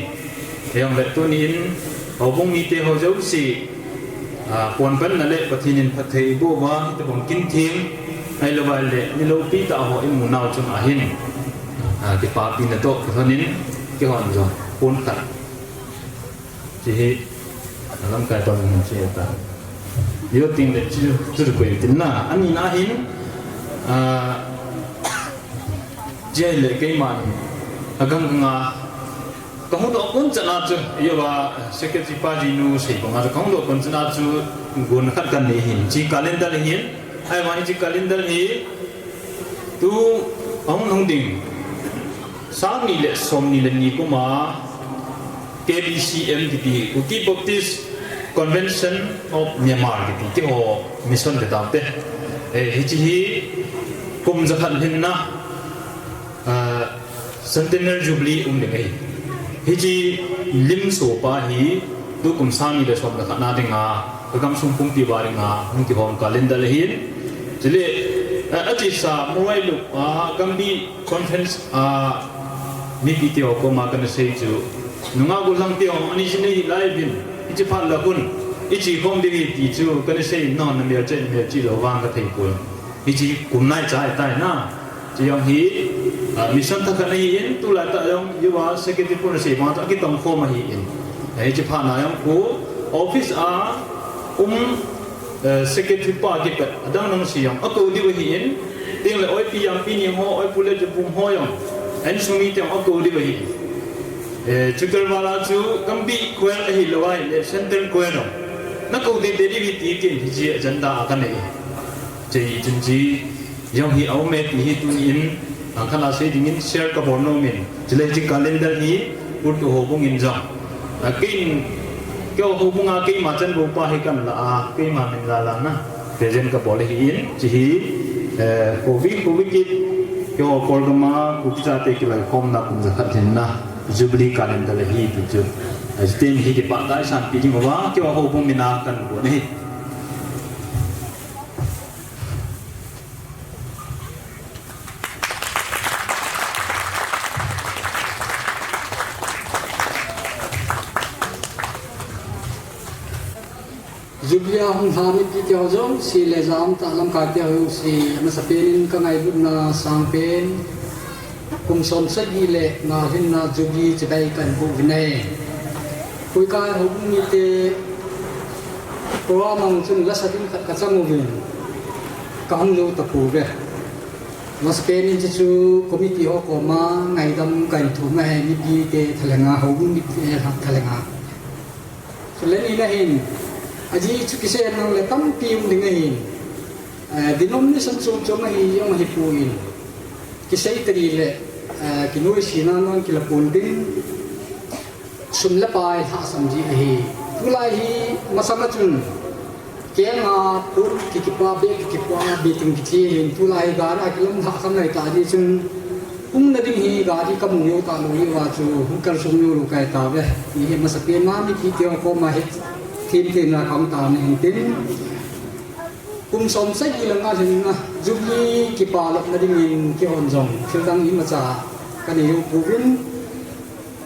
Hijongle tuni in, houbung mite ho jouse, ah, pon panna le Pathen in phatthei eiboh uva, hitobang kin theng, ahilou le, mi loupi tah ho i mu nau chunga hin, ah, kipapina toh, kilhon in, keihon jong, pon khat. Hiche hi, lamkai toh hin che ta. Jou teng le chu, chu koi tin na, ani na hin, ah, hiche le keiman, agang ganga, Ka hung doh kon chan a chu, eiho a, eh, secretary pa jinu sei banga chu, ka hung doh kon chan a chu, gon khat kan nei hin, hiche calendar hin, ahivang hiche calendar hi, tu ahung hung ding, sang ni le som ni le ni kum a, K B C M kiti, Kuki Baptist Convention of Myanmar kiti, keiho mission te tau te. Eh, hiche hi, kum jakhat lhinna, eh, Centenary Jubilee um ding ahi. Hiche limsoh pa hi, tukum sang ni le som le khat na dinga, ka gamsung pumpi uva dinga, hung kihom calendar ahin. Chule, eh, achesa Mawngailup, ah, Gambih Conference, ah, mipi te ho koma kana sei chu. Nungah gollhang te ho, ani jin nei lai bin, hiche phat la khun, i che khom ding ahi ti chu, kana sei, nangho na melchih, melchih lou vang ka thei poi. Hiche kum nai cha ahi tai na. Hiche jong hi, ah, mission thakhat ahin, tulai tah jong, eiho a secretary pu na sei bang, akitong khom ahin. Eh, hiche phat na jong khu, office a, um, eh, secretary pa kipet, adang dang sei jong, akou diu ahin, tin le oipi jampi ni ho, oipu le jupum ho jong, insung mite jong, akou diu ahin. Eh, chuti vala chu, Gambih choir ahilou ahile, central choir jong. Na kou ding ding ahi ti kin, hiche agenda a ka nei. Hiche hi chun hiche, Jong hi aume ti hi tuni in, ah, khat a sei dingin share ka bol nom in. Chule hiche calendar hi, Purtuh houbung in jong. Ah, keiin, keiho houbung a keima chan bou pa hi kan la a, keima min la la na. Present ka bol ahin, hiche hi, eh, Covid, Covid kit, keiho Kolgam a, Kuki chate kiloi khomna kum jakhat lhinna, Jubilee calendar ahi ti chu. Ah, hitin hi kipah tah a isanpeh ding uva, keiho houbung min a kan bol ahi. Jubilee a hung lha mipi te ho jouse le jam tah lamkai te ho jouse, amasapen in ka ngailutna sangpen. Kum som sagi le nga lhinna Jubilee chibai kahin boh uvin ahi. Koi ka houbung mite program a chun lasa ding khat ka chang uvin, ka hung jou tapouve. Amasapen in hiche chu committee ho koma ngaidam kahin thum ahi, mipi te thalhenga, houbung mite thalhenga. Chule nina hin, ajeh chu kisei nang le tampi um ding ahin. Eh, denomination chom chom ahi jong ahipoi. Kisei tadi le, eh, kinoise na non kila pon ding. Sum le pai lhahsam ji ahi. Tulai hi masang a chun. Kenga pur kikipa be kikipa be ting kithi hin. Tulai gari a kilam lhahsam nai ta ji chun. Umna ding hi gari kamu jou talou jeh uva chu. Hung kalsong jou lou kai tauve. Hiche hi amasapen a mipi te ho koma hi. Thim thim na kam ta na hin tin. Kum som sagi le nga lhinna, Jubilee kipah lopna dingin keihon jong, thil dang imacha kanei jou pouvin,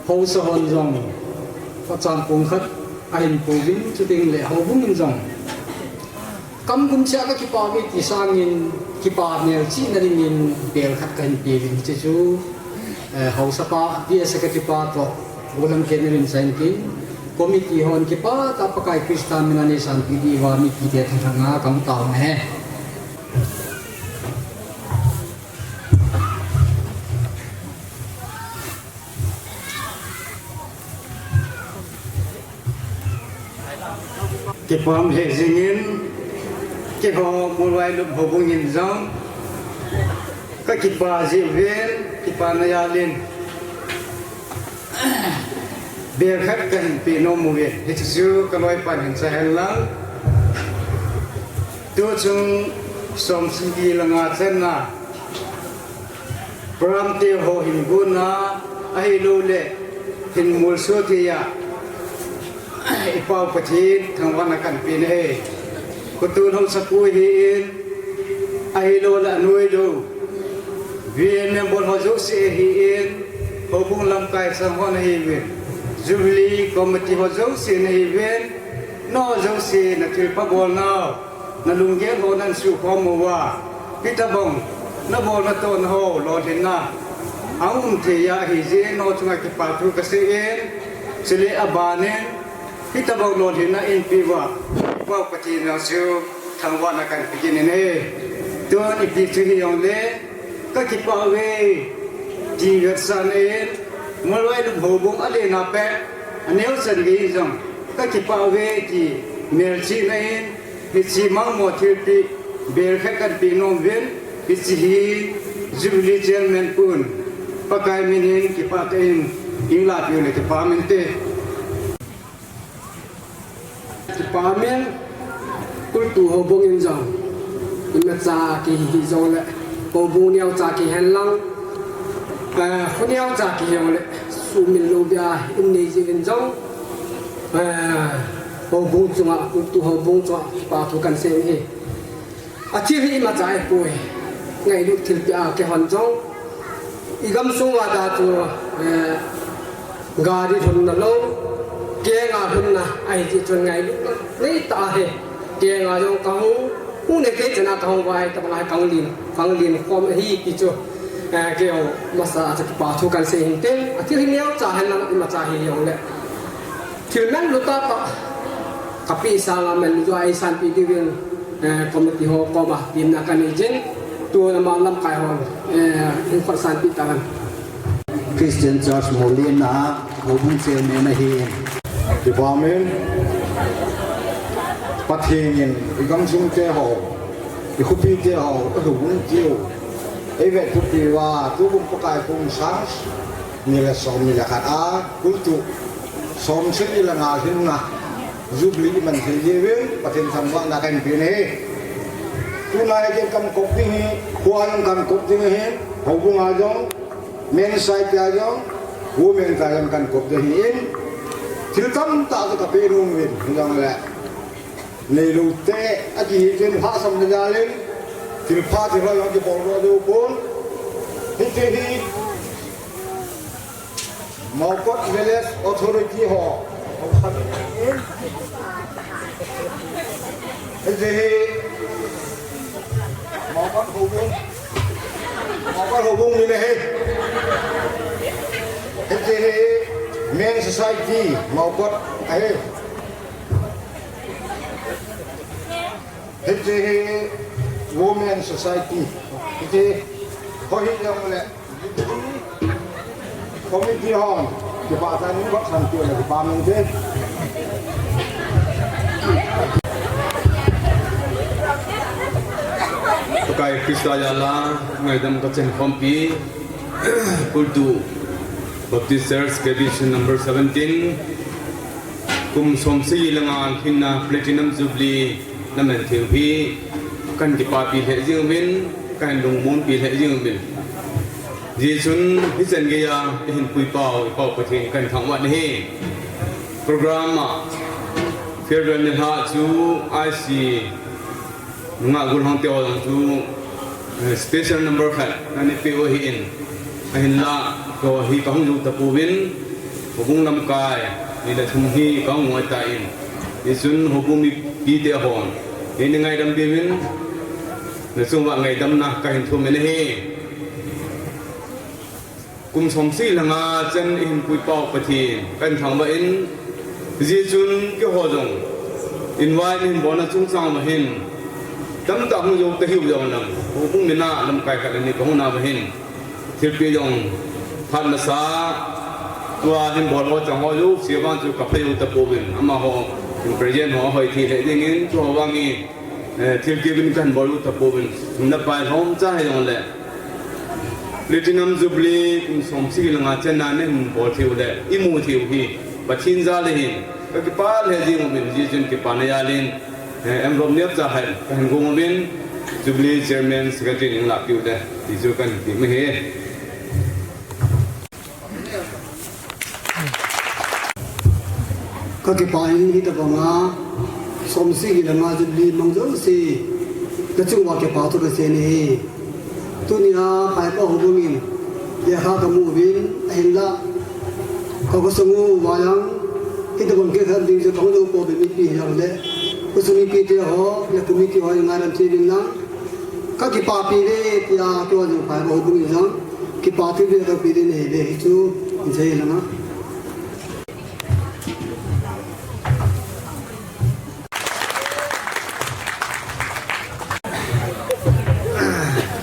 haosa hon jong, pachan pung khat ahin pouvin, chuteng le houbung in jong. Kam kum chia kakipah uve ti sangin, kipah melchihna dingin, bel khat kahin peuvin, hiche chu, eh, haosa pa, P S secretary pa toh, Golam Kenneth in sign tin, committee hon kipah tah a Pakai Christa min a neisanpeh diuva mipi te thangthang a kahung tao uve. Kipah lheh jingin, keiho Mawngailup houbung in jong, kakipah jeh uvin, kipana jal in. Bel khat kahin pe nom uve, hiche chu kaloipan hin cha hen lang. Tuchung som sagi le nga channa program te ho hin gon a, ahilouleh hin molso thei a, i Pau Pathen thangvahna kahin pe ahi. Kho tun haosapu ahin, ahilouleh anoilou V N member ho jouse ahin, houbung lamkai chang ho nahiuvin, Jubilee Committee ho jouse nahiuvin, nangho jouse nathilpha bolnau, nalunggel ho nahin sukhom uva, hitobang nabolna tohna ho lolhinna aum thei ahi jeh in nangho chunga kipathu kasei in, chule abanin hitobang lolhinna eipeh uva, Pau Pathen jong chu thangvahna kahin pe kit in ahi. Tun ipi chu hijongle kakipah uve ti vetsahna in, Molvai lum houbung alena pet, aneocha gei jong kakipah uve ti melchihna in, hiche mangmo thilpeh bel khat kahin pe nom uvin, hiche hi Jubilee Chairman pun, Pakai min in kipah tah in eilahpeh u le kipah inte. Kipah min, Kultu houbung in jong imacha kihi jongle, houbung neocha kihen lang, eh, kho neocha kihi jongle, sumil lou bia in nei jiuvin jong, eh, houbung chunga, Kultu houbung chunga kipathu kahin sei ahi. Athil hi imacha ahipoi. Ngailut thilpeh a kihon jong, igamsung uva chu, eh, gari lhunna lou, kenga lhunna ahi jeh chun ngailut neitah ahi. Kenga jong kahung, hung nei kei chana kahung uva, hitobang a hi kahung len, kahung len khom ahi ti chu, eh, kei jong masa a chu kipathu kahin sei hinte. Athil hi neocha hen lang imacha hijongle, thil manlu tahtah kapeh sanga manlu joh a eisanpeh diuvin, eh, committee ho koma temna kanei jin, tun ama lamkai hon, eh, hin khut sanpeh tauhen. Christian Church Molina houbung chairman ahin. Kipah min, Pathen in igamsung te ho, ikhopi te ho, ihoubung te ho eivetpeh uva, tukum Pakai kum sang ni le som ni le khat a, Kultu som sagi le nga lhinna Jubilee iman thei jeh uvin Pathen thangvahna kahin pe ahi. Tuna hi kei kahin kop ding hi, kho a jong kahin kop ding ahin, houbung a jong, Men's Society a jong, Women's a jong kahin kop ding ahin, thil tamtah chu kapeh nom uvin, hijongle neilou te akihi chun lhahsamna jal in, thilpha thilha jong kibol doh jou pon. Hiche hi Maokot Village Authority ho, hiche hi Maokot houbung, Maokot houbung min ahi. Hiche hi Men's Society Maokot ahi. Hiche hi Women's Society. Hiche hi hohi jongle committee hon kipah tah in khut sanpeh le kipah inte. Pakai Christa jal a ngaidam kachen khompi, Kultu Baptist Church, K B C number seventeen, kum som sagi le nga lhinna Platinum Jubilee naman theiu hi kahin kipapi lheh jeng uvin, kahin lungmonpi lheh jeng uvin. Hijeh chun hichan geiya eihin puipau, i Pau Pathen kahin thangvah ahi. Program a farewell nilhah chu I C Nungah gollhang te ho jong chu, eh, special number khat nanei peh u ahin, ahinla, keiho hi kahung jou tapouvin, houbung lamkai ni le thum hi kahung ngai tan, hichun houbung mipi te hon eina ngaidam diuvin, nachung uva ngaidamna kahin thum in ahi. Kum som sagi le nga chan eihin puipau Pathen kahin thangvah in, hijeh chun keiho jong invite neihin bolna chungchang uva hin tamtah hung jou kahiu jong leng, houbung min a lamkai khat le ni kahung nau va hin, thilpeh jong phat masa, tua hin bol ho chang ho jouse vang chu kapha jou tapouvin, amaho hin present ho ahoi thei lheh dingin, chu ho vangin, eh, thil kiuvin kahin bol jou tapouvin, sum le pai lhomcha hijongle, Platinum Jubilee kum som sagi le nga channa neihin bol theiu le imu theiu hi Pathen jal a hin, kakipah lheh jing uvin, hijeh chun kipana jal in, eh, envelope neo cha khat kahin gong uvin, Jubilee Chairman Secretary in eilah peh u hite, ti chu kahin ti ahi. Kakipah in hitabanga, som sagi le nga Jubilee mang jouse, nachung uva kipa thu kasei ahi. Tunia Phaipa houbung in lekha kamu uvin, ahinla ka khosung uva jong, hitabang kikhen ding chu kahung lou pouve, mipi hijongle, khosung mipite ho, le committee ho ngaidam cheh uvin lang. Kakipapi uve tia, keiho jong Phaipa houbung in jong, kipa thu ve kape ding ahi, hichu, in sei lang a.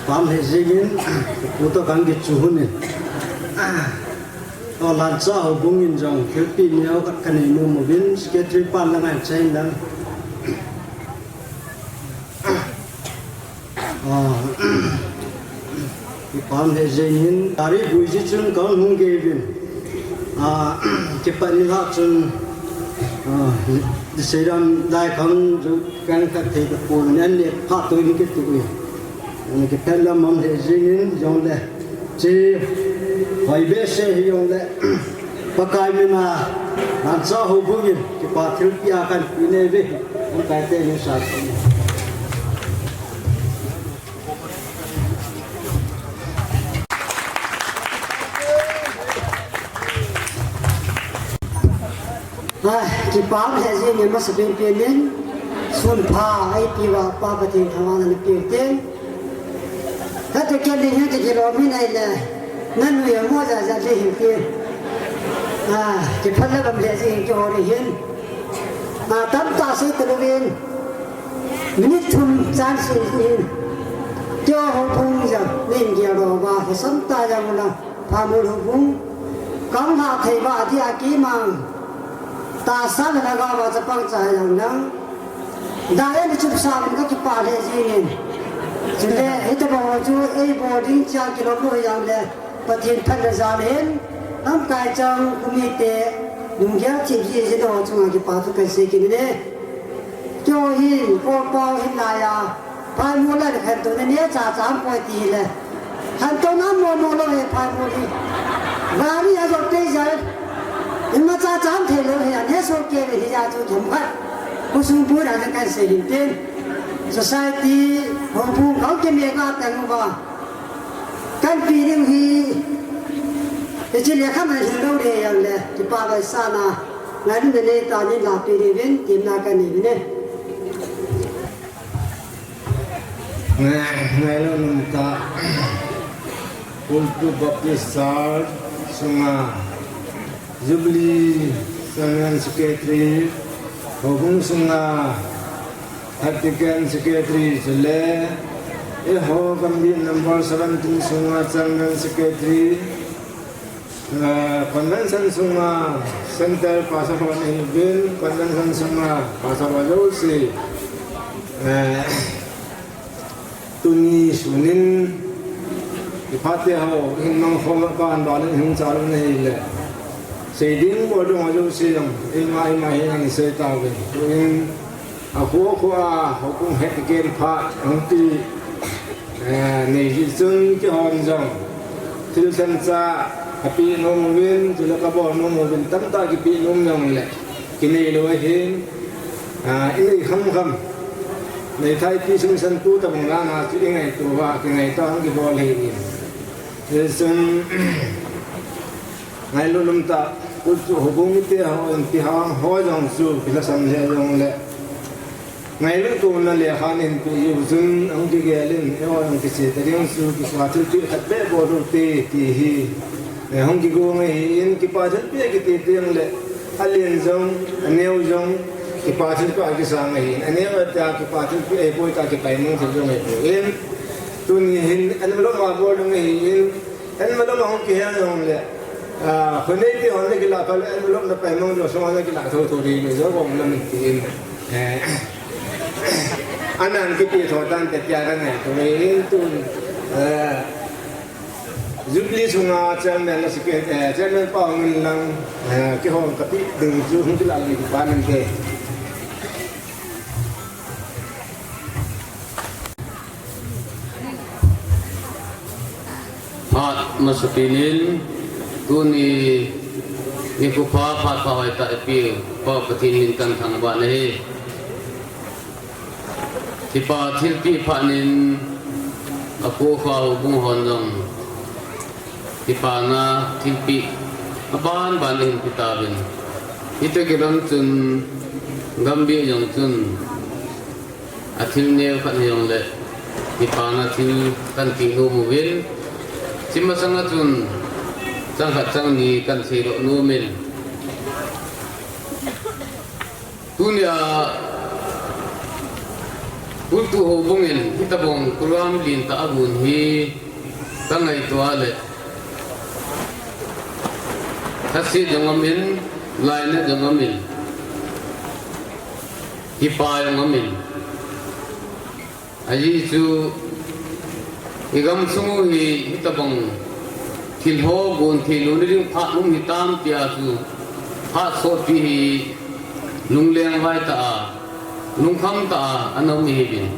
Pam he jingin, pu toh kakichu hon in. O Lancha houbung in jong, thilpeh neo khat kanei nom uvin, secretary pan lang a chain lang. Ah, kipah lheh jingin, gari bui ji chun kahung gei uvin. Ah, kipat ni lha chun, ah, seidan lai khang chu kan khat thei tapon nen le pha toi ni kitu e. Ani kipah lam mang lheh jingin, jongle. Chi, hoi behseh hijongle, Pakai mina, Lancha houbung in, kipa thilpeh a kahin pe nei uve, Pakai te ni sa. Ai, kipah lheh jingin, masapen pen in, sun pha, eipeuva, Pa Pathen thangvahna napeh uvin. Hiti ken ding hin kikilom in ahile, nanui a mo ja ja ding hin tin. Ah, kipah le bam le jing kihou ding hin. Ah, tamtah sei talou vin. Minute thum chance in. Keiho houbung jong, nei gel lou va, hesam tah jong la. Phamol houbung, kahung lhah thei uva dia kimang. Tahsa le lhagao a chapang cha jong lang. Dai ani chupsa uvin kakipah lheh jingin. Chule, hitabang ho chu, eibol ding cha kilom lou hijongle, Pathen phatna jal hin, lamkai chang, committee, lunggel thim ji jin ho chunga kipa thu kasei kit in e. Keiho hin, Kolpao hin laiya, Phaimol a khantouna neocha cha aumpoi tile. Khantouna mo mo lou ahi Phaimol hi. Gari a jong pei jal. Imacha cha aum thei lou ahi, aneosoh kei ahi jeh chun themkhat. Khosung bui a jong kahin sei hin tin. Society, houbung, kho keme ka teng uva. Kahin pe ding ahi. Hiche lekha man hin lou le jong le. Kipa vetsahna. Ngailutna neitah in la pe ding uvin, temna kanei uvin e. Ngai, ngailou nom tah. Kultu Baptist Church sunga Jubilee General Secretary, houbung sunga Vatican Secretary chule, eiho Gambih number seventeen sunga General Secretary, Eh, convention sunga center pastor ho nahiuvin, convention sunga pastor ho jouse, eh, tuni sunin, ipate ho, hin mang khom a pan ban hin hung cha lou nahile. Sei ding bol ding ho jouse jong, ima ima hin sei tauvin. Tuin, Akhu akhu a, houbung het ken pha, hung ti, eh, nei ji chun keihon jong. Thil khencha, kapeh nom uvin, chule kabol nom uvin, tamtah kipeh nom jongle. Kinei lou ahin, ah, inei kham kham. Nei thei pi sung san tu tabang lana chu ingaito uva, kingaito hung kibol ahin. Hichun, Ngailut lum tah, kut chu houbung mite ho, inpi hang ho jong chu, kilhasam lheh jongle. Ngailut tona lekha nahin peh jiu chun, ahung kigel in, eiho jong kiche ta ding chu, kipa thilpeh khat beh bol u hite, ti hi. Eh, hung kigong ahin, kipa thilpeh kiti teng le, alen jong, aneo jong, kipa thilpeh a kisang ahin, aneo a tia kipa thilpeh ahipoi tia kipaimang thil jong ahipoi. Tuni hin, envelope a bol ding ahin, Envelope ahung kiheng jongle, ah, khonei te hon le kilah phat le envelope na paimang jo sunga na kilah thotho ding le jo bol lam in tin. Eh, anan kipe tho tante tia kangaito in tun, eh, Jubilee sunga chairman na second, eh, chairman pa hung in lang, eh, kihong kapi ding chu hung kila le pa nante. Phat masapen in, tuni nikho pha, phat pha hoitah eipeu Pa Pathen min kathangvah in ahi. Kipa thilpeh phat in, apohpa houbung hon jong kipana thilpeh aban ban ahin pe tauvin. Hiti kilhon chun, Gambih jong chun, athil neo khat hijongle, kipana thil kahin pe nom uvin. Hiche masanga chun, chang khat chang ni kahin seidoh nom in. Tunia, Kultu Houbung in, hitobang program lentah agon hi, kangaito a le, thase jong aum in, lainat jong aum in, kipa jong aum in. Ajeh chu, igamsung u hi, hitobang thil ho gon thei lou nading phat um hitam tia chu, phat sotpi hi, lungleng vai tah a, lungkham tah a, ana um ahiuvin.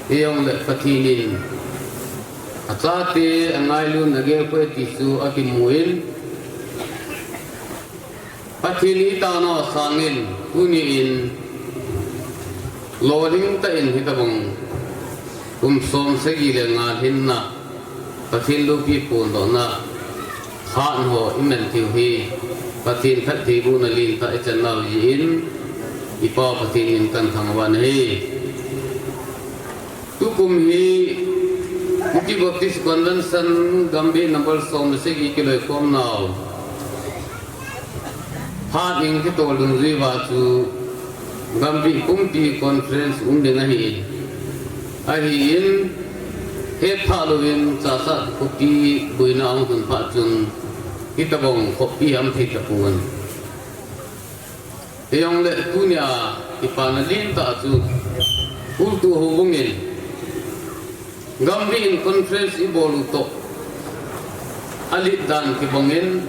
Hijongle Pathen in, achate angailun agelkhoh e ti chu akimun, Pathen in itaona sangin, tuni in, lolhing tah in hitobang kum som sagi le nga lhinna, Pathen loupi phondohna, khat ho iman theiu hi, Pathen phattheibohna lentah ichan nau jeh in, iPa Pathen min kathangvah in ahi. Tukum hi, Kuki Baptist Convention Gambih number som le sagi kiloikhom nau, phat in kitol dungjui uva chu Gambih Pumpi Conference um ding ahi. Ahin, hetphah louvin Chassad khopi boina ahung lhun phat chun, hitobang khopi aum thei tapon. Hijongle tunia kipana lentah chu, Kultu Houbung in, Gambih in conference ibol u toh, alet dan kibang in,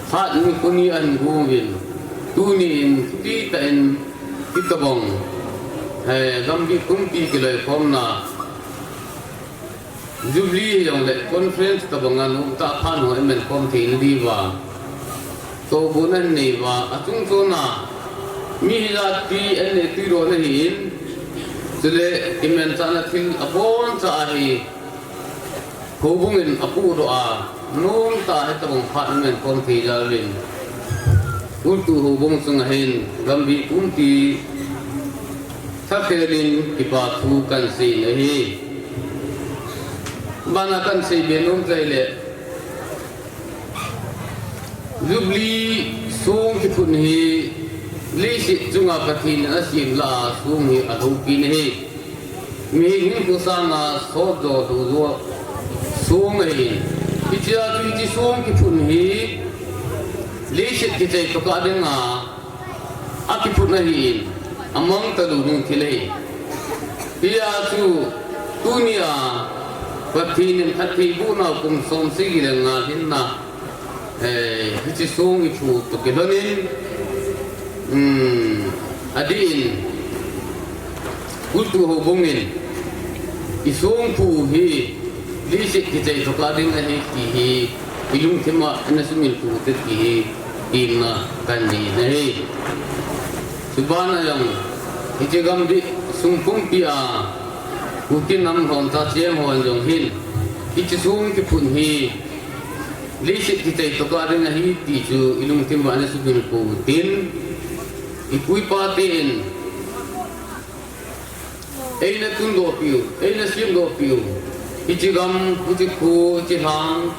phat ni kho ni ahin gon uvin, tuni in thupi tah in, hitobang, eh, Gambih Pumpi kiloikhomna, Jubilee hijongle conference tobang a nomtah phat ho iman khom theina diuva, tohgon ahin nei uva, achung chon a, mi hijat pi ahin nei twi lou ahin, chule kimanchahna thil aboncha ahi, Houbung in apohdoh a, nomtah a hitobang phat iman khom thei jal uvin, Kultu Houbung chunga hin, Gambih Pumpi, thakhel in kipa thu kahin sei in ahi. Bana kahin seibe nom chu ahile, Jubilee song kiphut hi, leiset chunga Pathen in asem lah a song hi aloupi in ahi. Mihem hinkho sanga sotjo, loujo song ahin. Hichea chu hiche song kiphut hi, leiset kichai tokah dinga akiphut ahin, amang talou ding thil ahi. Hijeh a chu, tunia, Pathen in phattheiboh nau kum som sagi le nga lhinna, eh, hiche song iphu toh kilhon in, um, adeh in, Kultu Houbung in, isong phu hi, leiset kichai tokah ding ahi ti hi, ilungthim a ana sumil phu te ti hi, temna kahin nei in ahi. Chubana jong, hiche Gambih sung pumpi a, Kuki nam lhomcha cheng hon jong hin, hiche song kiphut hi, leiset kichai tokah ding ahi ti chu ilungthim a ana sumil phu tin, ipu ipa ten, eina tundoh piu, eina semdoh piu, hiche gam, hiche kho, hiche lhang,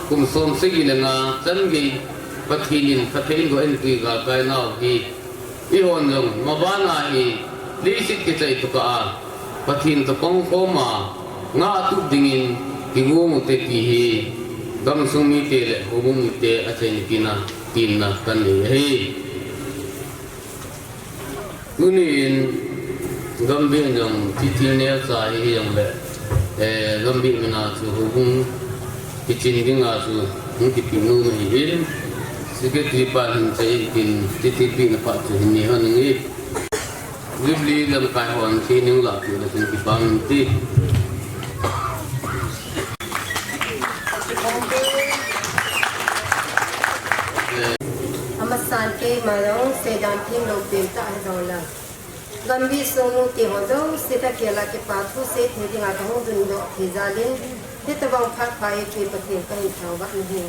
kum som sagi le nga chan gei, Pathen in phatthei eidoh in tui galkai nau hi, eihon jong, mabana hi, leiset kichai tokah a, Pathen toh pangkhom a, ngah tup dingin, kigong ute ti hi, gamsung mite le houbung mite achaina pen a, temna kahin nei ahi. Tuni in Gambih in jong thil neocha hi hijongle, eh, Gambih min a chu houbung Kichin dinga chu hung kipe nom ahi in, Secretary pa hin chai in tin, titi pi na pa chu hin ni hon nge. Jubilee lamkai hon thi ning la pi la tin kipang in ti. Amasan keima jong seidan thim lou pen tah hi jong lang, Gambih sung nu te ho jouse thakhel a kipa thu sei thei dinga kahung dungdoh thei jal in, hitabang phat pha eipeh Pathen kahin thangvah in ahi.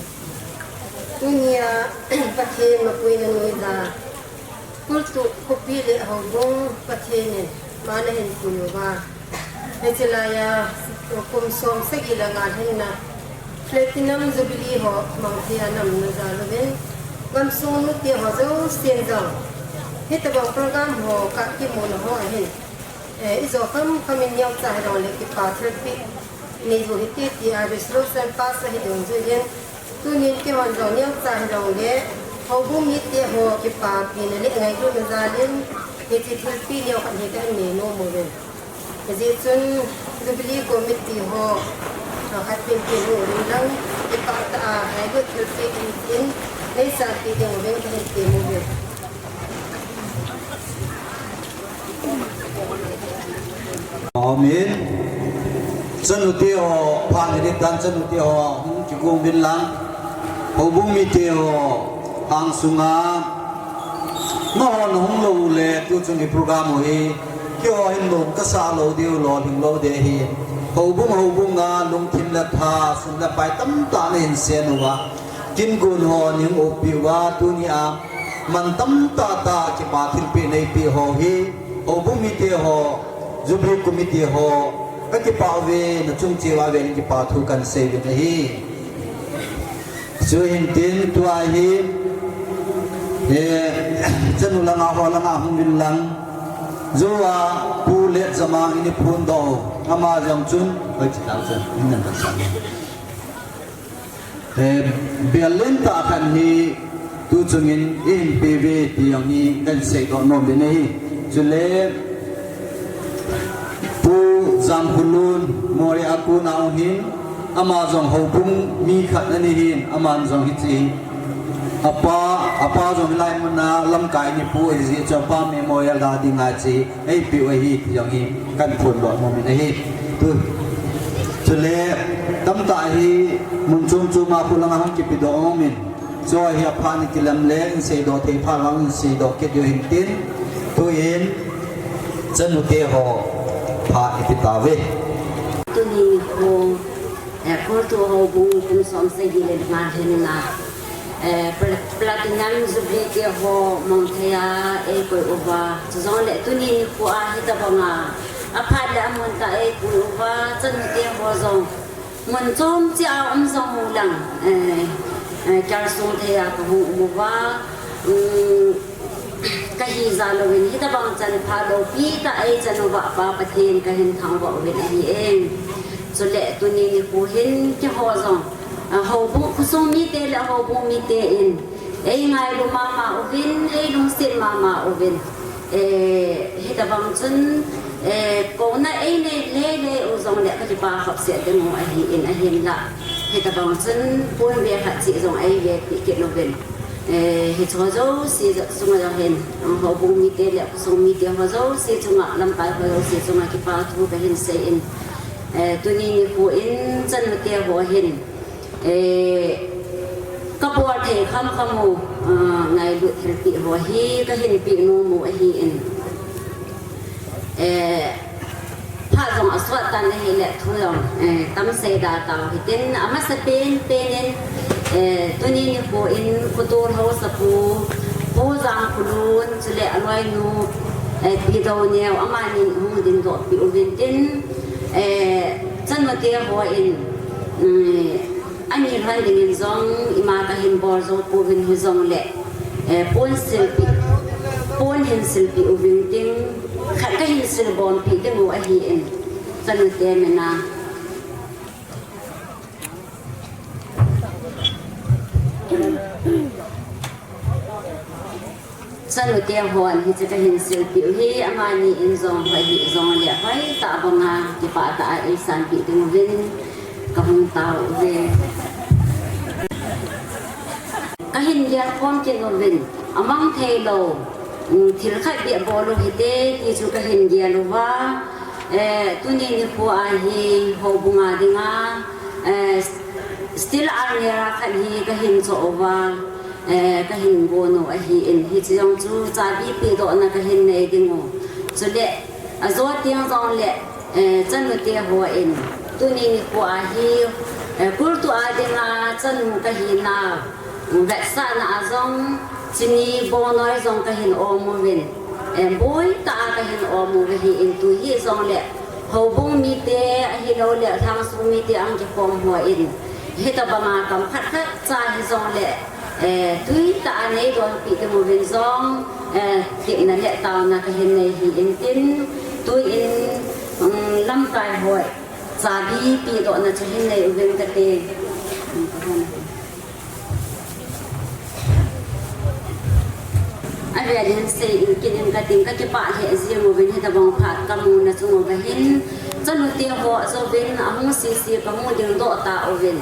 Tunia Pathen mapuina noiya, Kultuh khopi le houbung Pathen in ama nahin pui uva, hiche laiya kum som sagi le nga lhinna Platinum Jubilee ho mang thei a nam na jal uvin, gamsung nute ho jousen jong hitabang program ho kakimuna ho ahin, eh, ijo kham kham in neocha hilou le kipa thilpeh nei u hite tia resolution pass ahi dungjuiyin, tunin keihon jong neocha hilou le houbung mite ho kipapina le ngailutna jal in hiche thilpeh neo khat hi kahin nei nom uve. Hijeh chun Jubilee Committee ho, ah, khat pin pin u ring lang, kipah tah a ngailut thilpeh in tin, nei sanpeh ding uvin kahin tem uve. Amen. Chanute ho, phat ni tan chanute ho, hung kigong uvin lang. Houbung mite ho, hang sunga. Nahon hung lou le, tuchung hi program u hi. Keiho hin nom kasah lou diu lolhing lou ding ahi. Houbung, houbung a, lungthim le tha, sum le pai tamtah nahin sen uva. Kin gun ho, ning upi uva, tunia. Man tamtah tah kipa thilpeh neipeh ho hi, houbung mite ho, Jubilee Committee ho, kakipah uve, nachung cheh uva vel in kipa thu kahin sei uvin ahi. Chuhin tin tua hi, eh, chanu langa ho langa hung uvin lang, jou a Pu Letjamang in eiphondoh u, ama jong chun, hoi chitah chun, in nan ta sa. Eh, bel lentah khat hi tuchungin eihin pe uve ti jong hi kahin seidoh nom uvin ahi. Chule Pu Jamkhulun Moreh a kona hung hin, ama jong houbung mi khat ana hin, aman jong hiche apa, apa jong hilai muna lamkai ni pu ahi jeh chun apa memorial da dinga hiche eipeh u ahi ti jong hi kahin phondoh nom in ahi. Tu, chule tamtah hi mun chom chom a khu langa hung kipedoh nom in. Chu hi aphat ni kilam le in seidoh thei phat vang in seidoh kit diu hin tin. Tuin chanute ho phat ipi tauve. Tuni ho, eh, Kultuh Houbung kum som sagi le nga lhinna. Eh, pla-, Platinum Jubilee te ho mang thei a eikoi uva. Chujongle tuni nikho a hitabanga aphat le amun tah a eikoi uva, chanute ho jong mun chom cheh a um jong u lang, eh, eh, kei sung thei a kahung um uva, um, kahi jal uvin hitabang chan phalou pi tah a eichan uva Pa Pathen kahin thangvah uvin ahi e. Chule tuni nikho hin keiho jong, ah, houbung khosung mite le houbung mite in eingailu mama uvin, eilungset mama uvin. Eh, hitabang chun, eh, kouna einei lele u jongle kakipa khop seh ding u ahin, ahinla. Hitabang chun ponve khat cheh jong eivepi kit uvin. Eh, hiche ho jouse sunga jong hin, ah, houbung mite le khosung mite ho jouse chunga, lamkai ho jouse chunga kipa thu kahin sei in. Eh, tuni nikho in chanute ho hin, eh, kabol thei kham kham u, ah, ngailut thilpeh ho hi kahin peh nom u ahin. Eh, phat jong asot tan ahile thu jong, eh, tam seida tau hitin, amasapen pen in, eh, tuni nikho in khotol haosapu, Pu Jangkhulun, chule aloinu, eh, Pi Douneo, amani hung dingdoh peh uvin tin, eh, chanute ho in, um, Ani lhon dingin jong ima kahin bol jou pouvin hijongle, eh, pon silpeh, pon hin silpeh uvin tin, khat kahin silbompi ding u ahin, chanute mina. Chanute hon hiche kahin silpeh u hi, amani in jong hoi hih jongle hoitah banga kipah tah a eisanpeh ding uvin kahung tao uve. Khom kit uvin, amang thei lou, um, thil khat beh bol u hite, ti chu kahin gel uva. Eh, tuni nikho a hi, houbung a dinga, eh, steel almirah khat hi kahin choh uva, eh, kahin gon u ahin, hiche jong chu chabi pedohna kahin nei diu. Chule, ajo teng jongle, eh, chanu te hon, tuni nikho a hi, eh, kultu a dinga chanu kahina, vetsahna a jong, chini bongnoi jong kahin om uvin, eh, boi tah a kahin om uva ahin, tu hijongle, houbung mite, ahilouleh, lhangsung mite, ahung kikhom hon, hitobanga kam khat khat cha hijongle, eh, tui tah a nei donpi diu vin jong, eh, tepna le taona kahin nei ahin tin, tuin, um, lamkai hon, chabi pedohna chu hin nei uvin kate. Avel in sei in kit in kating kakipah lheh jeng uvin hitobang phat kamu na chung uva hin. Chanu te ho jouvin ahung sese kamu ding doh tauvin.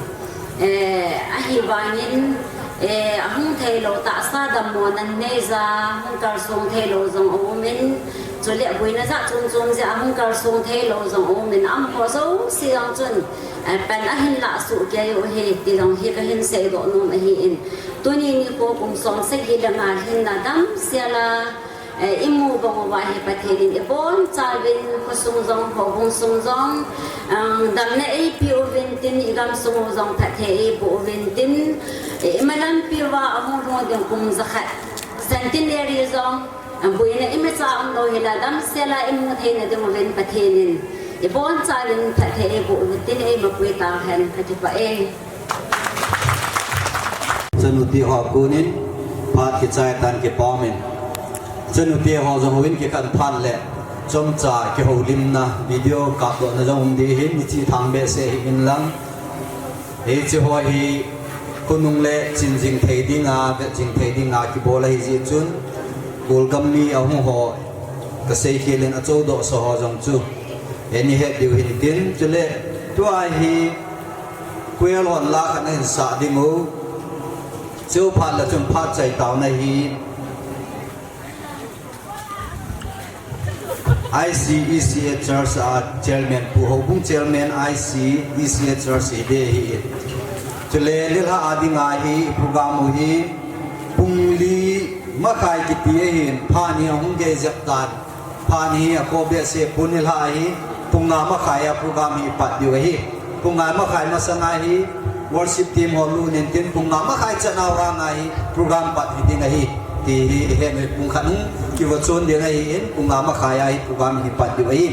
Eh, ahivangin, eh, ahung thei lou tahsa dammo nan nei ja, hung kalsong thei lou jong aum in, chule boina jat chom chom jeh a hung kalsong thei lou jong aum in, amaho jouse jong chun, eh, pan ahin lah soh kei u ahi, ti jong hi kahin seidoh nom ahin. Tuni nikho kum som sagi le nga lhinna damsel a, eh, imu bang uva hi Pathen in ibonchauvin khosung jong, houbung sung jong, um, damna eipe uvin tin, igam sung u jong phatthei eiboh uvin tin, eh, imalam piuva ahung lhung ding kum jakhat centenary jong, eh, boina imacha umlou hila damsel a imu theina ding uvin Pathen in ibonchauvin phatthei eiboh uvin tin eimapui tahen, kakipah e. Chanu te ho konin phat kichai tan kipa umin. Chanu te ho jong houin kikhen phat le chomcha kihoulimna video kapdohna jong um ding ahin, hiche thang behseh hih in lang. Hiche ho hi khonung le chin jing thei dinga, vet jing thei dinga kibol ahi jeh chun, Kolgam mi ahung ho kasei khel in achoudoh sa ho jong chu, eh, nei het diu hin tin, chule tua hi Kuel hon la khat nahin sah ding u. Cheu phat le chun phat chai taona hi I C E C A Church a chairman, Pu Houbung chairman I C E C A Church hi ding ahi. Chule nilhah a dinga hi program u hi pung li makhai kiti ahin, phat ni ahung gei jep tan. Phat ni hi akhoh behseh pon, nilhah hi pung nga makhai a program hi ipat diu ahi. Pung nga makhai masanga hi worship team ho lut in tin pung nga makhai chan a vang a hi program pat hi ding ahi. Ti hi ihet u, pung khat hung kivoh chun ding ahin pung nga makhai a hi program hi pat diu ahi.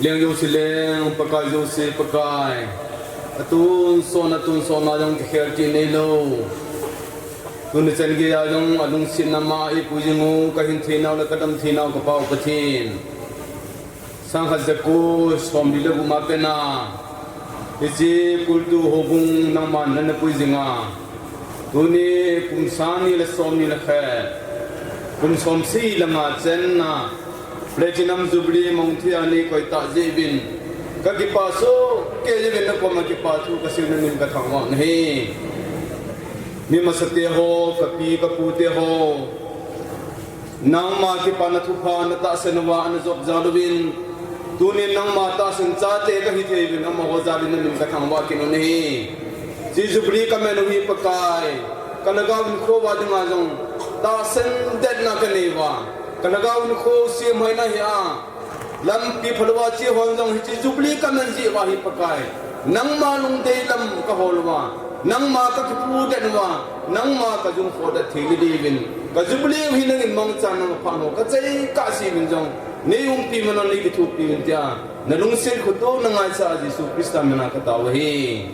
Leng jouse leng, Pakai jouse Pakai. Atonsot, atonsot na jong kikhel kit neilou. Tuni chan geiya jong alungsetna ma eipui jing u, kahin theinau le kadam theinau ka Pa u Pathen. Sangkhat jako somli le gup ma pen a, hiche Kultu Houbung nangman nana pui jing a. Tuni kum sang ni le som ni le khat, kum som sagi le nga chan a Platinum Jubilee mong thei a nei koi tah jeh uvin, ka kipah soh kei jeh uvin na koma kipa thu ka seina min ka thangvah nahi. Mi masate ho, ka pi ka pute ho, nangma kipana thupha na tahsan uva ana jop jal uvin, Tunin nangma tahsan chate kahi thei uvin amaho jal in namin kathangvah kit u ahi. Hiche Jubilee kaman u hi Pakai, kalhagao hinkho a dinga jong tahsan detna kanei uva, kalhagao hinkho semhoina hi a, lampi phalou a chehon jong hiche Jubilee kaman jeh uva hi Pakai, nangma lungdei lam kahol uva, nangma kakipu det uva, nangma kajum khoh det thei lou diuvin, ka Jubilee u hi nangin mangchan nang phat ho kachai kahse uvin jong, nei umpi man un, nei kithopi uvin tia, nalungset khutup nangaicha Jesu Christa mina katao u ahi.